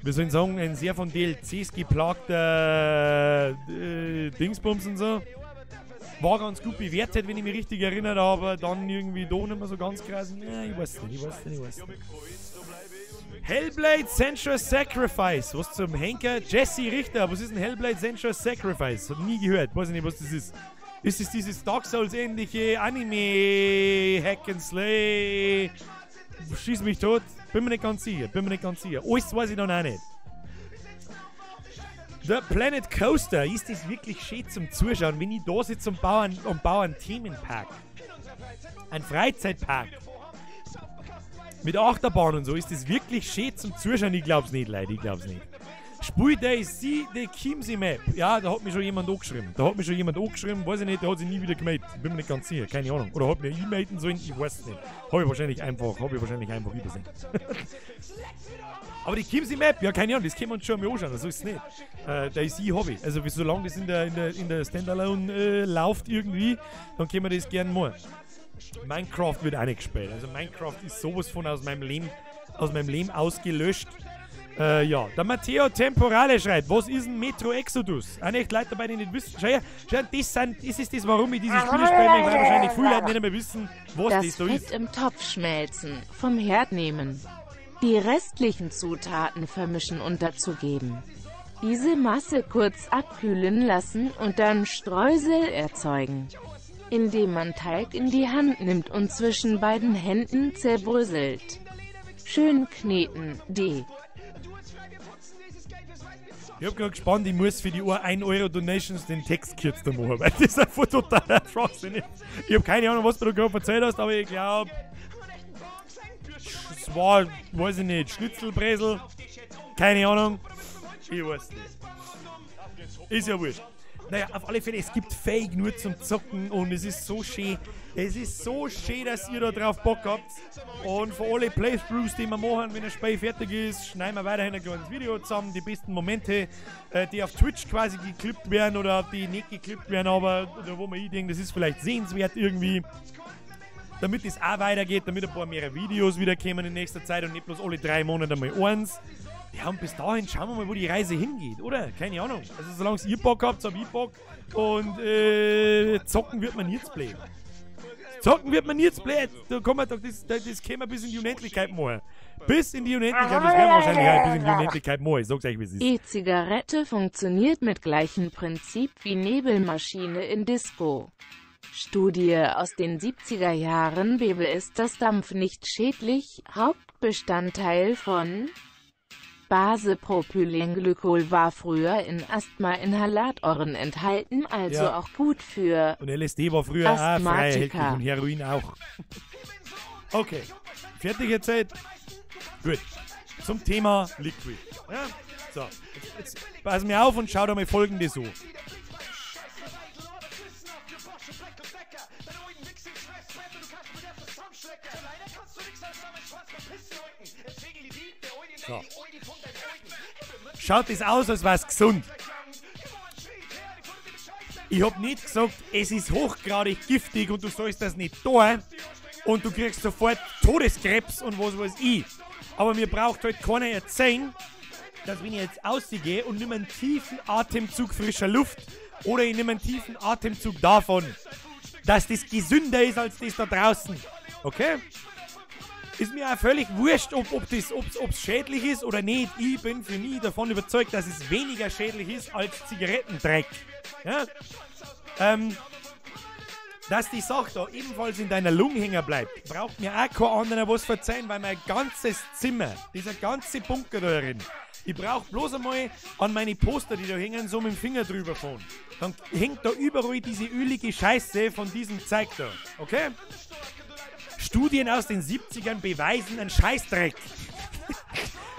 wir sollen sagen, ein sehr von DLCs geplagter Dingsbums und so? War ganz gut bewertet, wenn ich mich richtig erinnere, aber dann irgendwie doch nicht mehr so ganz krass. Ja, ich weiß nicht. Hellblade Sensuous Sacrifice. Was zum Henker? Jesse Richter. Was ist ein Hellblade Sensuous Sacrifice? Hab nie gehört. Weiß ich nicht, was das ist. Ist es dieses Dark Souls ähnliche Anime Hack and Slay? Schieß mich tot. Bin mir nicht ganz sicher. Bin mir nicht ganz sicher. Alles weiß ich noch nicht. The Planet Coaster. Ist das wirklich schön zum Zuschauen, wenn ich da sitze und baue einen Themenpark? Ein Freizeitpark. Mit Achterbahn und so. Ist das wirklich schön zum Zuschauen? Ich glaub's nicht, Leute. Ich glaub's nicht. Spiel DayZ, die Chiemsee Map. Ja, da hat mich schon jemand angeschrieben. Weiß ich nicht, der hat sich nie wieder gemeldet. Bin mir nicht ganz sicher, keine Ahnung. Oder hat mir e-mailten sollen, ich weiß es nicht. Habe ich wahrscheinlich einfach übersehen. Aber die Chiemsee Map, ja, keine Ahnung, das können wir uns schon mal anschauen, so ist es nicht. DayZ habe ich. Also solange das in der Standalone läuft irgendwie, dann können wir das gerne mal. Minecraft wird auch nicht gespielt. Also Minecraft ist sowas von aus meinem Leben ausgelöscht. Ja, der Matteo Temporale schreibt, was ist ein Metro Exodus? Auch nicht Leute dabei, die nicht wissen. Schau, das ist das, warum ich diese Spiele spiele, weil wahrscheinlich viele Leute nicht mehr wissen, was das so ist. Das Fett im Topf schmelzen, vom Herd nehmen, die restlichen Zutaten vermischen und dazugeben. Diese Masse kurz abkühlen lassen und dann Streusel erzeugen, indem man Teig in die Hand nimmt und zwischen beiden Händen zerbröselt. Schön kneten, D. Ich hab grad gespannt, ich muss für die 1 Euro Donations den Text kürzer machen, weil das ist einfach totaler Schwachsinn. Ich hab keine Ahnung, was du da gerade erzählt hast, aber ich glaub, es war, weiß ich nicht, Schnitzelbresel, keine Ahnung, ich weiß nicht. Ist ja wurscht. Naja, auf alle Fälle, es gibt Fake nur zum Zocken und es ist so schön. Es ist so schön, dass ihr da drauf Bock habt. Und für alle Playthroughs, die wir machen, wenn das Spiel fertig ist, schneiden wir weiterhin ein kleines Video zusammen. Die besten Momente, die auf Twitch quasi geklippt werden oder die nicht geklippt werden, aber da wo man ich denke, das ist vielleicht sehenswert irgendwie. Damit es auch weitergeht, damit ein paar mehr Videos wieder kommen in nächster Zeit und nicht bloß alle 3 Monate mal eins. Ja, und bis dahin schauen wir mal, wo die Reise hingeht, oder? Keine Ahnung. Also solange ihr Bock habt, hab ich Bock. Und zocken wird man jetzt bleiben. Zocken wird man jetzt bleiben. Da kommen wir doch, das können wir bis in die Unendlichkeit machen. Bis in die Unendlichkeit, das werden wir wahrscheinlich halt bis in die Unendlichkeit machen. Ich sag's euch, wie es ist. E-Zigarette funktioniert mit gleichem Prinzip wie Nebelmaschine in Disco. Studie aus den 70er Jahren Bebel ist das Dampf nicht schädlich, Hauptbestandteil von Base-Propylenglykol war früher in Asthma-Inhalatoren enthalten, also ja. Auch gut für Und LSD war früher auch frei erhältlich und Heroin auch. Okay, fertig erzählt? Gut, zum Thema Liquid. Ja? So, jetzt pass mir auf und schau dir mal Folgendes an. So. Schaut es aus, als wäre es gesund. Ich hab nicht gesagt, es ist hochgradig giftig und du sollst das nicht tun und du kriegst sofort Todeskrebs und was weiß ich. Aber mir braucht halt keiner erzählen, dass wenn ich jetzt rausgehe und nehme einen tiefen Atemzug frischer Luft oder ich nehme einen tiefen Atemzug davon, dass das gesünder ist als das da draußen. Okay? Ist mir auch völlig wurscht, ob's schädlich ist oder nicht. Ich bin für mich davon überzeugt, dass es weniger schädlich ist als Zigarettendreck. Ja? Dass die Sache da ebenfalls in deiner Lunge hängen bleibt, braucht mir auch kein anderer was verzeihen, weil mein ganzes Zimmer, dieser ganze Bunker da drin, ich brauche bloß einmal an meine Poster, die da hängen, so mit dem Finger drüber fahren. Dann hängt da überall diese ölige Scheiße von diesem Zeug da. Okay? Studien aus den 70ern beweisen einen Scheißdreck.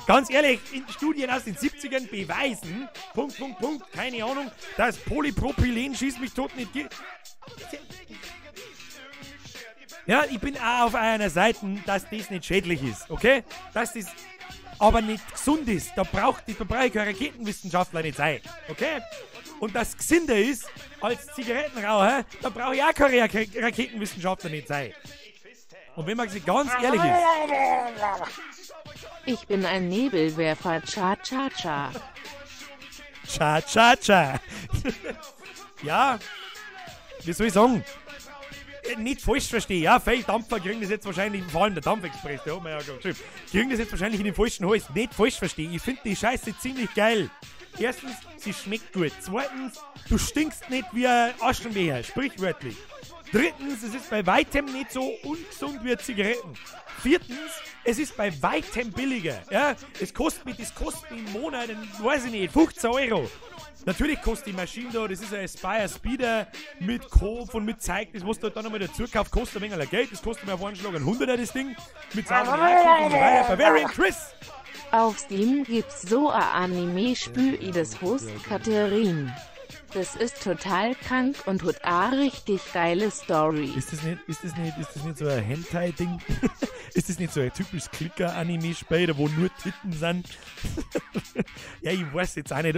Ganz ehrlich, Studien aus den 70ern beweisen, Punkt, Punkt, Punkt, keine Ahnung, dass Polypropylen schießt mich tot nicht geht. Ja, ich bin auch auf einer Seite, dass das nicht schädlich ist, okay? Dass das aber nicht gesund ist. Da brauche ich kein Raketenwissenschaftler nicht sein, okay? Und das gesünder ist als Zigarettenraucher, da brauche ich auch kein Raketenwissenschaftler nicht sein. Und wenn man sich ganz ehrlich ist. Ich bin ein Nebelwerfer, cha cha cha. Cha cha cha. Ja, wie soll ich sagen? Nicht falsch verstehen, ja, viele Dampfer kriegen das jetzt wahrscheinlich, vor allem der Dampfexpress, der hat mir ja gerade geschrieben, kriegen das jetzt wahrscheinlich in den falschen Hals. Nicht falsch verstehen, ich finde die Scheiße ziemlich geil. Erstens, sie schmeckt gut. Zweitens, du stinkst nicht wie ein Aschenbecher, sprichwörtlich. Drittens, es ist bei weitem nicht so ungesund wie Zigaretten. Viertens, es ist bei weitem billiger. Ja, das kostet mich im Monat, weiß ich nicht, 15 Euro. Natürlich kostet die Maschine da, das ist ein Aspire Speeder mit Kopf und mit Zeug, das was du halt dann nochmal dazu kauft, kostet ein wenig Geld, das kostet mir auf einen Schlag ein 100er das Ding. Mit sauberen und so weiter. Bavarian Chris! Auf Steam gibt's so a Anime-Spül, das Host Katharin. Das ist total krank und hat a richtig geile Story. Ist das nicht so ein Hentai-Ding? Ist das nicht so ein typisches Klicker-Anime-Spiel, wo nur Titten sind? Ja, ich weiß jetzt auch nicht.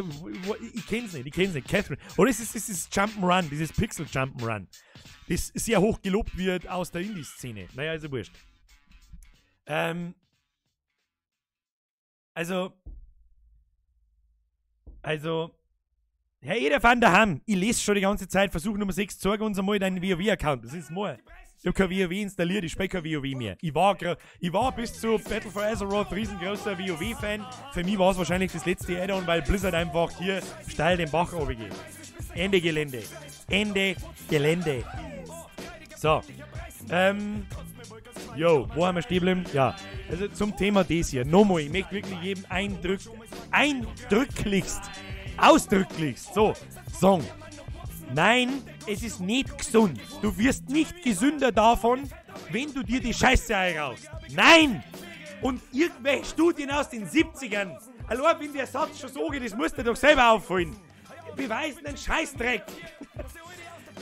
Ich kenn's nicht, Catherine. Oder ist es dieses Jump'n'Run, dieses Pixel-Jump'n'Run, das sehr hoch gelobt wird aus der Indie-Szene. Naja, ist ja wurscht. Also, Herr Eder van der Ham, ich lese schon die ganze Zeit, Versuch Nummer 6, zeig uns einmal deinen WoW-Account. Das ist mal. Ich hab kein WoW installiert, ich spiele kein WoW mehr. Ich war bis zu Battle for Azeroth riesengroßer WoW-Fan. Für mich war es wahrscheinlich das letzte Add-on, weil Blizzard einfach hier steil den Bach runtergeht. Ende Gelände. Ende Gelände. So. Jo, wo haben wir stehen geblieben? Ja, also zum Thema das hier. Nochmal, ich möchte wirklich jedem ausdrücklichst, so, sagen. Nein, es ist nicht gesund. Du wirst nicht gesünder davon, wenn du dir die Scheiße einrauchst. Nein! Und irgendwelche Studien aus den 70ern, allein wenn der Satz schon so geht, das musst du doch selber auffallen, beweisen einen Scheißdreck.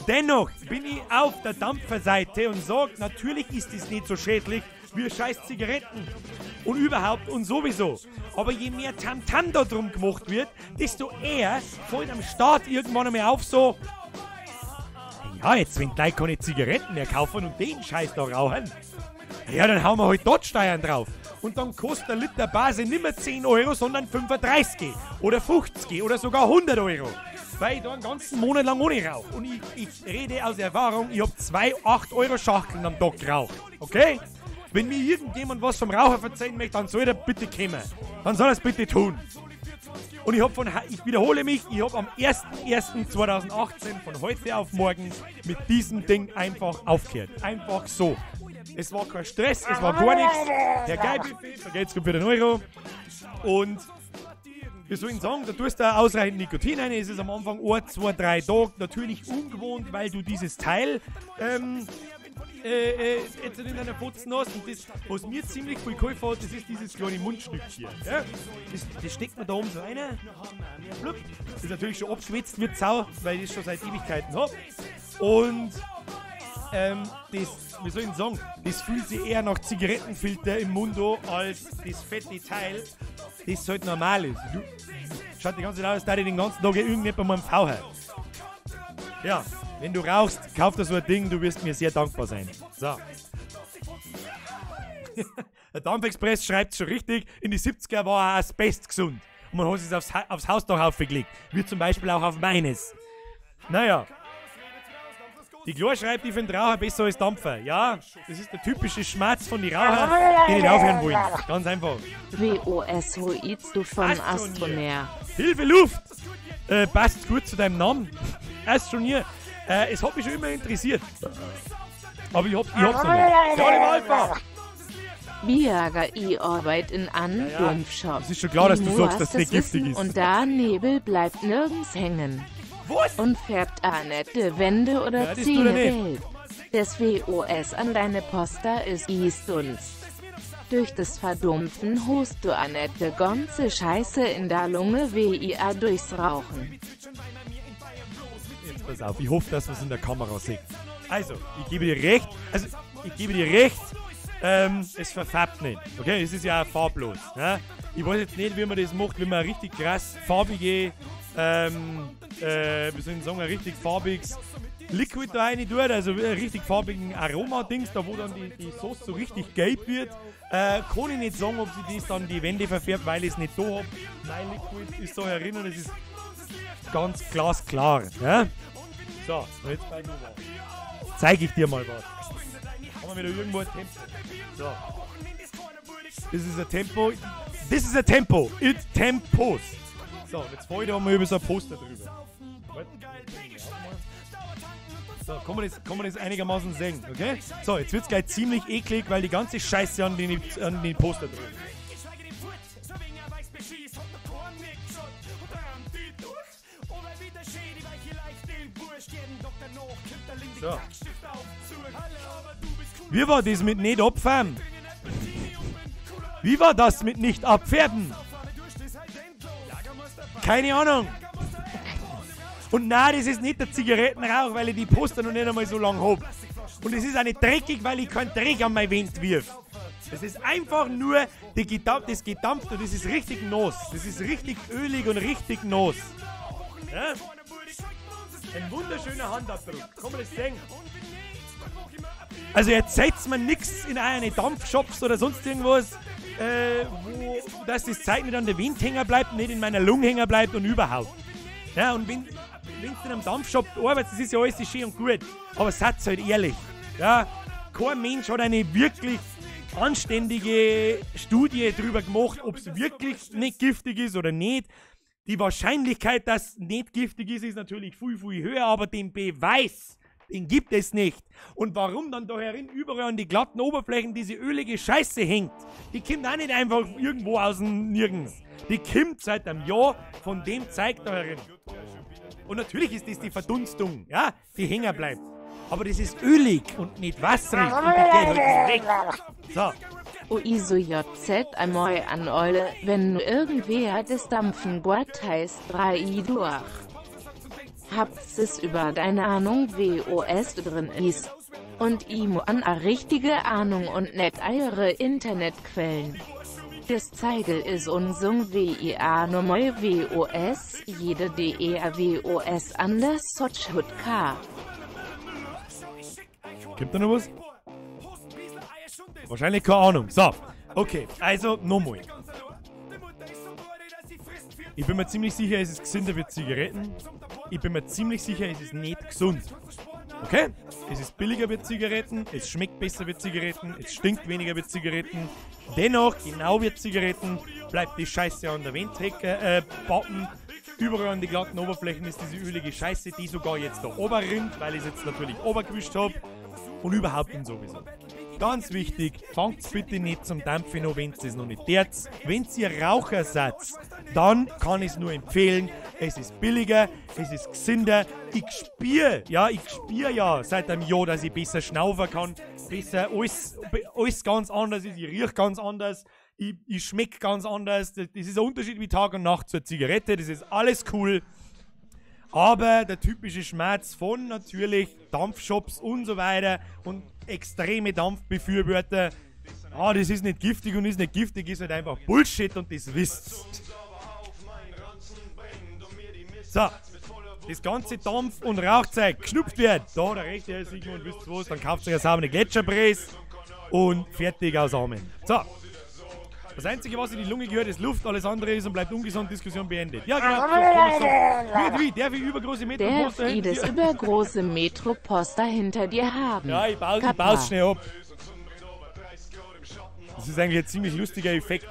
Dennoch bin ich auf der Dampferseite und sage, natürlich ist es nicht so schädlich wie scheiß Zigaretten. Und überhaupt und sowieso. Aber je mehr Tamtam da drum gemacht wird, desto eher fällt am Staat irgendwann einmal auf so, ja, jetzt wenn gleich keine Zigaretten mehr kaufen und den Scheiß da rauchen, ja, dann hauen wir halt dort Steuern drauf. Und dann kostet der Liter Base nicht mehr 10 Euro, sondern 35 oder 50 oder sogar 100 Euro. Weil ich da einen ganzen Monat lang ohne rauche. Und ich rede aus Erfahrung, ich hab 2 8-Euro-Schachteln am Tag geraucht. Okay? Wenn mir irgendjemand was vom Raucher verzeihen möchte, dann soll er bitte kommen. Dann soll er es bitte tun. Und ich hab ich wiederhole mich, ich hab am 01.01.2018 von heute auf morgen mit diesem Ding einfach aufgehört. Einfach so. Es war kein Stress, es war gar nichts. Der Geilbuffet, vergeht's gut für den Euro. Und wir sollen sagen, da tust du ausreichend Nikotin rein. Es ist am Anfang 1, 2, 3 Tage natürlich ungewohnt, weil du dieses Teil jetzt in deiner Fotzen hast. Und das, was mir ziemlich viel geholfen hat, das ist dieses kleine Mundstück hier. Ja? Das steckt man da oben so rein. Blub. Das ist natürlich schon abgeschwitzt mit Sau, weil ich das schon seit Ewigkeiten hab. Und das, wie soll ich denn sagen, das fühlt sich eher nach Zigarettenfilter im Mund an, als das fette Teil, das halt normal ist. Du, schaut die ganze Zeit aus, als würde ich den ganzen Tag irgendjemand bei meinem V her. Ja, wenn du rauchst, kauf dir so ein Ding, du wirst mir sehr dankbar sein. So. Der Dampfexpress schreibt schon richtig, in die 70er war er Asbest gesund. Und man hat es aufs Hausdach aufgelegt. Wie zum Beispiel auch auf meines. Naja. Die Chlor schreibt, ich finde Raucher besser als Dampfer. Ja, das ist der typische Schmerz von den Rauchern, die nicht aufhören wollen. Ganz einfach. WOS hoizt du von Astronair. Hilfe Luft! Passt gut zu deinem Namen. Astronair. Es hat mich schon immer interessiert. Aber ich hab's noch nicht. Ja, Alpha! Biaga i Arbeit in an ja. Dumpfshop. Es ist schon klar, dass du sagst, dass das nicht giftig ist. Und da Nebel bleibt nirgends hängen. Was? Und färbt nette Wände oder ja, Zähne gelb. Das WOS an deine Poster ist Istunst. Durch das Verdumpfen hust du Annette ganze Scheiße in der Lunge WIA durchs Rauchen. Jetzt pass auf, ich hoffe, dass man es in der Kamera sieht. Also, ich gebe dir recht, es verfärbt nicht. Okay, es ist ja auch farblos. Ne? Ich weiß jetzt nicht, wie man das macht, wenn man richtig krass farbige, wie soll ich sagen, ein richtig farbiges Liquid da rein tut, also ein richtig farbigen Aroma-Dings, da wo dann die Sauce so richtig gelb wird. Kann ich nicht sagen, ob sie das dann die Wände verfärbt, weil ich es nicht da hab. Mein Liquid ist da herinnen, es ist ganz glasklar. Ja? So, jetzt bei Nova. Zeige ich dir mal was. Haben wir wieder irgendwo ein Tempo. So. Das ist ein Tempo. Das ist ein Tempo. It Tempos. So, jetzt fahre ich da mal über so ein Poster drüber. So, kann man das einigermaßen sehen, okay? So, jetzt wird es gleich ziemlich eklig, weil die ganze Scheiße an den Poster drüber. So. Wie war das mit nicht abfahren? Wie war das mit nicht abfärben? Keine Ahnung. Und nein, das ist nicht der Zigarettenrauch, weil ich die Poster noch nicht einmal so lange hab. Und es ist auch nicht dreckig, weil ich keinen Dreck an meine Wand wirf. Es ist einfach nur das gedampft und das ist richtig nass. Das ist richtig ölig und richtig nass. Ja? Ein wunderschöner Handabdruck. Kann man das sehen? Also erzählt mir nichts in eine Dampfshops oder sonst irgendwas, wo, dass das Zeug nicht an der Wind hängen bleibt, nicht in meiner Lunge hängen bleibt und überhaupt. Ja, und wenn du in einem Dampfshop arbeitest, das ist ja alles schön und gut, aber seid halt ehrlich. Ja, kein Mensch hat eine wirklich anständige Studie darüber gemacht, ob es wirklich nicht giftig ist oder nicht. Die Wahrscheinlichkeit, dass es nicht giftig ist, ist natürlich viel, viel höher, aber den Beweis, den gibt es nicht. Und warum dann da herin überall an die glatten Oberflächen diese ölige Scheiße hängt, die kommt auch nicht einfach irgendwo aus dem Nirgends. Die kommt seit einem Jahr von dem Zeug da herin. Und natürlich ist das die Verdunstung, ja, die hängen bleibt. Aber das ist ölig und nicht wasserig und die geht halt nicht weg. So. Oiso JZ amoi an Eule, wenn nur irgendwer des Dampfen Gott heißt 3 durch. Habt's es über deine Ahnung WOS drin ist. Und imo an a richtige Ahnung und net eure Internetquellen. Das Zeigel is unsung WIA nomoi WOS, jede DER WOS anders Sotschhut K. Gibt da noch was? Wahrscheinlich keine Ahnung. So, okay, also nochmal. Ich bin mir ziemlich sicher, es ist gesünder wie Zigaretten. Ich bin mir ziemlich sicher, es ist nicht gesund. Okay? Es ist billiger wie Zigaretten, es schmeckt besser wie Zigaretten, es stinkt weniger wie Zigaretten. Dennoch, genau wie Zigaretten, bleibt die Scheiße an der Wand backen. Überall an die glatten Oberflächen ist diese ölige Scheiße, die sogar jetzt da oben rinnt, weil ich es jetzt natürlich obergewischt habe. Und überhaupt und sowieso. Ganz wichtig, fangt's bitte nicht zum Dampfen an, wenn's es noch nicht derz. Wenn's ihr Raucher seid, dann kann ich's nur empfehlen. Es ist billiger, es ist gesünder. Ich spür ja seit einem Jahr, dass ich besser schnaufen kann, besser alles ganz anders ist, ich riech ganz anders, ich schmeck ganz anders. Das ist ein Unterschied wie Tag und Nacht zur Zigarette, das ist alles cool. Aber der typische Schmerz von natürlich Dampfshops und so weiter und extreme Dampfbefürworter, ah, das ist nicht giftig und ist nicht giftig, ist halt einfach Bullshit und das wisst's. So, das ganze Dampf- und Rauchzeug geschnupft wird. Da, der rechte Herr Sigmund, wisst ihr was, dann kauft sich eine saubere Gletscherpresse und fertig aus Amen. So. Das Einzige, was in die Lunge gehört, ist Luft, alles andere ist und bleibt ungesund, Diskussion beendet. Ja, genau. So. Wie, darf ich übergroße Metro-Poster hinter dir? Darf ich das übergroße Metro-Poster hinter dir haben? Ja, ich baue schnell ab. Das ist eigentlich ein ziemlich lustiger Effekt.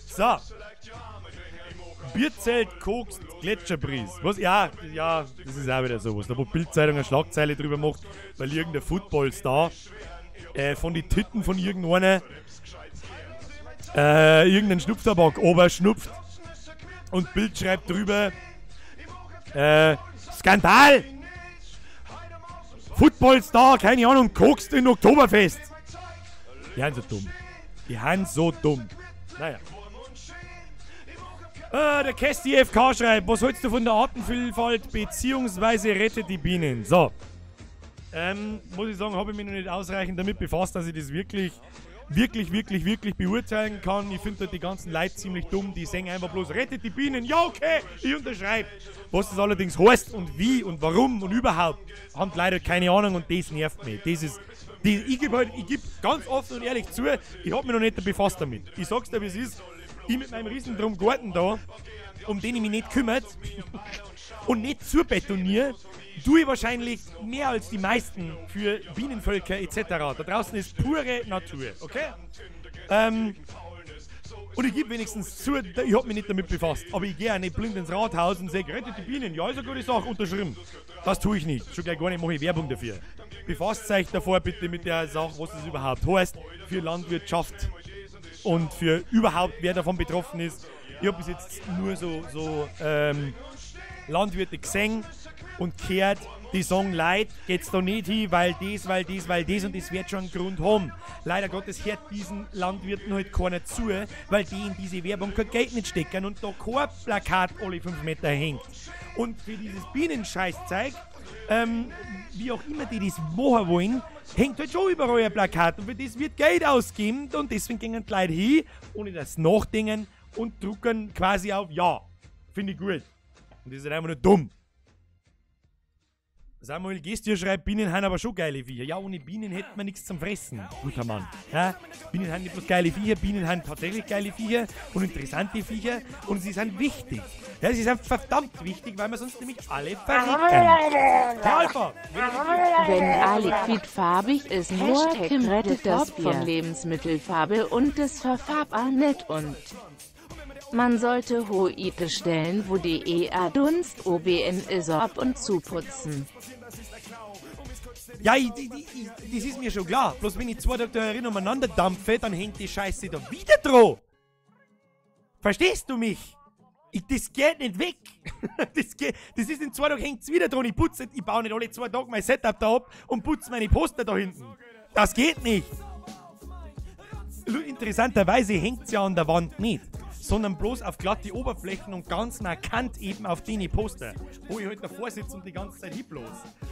So. Bierzelt, Koks, Gletscherbries. Was? Ja, ja, das ist auch wieder sowas. Da wo Bild-Zeitung eine Schlagzeile drüber macht, weil irgendein Footballstar von den Titten von irgendeiner irgendeinen Schnupftabak oberschnupft und Bild schreibt drüber Skandal! Footballstar, keine Ahnung, kokst in Oktoberfest! Die sind so dumm. Die sind so dumm. Naja. Der Kesti FK schreibt, was hältst du von der Artenvielfalt beziehungsweise rettet die Bienen? So. Muss ich sagen, habe ich mich noch nicht ausreichend damit befasst, dass ich das wirklich, wirklich, wirklich, wirklich beurteilen kann. Ich finde halt die ganzen Leute ziemlich dumm, die sagen einfach bloß, rettet die Bienen. Ja, okay, ich unterschreibe. Was das allerdings heißt und wie und warum und überhaupt, haben leider keine Ahnung und das nervt mich. Das ist, ich gebe ganz offen und ehrlich zu, ich habe mich noch nicht befasst damit. Ich sag's dir, wie es ist. Ich mit meinem riesen drum Garten da, um den ich mich nicht kümmert und nicht zubetoniere, tue ich wahrscheinlich mehr als die meisten für Bienenvölker etc. Da draußen ist pure Natur, okay? Und ich gebe wenigstens zu, ich hab mich nicht damit befasst. Aber ich gehe auch nicht blind ins Rathaus und sage, rettet die Bienen, ja, ist eine gute Sache, unterschrieben. Das tue ich nicht. Schon gleich gar nicht, mache ich Werbung dafür. Befasst euch davor bitte mit der Sache, was das überhaupt heißt für Landwirtschaft und für überhaupt, wer davon betroffen ist. Ich hab bis jetzt nur so Landwirte gesehen und gehört, die sagen, Leute, geht's da nicht hin, weil das, weil das, weil das und das wird schon einen Grund haben. Leider Gottes hört diesen Landwirten halt keiner zu, weil die in diese Werbung kein Geld nicht stecken und da kein Plakat alle 5 Meter hängt. Und für dieses Bienenscheißzeug, wie auch immer die das machen wollen, hängt halt schon überall ein Plakat und für das wird Geld ausgegeben und deswegen gehen die Leute hin, ohne das Nachdenken und drucken quasi auf Ja. Finde ich gut. Und das ist halt einfach nur dumm. Samuel Gestier schreibt, Bienen haben aber schon geile Viecher. Ja, ohne Bienen hätten wir nichts zum Fressen. Guter Mann. Ja, Bienen haben nicht bloß geile Viecher, Bienen haben tatsächlich geile Viecher und interessante Viecher und sie sind wichtig. Ja, sie sind verdammt wichtig, weil wir sonst nämlich alle verrecken. Herr Alpha! Wenn A-Liquid farbig ist, nur Kim rettet das von Lebensmittelfarbe und das verfarbt auch nicht und... Man sollte Hoite stellen, wo die EA Dunst OBN ist ab und zu putzen. Ja, das ist mir schon klar. Bloß wenn ich 2 Tage da herin umeinander dampfe, dann hängt die Scheiße da wieder dran. Verstehst du mich? Das geht nicht weg. Das ist in 2 Tagen hängt's wieder dran. Ich putze, ich baue nicht alle 2 Tage mein Setup da ab und putze meine Poster da hinten. Das geht nicht. Interessanterweise hängt's ja an der Wand nicht, sondern bloß auf glatte Oberflächen und ganz markant eben auf den Poster, wo ich halt davor sitze und die ganze Zeit hinblos.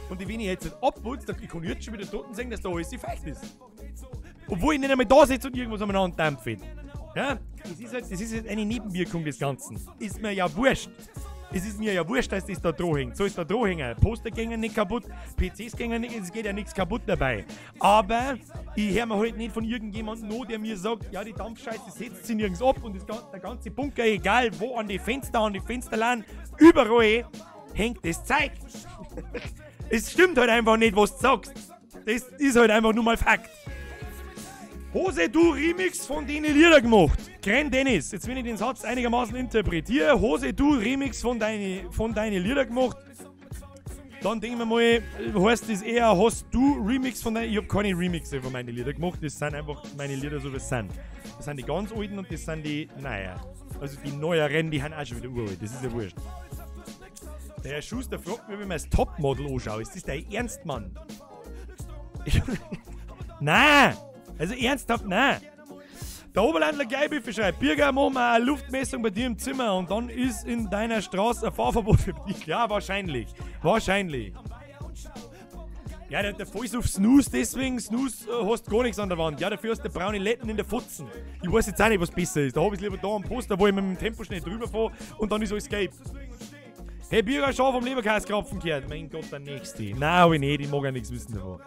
Und wenn ich jetzt nicht abputze, dann kann ich jetzt schon wieder dort sehen, dass da alles feucht ist. Obwohl ich nicht einmal da sitze und irgendwas umeinander dampfe. Ja, das ist halt eine Nebenwirkung des Ganzen. Ist mir ja wurscht. Es ist mir ja wurscht, dass das da dran hängt. So ist da dran hängen. Poster gingen nicht kaputt, PCs gingen nicht, es geht ja nichts kaputt dabei. Aber ich höre mir halt nicht von irgendjemandem noch, der mir sagt, ja, die Dampfscheiße setzt sich nirgends ab und das, der ganze Bunker, egal wo, an die Fenster, an die Fensterladen, überall hängt das Zeug. Es stimmt halt einfach nicht, was du sagst. Das ist halt einfach nur mal Fakt. Hose, du Remix von deinen Lieder gemacht. Kren Dennis, jetzt wenn ich den Satz einigermaßen interpretiere, Hose, du Remix von deine Lieder gemacht. Dann denken wir mal, heißt das eher, hast du Remix von deinen... Ich hab keine Remixe von meinen Lieder gemacht, das sind einfach meine Lieder so, wie sie sind. Das sind die ganz alten und das sind die neuen. Also die neueren, die sind auch schon wieder uralt, das ist ja wurscht. Der Herr Schuster fragt mich, wie ich mir das Topmodel anschaue. Ist das dein Ernst, Mann? Nein! Also ernsthaft, nein. Der Oberlandler Gleibüffel schreibt, Birger, mach mal eine Luftmessung bei dir im Zimmer und dann ist in deiner Straße ein Fahrverbot für dich. Ja, wahrscheinlich. Wahrscheinlich. Ja, der Voll auf Snooze, deswegen Snooze hast gar nichts an der Wand. Ja, dafür hast du braune Letten in der Fotzen. Ich weiß jetzt auch nicht, was besser ist. Da hab ich's lieber da am Poster, wo ich mit dem Tempo schnell drüber fahre und dann ist alles gelb. Hey, Birger, schon vom Leberkäskrapfen gehört. Mein Gott, der Nächste. Nein, hab ich nicht, ich mag ja nichts wissen davon.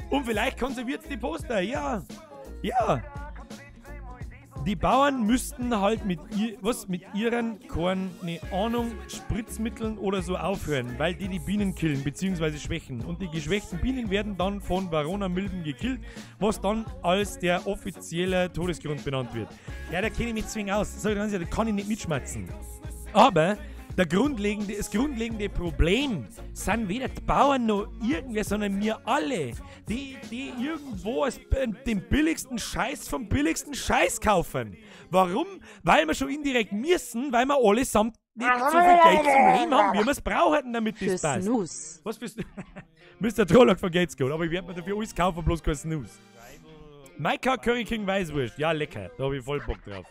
Und vielleicht konserviert die Poster, ja. Ja. Die Bauern müssten halt mit ihren, keine Ahnung, Spritzmitteln oder so aufhören, weil die die Bienen killen bzw. schwächen. Und die geschwächten Bienen werden dann von Varroa-Milben gekillt, was dann als der offizielle Todesgrund benannt wird. Ja, da kenne ich mich zwingend aus. Sag ich ganz ehrlich, da kann ich nicht mitschmerzen. Aber das grundlegende Problem sind weder die Bauern noch irgendwer, sondern wir alle, die irgendwo den billigsten Scheiß vom billigsten Scheiß kaufen. Warum? Weil wir schon indirekt müssen, weil wir allesamt nicht so viel Geld zum Leben haben, wie wir es brauchen, damit das passt. Snooze. Was für Snooze? Mr. Trolloc von Gates Gold, aber ich werde mir dafür alles kaufen, bloß kein Snooze. Maika Curry King Weißwurst. Ja, lecker. Da habe ich voll Bock drauf.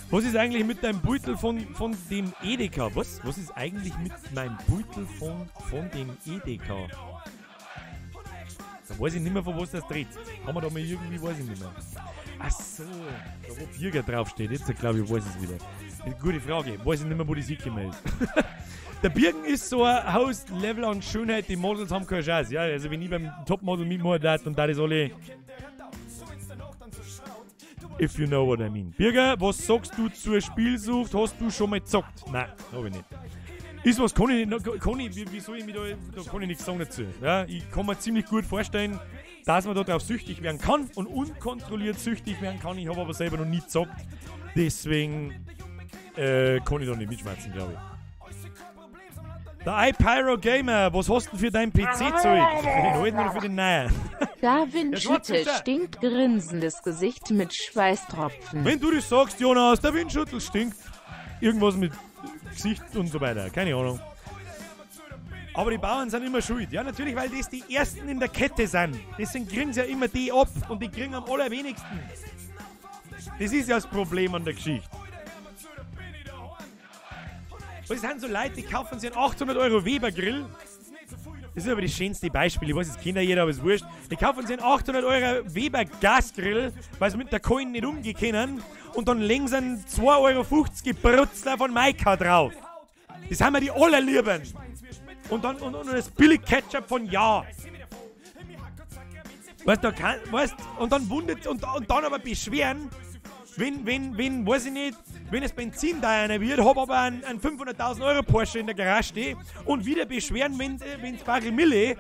Was ist eigentlich mit deinem Beutel von dem Edeka? Was? Was ist eigentlich mit meinem Beutel von dem Edeka? Da weiß ich nicht mehr, von was das dreht. Haben wir da mal irgendwie, weiß ich nicht mehr. Ach so, da wo Birger draufsteht. Jetzt glaube ich, weiß ich es wieder. Gute Frage. Weiß ich nicht mehr, wo das hingekommen ist. Der Birgen ist so ein Hauslevel an Schönheit, die Models haben keine Chance. Ja, also wenn ich beim Topmodel mitmache, dann da ist alle... If you know what I mean. Birger, was sagst du zur Spielsucht? Hast du schon mal gezockt? Nein, hab ich nicht. Ist was, kann ich nicht, kann ich, wie soll ich mich da, da kann ich nichts sagen dazu. Ja, ich kann mir ziemlich gut vorstellen, dass man da drauf süchtig werden kann und unkontrolliert süchtig werden kann. Ich habe aber selber noch nie gezockt. Deswegen kann ich da nicht mitschmerzen, glaube ich. Der iPyro Gamer, was hast du denn für deinen PC zahlt? Für den alten oder für den neuen? Da Windschüttel stinkt, grinsendes Gesicht mit Schweißtropfen. Wenn du das sagst, Jonas, der Windschüttel stinkt. Irgendwas mit Gesicht und so weiter, keine Ahnung. Aber die Bauern sind immer schuld. Ja, natürlich, weil das die Ersten in der Kette sind. Deswegen kriegen sie ja immer die ab und die kriegen am allerwenigsten. Das ist ja das Problem an der Geschichte. Das sind so Leute, die kaufen sich einen 800 Euro Weber Grill. Das ist aber das schönste Beispiel. Ich weiß, es kennt ja jeder, aber es ist wurscht. Die kaufen sich einen 800 Euro Weber Gasgrill, weil sie mit der Coin nicht umgehen können. Und dann legen sie einen 2,50 Euro Brutzler von Maika drauf. Das haben wir die allerlieben. Und dann und das billig Ketchup von Ja. Weißt du, weißt, und dann wundert und dann aber beschweren, wenn, weiß ich nicht, wenn es Benzin da einer wird, hab aber einen 500.000 Euro Porsche in der Garage stehen und wieder beschweren, wenn's Barrel Mille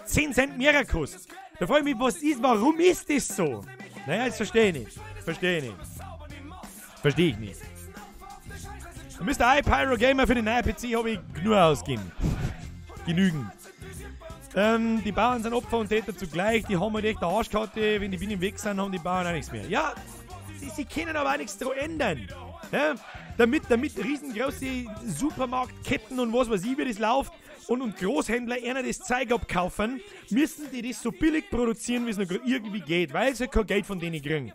10 Cent mehr kostet. Da frage ich mich, was ist, warum ist das so? Naja, das verstehe ich nicht. Verstehe ich nicht. Verstehe ich nicht. Mr. iPyro Gamer, für den neuen PC habe ich genug ausgegeben. Genügend. Die Bauern sind Opfer und Täter zugleich, die haben halt echt eine Arschkarte, wenn die Bienen weg sind, haben die Bauern auch nichts mehr. Ja, sie können aber auch nichts dran ändern. Ja? Damit riesengroße Supermarktketten und was weiß ich, wie das läuft und Großhändler einer das Zeug abkaufen, müssen die das so billig produzieren, wie es noch irgendwie geht, weil sie kein Geld von denen kriegen.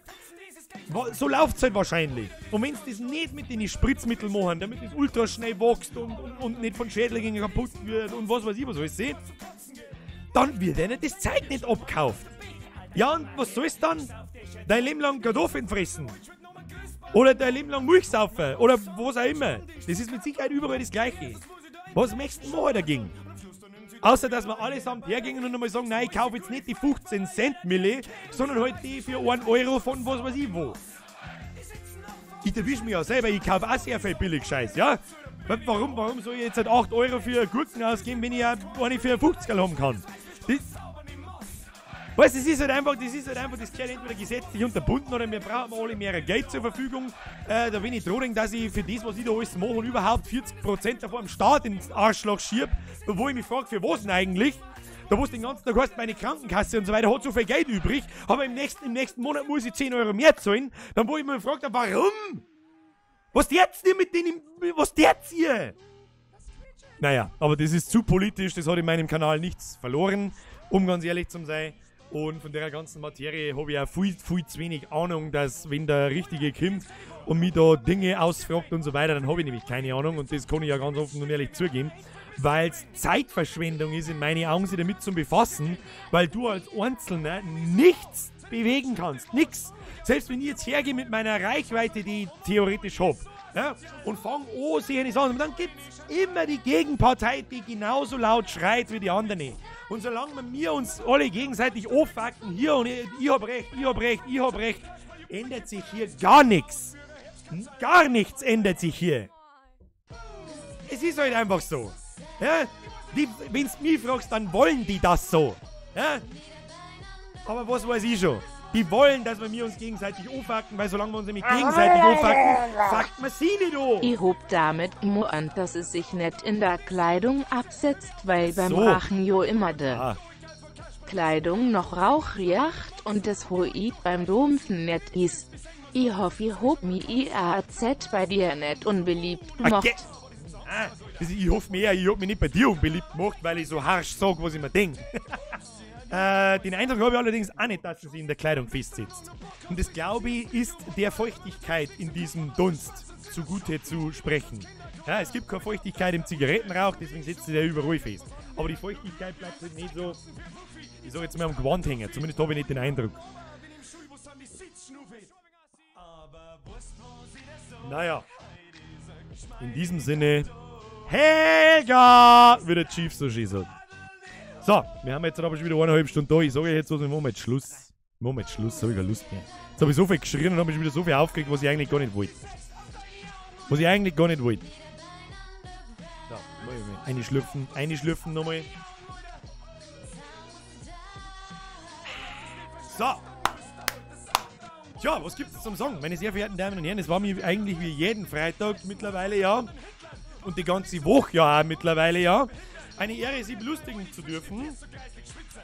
So läuft es halt wahrscheinlich. Und wenn sie das nicht mit den Spritzmitteln machen, damit es ultra schnell wächst und nicht von Schädlingen kaputt wird und was weiß ich, was alles seht, dann wird ihnen das Zeug nicht abgekauft. Ja, und was soll's dann? Dein Leben lang Kartoffeln fressen. Oder dein Leben lang Milch saufen. Oder was auch immer. Das ist mit Sicherheit überall das Gleiche. Was möchtest du machen dagegen? Außer, dass wir allesamt hergehen und nochmal sagen, nein, ich kaufe jetzt nicht die 15 Cent Mille, sondern halt die für 1 Euro von was weiß ich wo. Ich erwische mich ja selber, ich kaufe auch sehr viel Billig-Scheiß, ja? Warum soll ich jetzt halt 8 Euro für Gurken ausgeben, wenn ich ja eine für 50 haben kann? Das, weißt, das ist halt einfach, das gehört entweder gesetzlich unterbunden oder wir brauchen alle mehr Geld zur Verfügung. Da bin ich dran, dass ich für das, was ich da alles mache und überhaupt 40% davon am Staat ins Arschloch schieb, wo ich mich frage, für was denn eigentlich? Da wo es den ganzen Tag heißt, meine Krankenkasse und so weiter hat so viel Geld übrig, aber im nächsten Monat muss ich 10 Euro mehr zahlen. Dann wo ich mich frage, warum? Was jetzt ihr mit denen, was jetzt ihr? Naja, aber das ist zu politisch, das hat in meinem Kanal nichts verloren, um ganz ehrlich zu sein. Und von der ganzen Materie habe ich auch viel, viel zu wenig Ahnung, dass wenn der Richtige kommt und mich da Dinge ausfragt und so weiter, dann habe ich nämlich keine Ahnung und das kann ich ja ganz offen und ehrlich zugeben, weil es Zeitverschwendung ist, in meinen Augen, sich damit zu befassen, weil du als Einzelner nichts bewegen kannst, nix. Selbst wenn ich jetzt hergehe mit meiner Reichweite, die ich theoretisch habe, ja, und fang an, sich nicht an, und dann gibt es immer die Gegenpartei, die genauso laut schreit wie die anderen. Und solange wir uns alle gegenseitig anfacken, hier und ich hab recht, ich hab recht, ich hab recht, ändert sich hier gar nichts. Gar nichts ändert sich hier. Es ist halt einfach so. Ja? Wenn du mich fragst, dann wollen die das so. Ja? Aber was weiß ich schon? Die wollen, dass wir uns gegenseitig anfacken, weil solange wir uns nämlich gegenseitig anfacken, fuckt man sie nicht an. Ich hob damit mo an, dass es sich nicht in der Kleidung absetzt, weil beim so. Rachen jo immer de Kleidung noch Rauch jacht und das Hoi beim Dumpfen net is. Ich hoffe, ich hob mi IAZ bei dir net unbeliebt gemacht. Okay. Also ich hoffe mehr, ich hab mich nicht bei dir unbeliebt gemacht, weil ich so harsch sag, was ich mir denk. Den Eindruck habe ich allerdings auch nicht, dass sie in der Kleidung festsitzt. Und das, glaube ich, ist der Feuchtigkeit in diesem Dunst zugute zu sprechen. Ja, es gibt keine Feuchtigkeit im Zigarettenrauch, deswegen sitzt sie ja überall fest. Aber die Feuchtigkeit bleibt halt nicht so, ich sag jetzt mal, am Gewand hängen. Zumindest habe ich nicht den Eindruck. Naja. In diesem Sinne, Helga! Wie der Chief so schön sagt. So, wir haben jetzt aber schon wieder 1,5 Stunden da. Ich sage jetzt so, wir machen jetzt Schluss. Moment, Schluss, habe ich keine Lust mehr. Jetzt habe ich so viel geschrien und habe mich wieder so viel aufgeregt, was ich eigentlich gar nicht wollte. Was ich eigentlich gar nicht wollte. So, eine schlürfen nochmal. So. Tja, was gibt's zum Sagen? Meine sehr verehrten Damen und Herren, es war mir eigentlich wie jeden Freitag mittlerweile, ja. Und die ganze Woche ja auch mittlerweile, ja. Eine Ehre, Sie belustigen zu dürfen.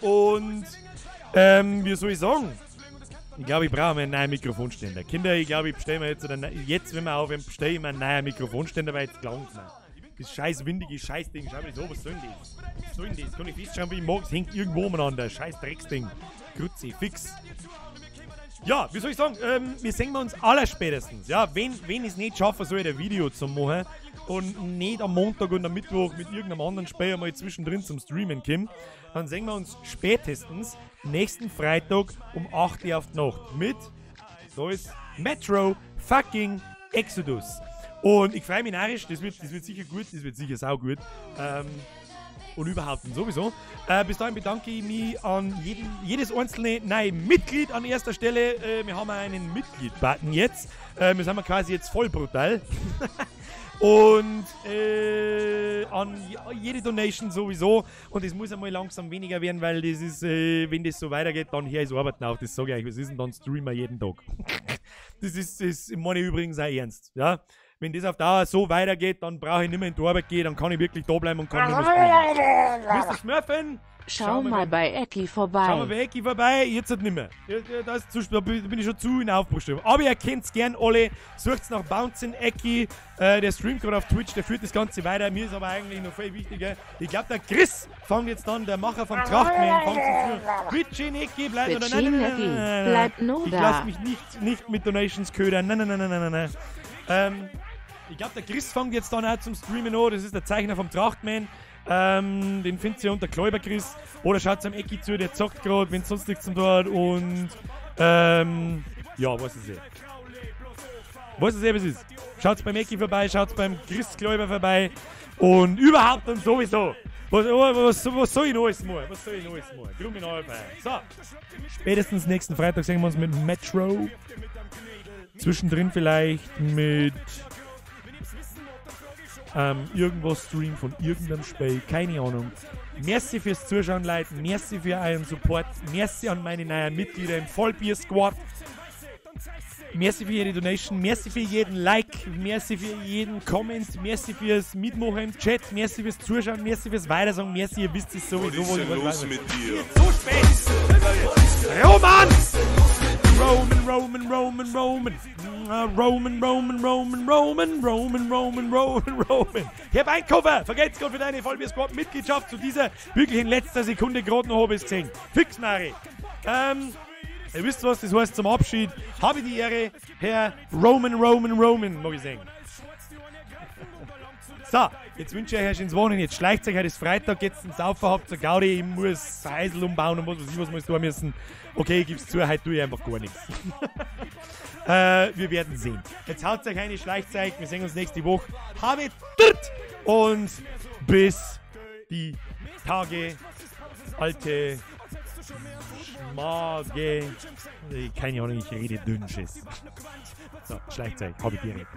Und, wie soll ich sagen? Ich glaube, ich brauche mir einen neuen Mikrofonständer. Kinder, ich glaube, ich bestelle mir jetzt, oder jetzt, wenn wir aufhören, bestelle ich mir einen neuen Mikrofonständer, weil jetzt klang's nicht. Das scheiß windige Scheißding. Schau mir das an, was soll denn das? Was soll denn das? Kann ich festschreiben, wie ich mag, es hängt irgendwo umeinander. Scheiß Drecksding. Grütze, fix. Ja, wie soll ich sagen, wir sehen uns allerspätestens. Ja, wenn ich es nicht schaffe, soll ich ein Video zu machen und nicht am Montag und am Mittwoch mit irgendeinem anderen Spiel mal zwischendrin zum Streamen kommen, dann sehen wir uns spätestens nächsten Freitag um 8 Uhr auf die Nacht mit, da ist Metro fucking Exodus. Und ich freue mich narrisch, das wird sicher gut, das wird sicher saugut. Und überhaupt und sowieso. Bis dahin bedanke ich mich an jedes einzelne neue Mitglied an erster Stelle. Wir haben einen Mitglied-Button jetzt. Wir sind quasi jetzt voll brutal. Und an jede Donation sowieso. Und es muss einmal langsam weniger werden, weil das ist, wenn das so weitergeht, dann höre ich so arbeiten auf. Das sage ich euch, was ist denn dann Streamer jeden Tag? Das ist meine ich übrigens auch ernst. Ja? Wenn das auf Dauer so weitergeht, dann brauche ich nicht mehr in die Arbeit gehen, dann kann ich wirklich da bleiben und kann nicht mehr streamen. Mr. Smurfen, schau mal bei Ecki vorbei. Schau mal bei Ecki vorbei, jetzt halt nicht mehr. Das ist zu, da bin ich schon zu in Aufbruchstimmung. Aber ihr kennt's gern alle, sucht's nach Bouncing Ecki, der streamt gerade auf Twitch, der führt das Ganze weiter. Mir ist aber eigentlich noch viel wichtiger. Ich glaube, der Chris fängt jetzt an, der Macher vom Trachtman, fängt zu Bitchin Ecki, bleib nur da. Nein, nein, nein, nein, bleib nur ich da. Lass mich nicht mit Donations ködern. Nein, nein, nein, nein, nein, nein. Ich glaube, der Chris fängt jetzt dann auch zum Streamen an. Das ist der Zeichner vom Trachtman. Den findet ihr unter Kläuber Chris. Oder schaut am Ecki zu, der zockt gerade, wenn sonst nichts zum tun hat. Und, ja, weiß es eh. Weiß es eh, was es ist. Schaut beim Ecki vorbei, schaut beim Chris Kläuber vorbei. Und überhaupt und sowieso. Was soll ich noch alles machen? Was soll ich noch alles machen? Kriminalfeier. So. Spätestens nächsten Freitag sehen wir uns mit Metro. Zwischendrin vielleicht mit irgendwas Stream von irgendeinem Spiel, keine Ahnung. Merci fürs Zuschauen, Leute. Merci für euren Support. Merci an meine neuen Mitglieder im Vollbier-Squad. Merci für jede Donation, merci für jeden Like, merci für jeden Comment, merci fürs Mitmachen im Chat, merci fürs Zuschauen, merci fürs Weitersagen, merci, ihr wisst es sowieso, was ist los mit dir? So spät! Roman! Roman, Roman, Roman, Roman. Roman, Roman, Roman, Roman, Roman, Roman, Roman, Roman. Herr Beinkoffer, vergelt's Gott für deine Vollbier-Squad Mitgliedschaft zu dieser wirklich in letzter Sekunde gerade noch habe ich gesehen. Fix, Mari. Ihr wisst was, das heißt zum Abschied. Habe die Ehre, Herr Roman, Roman, Roman, mag ich sagen. So, jetzt wünsche ich euch ein schönes Wochenende. Jetzt schleicht euch, heute ist Freitag, jetzt ins Saufen, habt ihr Gaudi, ich muss Heisel umbauen und was weiß ich, was wir tun müssen. Okay, ich geb's zu, heute tue ich einfach gar nichts. Wir werden sehen. Jetzt haut euch eine, schleicht euch, wir sehen uns nächste Woche. Habe dritt und bis die Tage, alte Schmage. Keine Ahnung, ich rede Dünnschiss. So, schleicht euch, habe die Ehre.